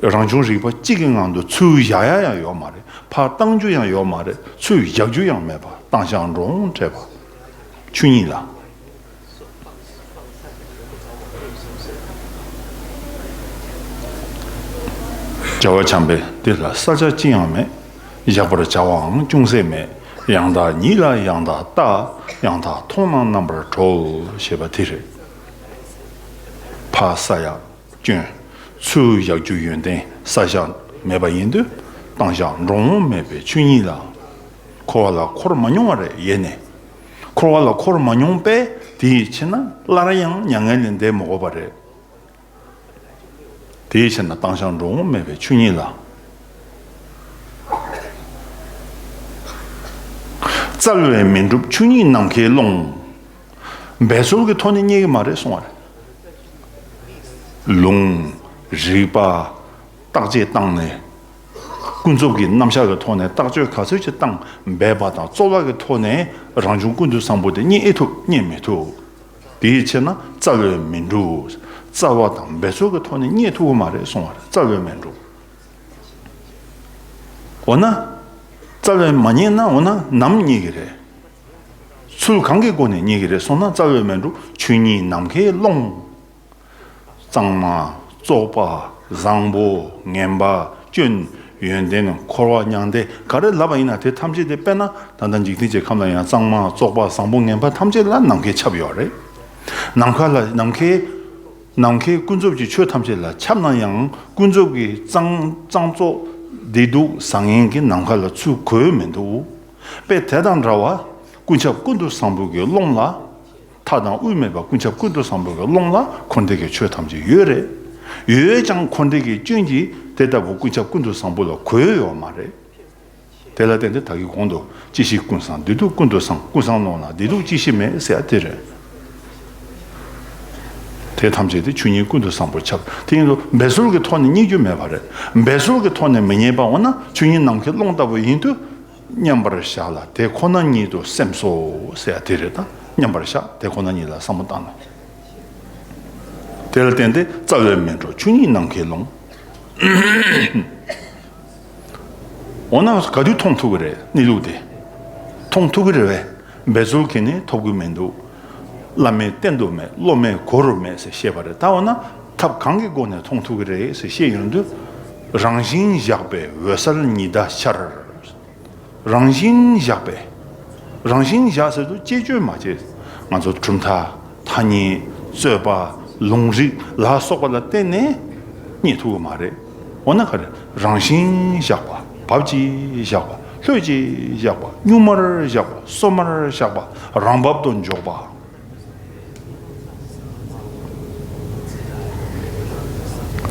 རང་བྱུང་རིག་པ་གཅིག་གི་ངང་དུ་ཚུར་བཞག་ཡ་ཡང་ཡོད་མ་རེད། ཕར་བཏང་རྒྱུ་ཡང་ཡོད་མ་རེད། ཚུར་བཞག་རྒྱུ་ཡང་མེད་པ། བཏང་བཞག་འགྲོ་འོང་བྲལ་བ། ཆོས་ཉིད་ལ། རྒྱལ་བ་བྱམས་པས་འདི་ལ་བསལ་བྱ་ཅི་ཡང་མེད། བཞག་པར་བྱ་བའང་ཅུང་ཟད་མེད། ཡང་དག་ཉིད་ལ་ཡང་དག་ལྟ། ཡང་དག་མཐོང་ན་རྣམ་པར་གྲོལ། ཞེས་པ་དེ་རེད། ཕར་བསལ་ཡག་སྐྱོན། ཚུར་བཞག་རྒྱུ་ཡོན་ཏན་བསལ་བཞག་མེད་པ་ཡིན་དུས། བཏང་བཞག་འགྲོ་འོང་མེད་པའི་ཆོས་ཉིད་ལ། འཁོར་བ་ལ་འཁོར་མ་མྱོང་བ་རེད་ཡེ་ནས། འཁོར་བ་ལ་འཁོར་མ་མྱོང་པས་དེའི་ཕྱིར་ན་སླར་ཡང་མྱ་ངན་ལས་འདས་མི་དགོས་པ་རེད། དེའི་ཕྱིར་ན་བཏང་བཞག་འགྲོ་འོང་མེད་པའི་ཆོས་ཉིད་ལ། བཙལ་བས་མི་འགྲུབ་ཆོས་ཉིད་ནམ་མཁའི་ཀློང་། འབད་རྩོལ་གྱི་ཐོག་ནས་རྙེད་ཀྱི་མ་རེད་གསུང་བ་རེད། ལུང་། རིགས་པ། བརྟག་དཔྱད་བཏང་ནས། ཀུན་རྫོབ་ཀྱི་རྣམ་གཞག་གི་ཐོག་ནས་བརྟག་དཔྱད་ག་ཚོད་ཅིག་བཏང་འབད་པ་དང་རྩོལ་བ་གི་ཐོག་ནས་རང་བྱུང་ཀུན་ཏུ་བཟང་པོ་དེ་རྙེད་ཨེ་ཐུབ་རྙེད་མི་ཐུབ། དེའི་ཕྱིར་ན་བཙལ་བས་མི་འགྲུབ། བཙལ་བ་དང་འབད་རྩོལ་གྱི་ཐོག་ནས་རྙེད་ཐུབ་ཀྱི་མ་རེད་གསུང་བ་རེད། བཙལ་བས་མི་འགྲུབ། འོ་ན། བཙལ་བས་མ་རྙེད་ན་འོ་ན་ནམ་རྙེད་ཀྱི་རེད། ཚུལ་གང་གི་སྒོ་ནས་རྙེད་ཀྱི་རེད་གསུངས་ན། རྩ་བའི་མེ་འབྲོག་ཆོས་ཉིད་ནམ་མཁའི་ཀློང་། གཙང་མ། བཙོག་པ། བཟང་པོ། ངན་པ། སྐྱོན། ཡོན་ཏན། འཁོར་བ། མྱང་འདས། ག་རེ་ལབ་པ་ཡིན་ན་དེ་ཐམས་ཅད་དེ། དཔེར་ན་ད་ལྟ་འཇིག་རྟེན་གྱི་ཁམས་ལ་ཡང་གཙང་མ། བཙོག་པ། བཟང་པོ། ངན་པ་ཐམས་ཅད་ལ་ནམ་མཁའི་ཆབ་ཡོད་རེད། ནམ་མཁའ་ལ་ནམ་མཁའི། ནམ་མཁའི་ཀུན་རྫོབ་ཀྱི་ཆོས་ཐམས་ཅད་ལ་ཁྱབ་ན་ཡང་། ཀུན་རྫོབ་ཀྱི་གཙང་གཙང་བཙོག་བདེ་སྡུག་བཟང་ངན་གྱི་ནམ་མཁའ་ལ་ཚུར་གོ་ཡ་མི་འདུག། དཔེ་དེ་དང་འདྲ་བ། ཀུན་ཁྱབ་ཀུན་ཏུ་བཟང་པོ་གི་ཀློང་ལ། མཐའ་དང་དབུས་མེད་པ་ཀུན་ཁྱབ་ཀུན་ཏུ་བཟང་པོ་གི་ཀློང་ལ་འཁོར་འདས་ཀྱི་ཆོས་ཐམས་ཅད་ཡོད་རེད། ཡོད་ཀྱང་འཁོར་འདས་ཀྱི་སྐྱོན་གྱིས་དེ་ལྟ་བུ་ཀུན་ཁྱབ་ཀུན་ཏུ་བཟང་པོ་ལ་གོ་ཡ་ཡོད་མ་རེད། དེ་ལ་བརྟེན་ཏེ་ད་གིན་གོང་དུ་ཅི་ཞིག་ཀུན་བཟང་། བདེ་སྡུག་ཀུན་ཏུ་བཟང་། ཀུན་བཟང་ཀློང་ལ་བདེ་སྡུག་ཅི་ཞིག་མེད་ཟེར་ཡ་དེ་རེད། དེ་ཐམས་ཅད་དེ་ཆོས་ཉིད་ཀུན་ཏུ་བཟང་པོར་ཁྱབ། དེ་ཡིན་དུས་འབད་རྩོལ་གྱི་ཐོག་ནས་རྙེད་རྒྱུ་མེད་པ་རེད། འབད་རྩོལ་གྱི་ཐོག་ནས་མི་རྙེད་པ་འོ་ན། ཆོས་ཉིད་ནམ་མཁའི་ཀློང་ལྟ་བུ་ཡིན་དུས། མཉམ་པར་བཞག་ལ་དེ་ཁོ་ན་ཉིད་དུ་སེམས་སོ་ཟེར་ཡ་དེ་རེད། ད་མཉམ་པར་བཞག་དེ་ཁོ་ན་ཉིད་ལ་བསམ་བློ་བཏང་ན། དེ་ལ་བརྟེན་ཏེ་རྩ་བའི་མེ་འབྲོག་ཆོས་ཉིད་ནམ་མཁའི་ཀློང་། འོ་ན་ག་དུས་མཐོང་ཐུབ་ཀྱི་རེད། གནས་ལུགས་དེ་མཐོང་ཐུབ་ཀྱི་རེད་པས། འབད་རྩོལ་གྱིས་ནི་ཐོབ་ཀྱི་མི་འདུག། བླ་མའི་བསྟན་དུ་མེད། སློབ་མའི་གོ་རུ་མེད་ཟེར་བཤད་པ་རེད། ད་འོ་ན་ཐབས་གང་གི་སྒོ་ནས་མཐོང་ཐུབ་ཀྱི་རེད་ཟེར་བཤད་ཡོང་དུས། རང་བཞིན་བཞག་པའི་འོད་གསལ་ཉི་ཟླ་འཆར། རང་བཞིན་བཞག་པས། རང་བཞིན་བཞག་ཟེར་དུས་དཔྱད་བརྗོད་མ་བྱས། ང་ཚོ་གྲུབ་མཐའ། ཐ་སྙད། རྩོད་པ། ལུང་རིགས་ལ་སོགས་པ་ལ་བརྟེན་ནས་རྙེད་ཐུབ་ཀྱི་མ་རེད། འོ་ན་ག་རེ། རང་བཞིན་བཞག་པ། བབས་ཀྱིས་བཞག་པ། ལྷོད་ཀྱིས་བཞག་པ། གཉུག་མར་བཞག་པ། སོ་མར་བཞག་པ། རང་བབ་ཏུ་འཇོག་པ།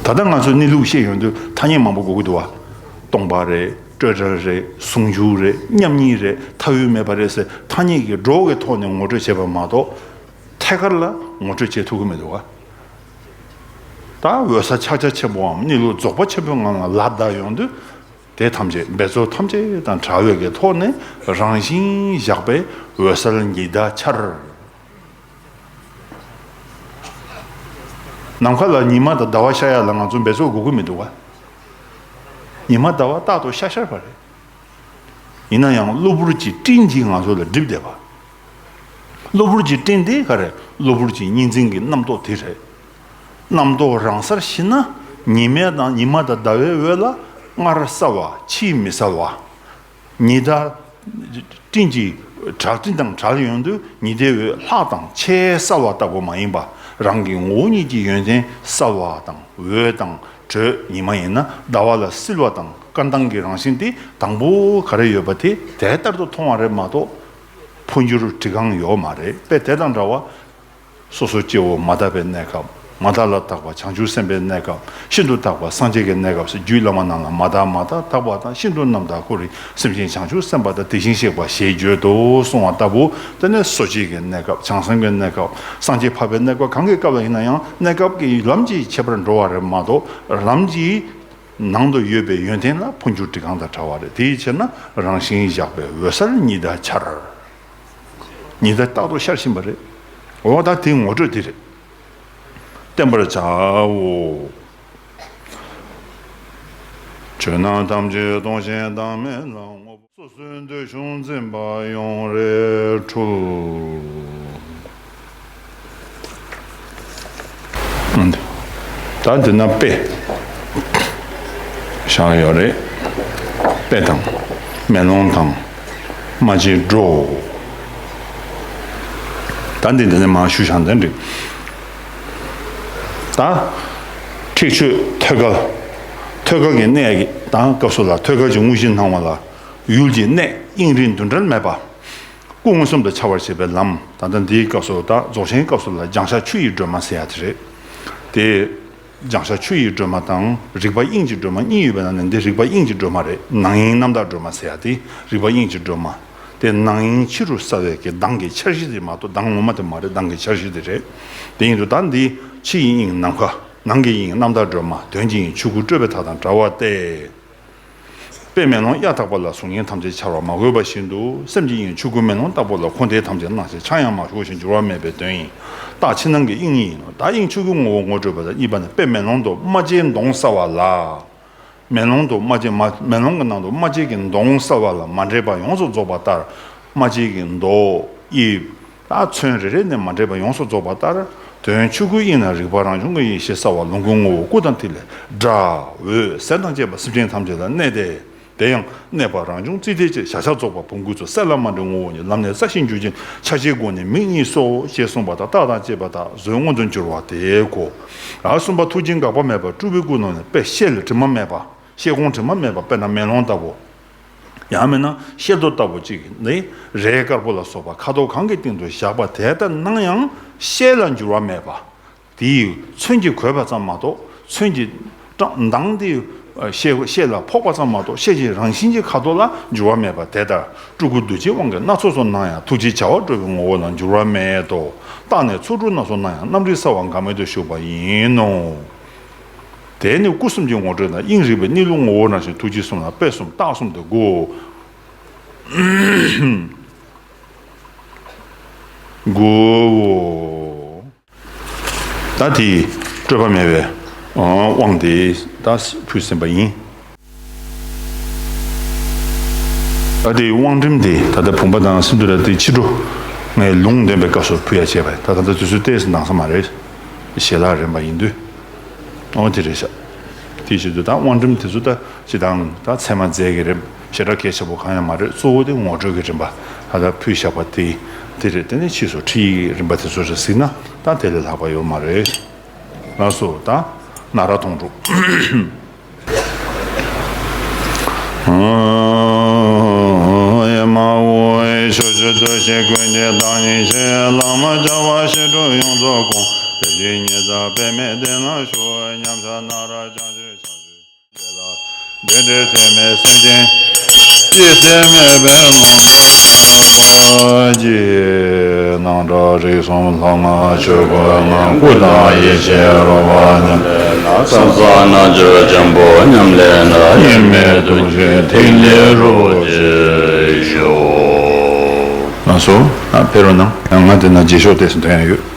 ད་ལྟ་ང་ཚོས་གནས་ལུགས་བཤད་ཡོང་དུས་ཐ་སྙད་མང་པོ་དགོས་ཀྱི་འདུག་བ། སྟོང་པ་རེད། སྤྲོས་བྲལ་རེད། ཟུང་འཇུག་རེད། མཉམ་ཉིད་རེད། མཐའ་དབུས་མེད་པ་རེད་ཟེར་ཐ་སྙད་ཀྱི་སྒྲོག་གི་ཐོག་ནས་ངོ་སྤྲོད་བྱས་པ་མ་གཏོགས། ཐད་ཀར་ལ་ངོ་སྤྲོད་བྱེད་ཐུབ་ཀྱི་མི་འདུག་བ། ད་འོད་གསལ་ཕྱག་རྒྱ་ཆེན་པོའམ་གནས་ལུགས་རྫོགས་པ་ཆེན་པོའི་ངང་ལ་ལ་བཟླས་ཡོང་དུས། དེ་ཐམས་ཅད་འབད་རྩོལ་ཐམས་ཅད་དང་བྲལ་བའི་གི་ཐོག་ནས་རང་བཞིན་བཞག་པའི་འོད་གསལ་ཉི་ཟླ་འཆར། ནམ་མཁའ་ལ་ཉི་མ་དང་ཟླ་བ་ཤར་ཡ་ལ་ང་ཚོ་འབད་རྩོལ་དགོས་ཀྱི་མི་འདུག་བ། ཉི་མ་ཟླ་བ་རྟག་ཏུ་ཤར་ཤར་བ་རེད། ཡིན་ན་ཡང་གློ་བུར་གྱི་སྤྲིན་གྱིས་ང་ཚོ་ལ་སྒྲིབ་བསྡད་པ། གློ་བུར་གྱི་སྤྲིན་དེ་ག་རེ། གློ་བུར་གྱི་གཉིས་འཛིན་གྱི་རྣམ་རྟོག་དེ་རེད། རྣམ་རྟོག་རང་སར་ཞི་ན། ཉི་མའི་དང་ཉི་མ་དང་ཟླ་བའི་འོད་ལ་སྔར་གསལ་བ་ཕྱིས་མི་གསལ་བ། ཉི་ཟླ། སྤྲིན་གྱི་བྲལ། སྤྲིན་དང་བྲལ་ཡོང་དུས་ཉི་ཟླའི་འོད་ལྷག་དང་ཆེས་གསལ་བ་ལྟ་བུ་མ་ཡིན་པ། རང་གི་ངོ་བོ་ཉིད་ཀྱི་ཡོན་ཏན་གསལ་བ་དང་འོད་དང་དྲོད། ཉི་མ་ཡིན་ན་ཟླ་བ་ལ་བསིལ་བ་དང་སྐར་མདངས་ཀྱི་རང་བཞིན་དེ་དང་པོ་ག་རེ་ཡོད་པ་དེ་དེ་ལྟར་དུ་མཐོང་བ་རེད་མ་གཏོགས། འཕོ་འགྱུར་བྲི་གང་ཡོད་མ་རེད་པས། དེ་དང་འདྲ་བ། སོ་སོ་སྐྱེ་བོ་མ་དག་པའི་གནས་སྐབས། མ་དག་ལ་དག་པ་བྱང་ཆུབ་སེམས་དཔའི་གནས་སྐབས། ཤིན་ཏུ་དག་པ་སངས་རྒྱས་ཀྱི་གནས་སྐབས་སུ་རྒྱུད་བླ་མ་རྣམས་ལ་མ་དག་མ་དག་དག་པ་དང་། ཤིན་ཏུ་རྣམ་དག་ཁོ་རའི་སེམས་ཅན་བྱང་ཆུབ་སེམས་དཔའ་དང་དེ་བཞིན་གཤེགས་པ་ཞེས་བརྗོད་དོ་གསུངས་པ་ལྟ་བུ། དེ་ནས་སོ་སྐྱེ་གི་གནས་སྐབས། བྱང་སེམས་ཀྱི་གནས་སྐབས། སངས་རྒྱས་འཕགས་པའི་གནས་སྐབས། གང་གི་སྐབས་ལ་ཡིན་ན་ཡང་གནས་སྐབས་ཀྱི་ལམ་གྱི་ཁྱད་པར་འགྲོ་བ་རེད་མ་གཏོགས། ལམ་གྱི་ནང་དུ་ཡོད་པའི་ཡོན་ཏན་ལ་འཕོ་འགྱུར་བྲི་གང་དང་བྲལ་བ་རེད། དེའི་ཕྱིར་ན་རང་བཞིན་བཞག་པའི་འོད་གསལ་ཉི་ཟླ་འཆར། ཉི་ཟླ་རྟག་ཏུ་ཤར་བཞིན་པ་རེད། འོ་ད་དེའི་ངོ་སྤྲོད་དེ་རེད། བསྟན་པར་བྱའོ། ཆོས་རྣམས་ཐམས་ཅད་སྟོང་ཞིང་བདག་མེད་ལ། དངོས་པོ་སོ་སོའི་འདོད་ཆུང་འཛིན་པ་ཡོངས་རེ་འཁྲུལ། ད་འདི་ན་དཔེ་བཞག་ཡོད་རེད། དཔེ་དང་། མེ་ལོང་དང་། རྨ་བྱའི་སྒྲོ། ད་འདི་འདི་ནས་མར་ཞུ་བཞག་འདི་འགྲིག། ད་འཁྲིག་སྤྱོད་ཐོད་རྒལ། ཐོད་རྒལ་གྱི་གནས་ཀྱི་དང་སྐབས་སུ་ལ་ཐོད་རྒལ་གྱི་དངོས་གཞི་སྣང་བ་ལ། ཡུལ་གྱི་གནས་དབྱིངས་རིག་འདུ་འབྲལ་མེད་པ། སྐུ་མངོན་སུམ་དུ་འཆར་བར་བྱེད་པའི་ལམ། ད་ལྟ་འདིའི་སྐབས་སུ་ད་རྫོགས་ཆེན་སྐབས་སུ་ལ་སྦྱང་བྱ་ཆུ་ཡི་སྒྲོན་མ་ཟེར་ཡ་དེ་རེད། དེ་སྦྱང་བྱ་ཆུ་ཡི་སྒྲོན་མ་དང་རིག་པ་དབྱིངས་ཀྱི་སྒྲོན་མ་གཉིས་ཡོད་པའི་ནང་ནས་འདི་རིག་པ་དབྱིངས་ཀྱི་སྒྲོན་མ་རེད། ནང་དབྱིངས་རྣམ་དག་སྒྲོན་མ་ཟེར་ཡ་དེ་རིག་པ་དབྱིངས་ཀྱི་སྒྲོན་མ། དེ་ནང་དབྱིངས་ཕྱི་རུ་གསལ་བའི་གི་མདངས་ཀྱི་འཆར་གཞི་དེ་མ་གཏོགས་མདངས་ངོ་མ་དེ་མ་རེད། མདངས་ཀྱི་འཆར་གཞི་དེ་རེད། དེ་ཡིན་དུས་ད་འདི་ཕྱི་ཡི་དབྱིངས་ནམ་མཁའ། ནང་གི་དབྱིངས་རྣམ་དག་སྒྲོན་མ། དོན་གྱི་དབྱིངས་ཆོས་སྐུ་སྤྲོས་པའི་མཐའ་དང་བྲལ་བ་སྟེ། དཔེ་མེ་ལོང་གཡའ་དག་པ་ལ་གཟུགས་བརྙན་ཐམས་ཅད་འཆར་བ་མ་གོས་པ་བཞིན་དུ། སེམས་ཀྱི་དབྱིངས་ཆོས་སྐུ་མེ་ལོང་ལྟ་བུ་ལ་འཁོར་འདས་ཐམས་ཅད་སྣང་ཞིང་འཆར་ཡང་མ་ཞུགས་ཤིང་འགྱུར་བ་མེད་པའི་དོན་ཡིན། རྟགས་ཕྱི་ནང་གི་དབྱིངས་ཉིད་ཡིན་ནོ། ད་དབྱིངས་ཆོས་སྐུའི་ངོ་བོ་ངོ་སྤྲོད་པ་དང་གཉིས་པ་ནི། དཔེ་མེ་ལོང་དུ་རྨ་བྱའི་མདོངས་གསལ་བ་ལ། མེ་ལོང་དུ་རྨ་བྱའི་མ། མེ་ལོང་གི་ནང་དུ་རྨ་བྱའི་གི་མདོངས་གསལ་བ་ལ་མ་འདྲེས་པ་ཡོངས་སུ་རྫོགས་པ་ལྟར། རྨ་བྱའི་གི་མདོག། དབྱིབས། ད་ཚོན་རེ་རེ་ནས་མ་འདྲེས་པ་ཡོངས་སུ་རྫོགས་པ་ལྟར། དོན་ཆོས་སྐུའི་དབྱིངས་ན་རིག་པ་རང་བྱུང་གི་ཡེ་ཤེས་གསལ་བ་ལོངས་སྐུའི་ངོ་བོ་སྐུ་དང་ཐིག་ལེ་སྒྲ་འོད་ཟེར་དང་བཅས་པ་སེམས་ཅན་ཐམས་ཅད་ལ་གནས་ཏེ། དེ་ཡང་གནས་པ་རང་བྱུང་ཙི་ཐའི་ཕྱིར། བྱ་བྱེད་རྫོགས་པ་བུམ་སྐུའི་ཚུལ། གསལ་ལ་མ་འདྲེས་ངོ་བོ་ཉིད། ལམ་ནས་གསལ་ཞིང་འགྱུར་ཞིང་ཆ་བྱད་དགུ་ནི་མིག་གཉིས་སོ། ཞེས་གསུངས་པ་དང་རྟགས་དང་བཅས་པ་དག་གཟོད་མངོན་དུ་འགྱུར་བ་དེའི་གོ། ཨ་གསུམ་པ་ཐུགས་རྗེ་འགག་པ་མེད་པ་སྤྲུལ་པའི་སྐུ་ནང་ནས་དཔེ་ཤེལ་དྲི་མ་མེད་པ། ཤེལ་གོང་དྲི་མ་མེད་པ། དཔེར་ན་མེ་ལོང་ལྟ་བུ། ཡང་མིན་ན་ཤེལ་རྡོ་ལྟ་བུ་གཅིག་ནི་རས་དཀར་པོ་ལ་སོགས་པ་ཁ་དོག་གང་གི་སྟེང་དུ་བཞག་པ་དེ་ལྟར་སྣང་ཡང་ཤེལ་ལ་འགྱུར་བ་མེད་པ། དེའི་ཚོན་གྱིས་གོས་པ་ཙམ་མ་གཏོགས་ཚོན་གྱི་གྲངས་མདངས་དེ་ཤེལ་ཤེལ་ལ་ཕོག་པ་ཙམ་མ་གཏོགས་ཤེལ་གྱི་རང་བཞིན་གྱི་ཁ་དོག་ལ་འགྱུར་བ་མེད་པ་དེ་ལྟར་སྤྲུལ་སྐུ་རྡོ་རྗེའི་དབང་གིས་སྣ་ཚོགས་སུ་སྣང་ཡང་ཐུགས་རྗེའི་བྱ་བ་སྤྲོས་པའི་ངོ་བོ་ལ་འགྱུར་བ་མེད་དོ། རྟགས་ནི་ཚོགས་དྲུག་སྣ་ཚོགས་སྣང་ཡང་རྣམ་རིག་གསལ་བ་འགག་མེད་དུ་བཞུགས་པ་ཡིན་ནོ། དེ་ནི་སྐུ་གསུམ་གྱི་ངོ་སྤྲོད་དང་དབྱིངས་རིག་པའི་གནས་ལུགས་ངོ་བོ་རང་བཞིན་ཐུགས་རྗེ་གསུམ་ལ་དཔེ་གསུམ་རྟགས་གསུམ་སྟེ་དགུའོ། དགུའོ། ད་དེའི་སྤྲོས་པ་མེད་པའི་དབང་དེ་ད་ཕུལ་ཟིན་པ་ཡིན། ད་དེའི་དབང་འབྲིམ་དེ་ད་ལྟ་བུམ་པ་དང་སིནྡྷུ་ར་དེ་ཕྱི་དྲོ་ངས་ལུང་འདོན་པའི་སྐབས་སུ་ཕུལ་ཡ་བྱས་པ་ཡིན། ད་ད་ལྟ་དུས་ཚོད་ཏོག་ཙམ་འདང་ས་མ་རེད། ཞལ་ལག་རན་པ་ཡིན་དུས། ཨོ་དེ་རེད་ཤག་དེའི་ཆེད་དུ་ད་དབང་འབྲིམ་དེ་ཚོ་ད་སྤྱི་དང་ད་ཚད་མ་རྫས་ཀྱི་རིམ་ཞེ་དྲག་གལ་ཆེ་པོ་གང་ཡང་མ་རེད། གཙོ་བོ་དེ་ངོ་སྤྲོད་ཀྱི་རིམ་པ་ད་ལྟ་ཕུལ་བཞག་པ་དེ་དེ་རེད། དེ་ནས་ཕྱིས་སུ་ཁྲིད་ཡིག་རིམ་པ་དེ་ཚོ་རེ་གཟིགས་ན་ད་དེ་ལས་ལྷག་པ་ཡོད་མ་རེད། ལགས་སོ། ད་ན་ར་དོང་སྤྲུགས། ཨེ་མ་ཧོ། ཕྱོགས་བཅུ་དུས་བཞི་ཀུན་གྱི་བདག་ཉིད་ཆེ། བླ་མ་རྒྱལ་བ་ཞི་ཁྲོ་ཡོངས་རྫོགས་དགོངས། དེ་བཞིན་ཉིད་དང་དཔེ་མེད་དེ་ན་བཞུགས། ཉམས་ཆག་ན་ར་བྱང་ཆུབ་བྱང་ཆུབ་ལ། འདི་འདྲའི་ཚད་མེད་སེམས་ཅན་ཡེ་ཤེས་མེད་པའི་ལོངས་སྤྱོད་ཀྱི་སྣང་གྲགས་རིགས་གསུམ་ལྷ་ལྔ་ཆོས་སྐུ་ལྔ་སྐུ་དང་ཡེ་ཤེས་རོལ་པ་མཉམ་ལས་ལ། ས་ས་རྣལ་འབྱོར་འཇམ་པོ་མཉམ་ལས་ལ། དབྱེར་མེད་ཐུགས་རྗེ་ཐིག་ལེ་རོ་གཅིག་ཤོག་ལགས་སོ། ཨ་ཕེབས་རོགས་གནང་། ང་འདི་ན་རྗེས་ཤོག་ཏོག་ཙམ་འདོན་ཡ་ཡོད།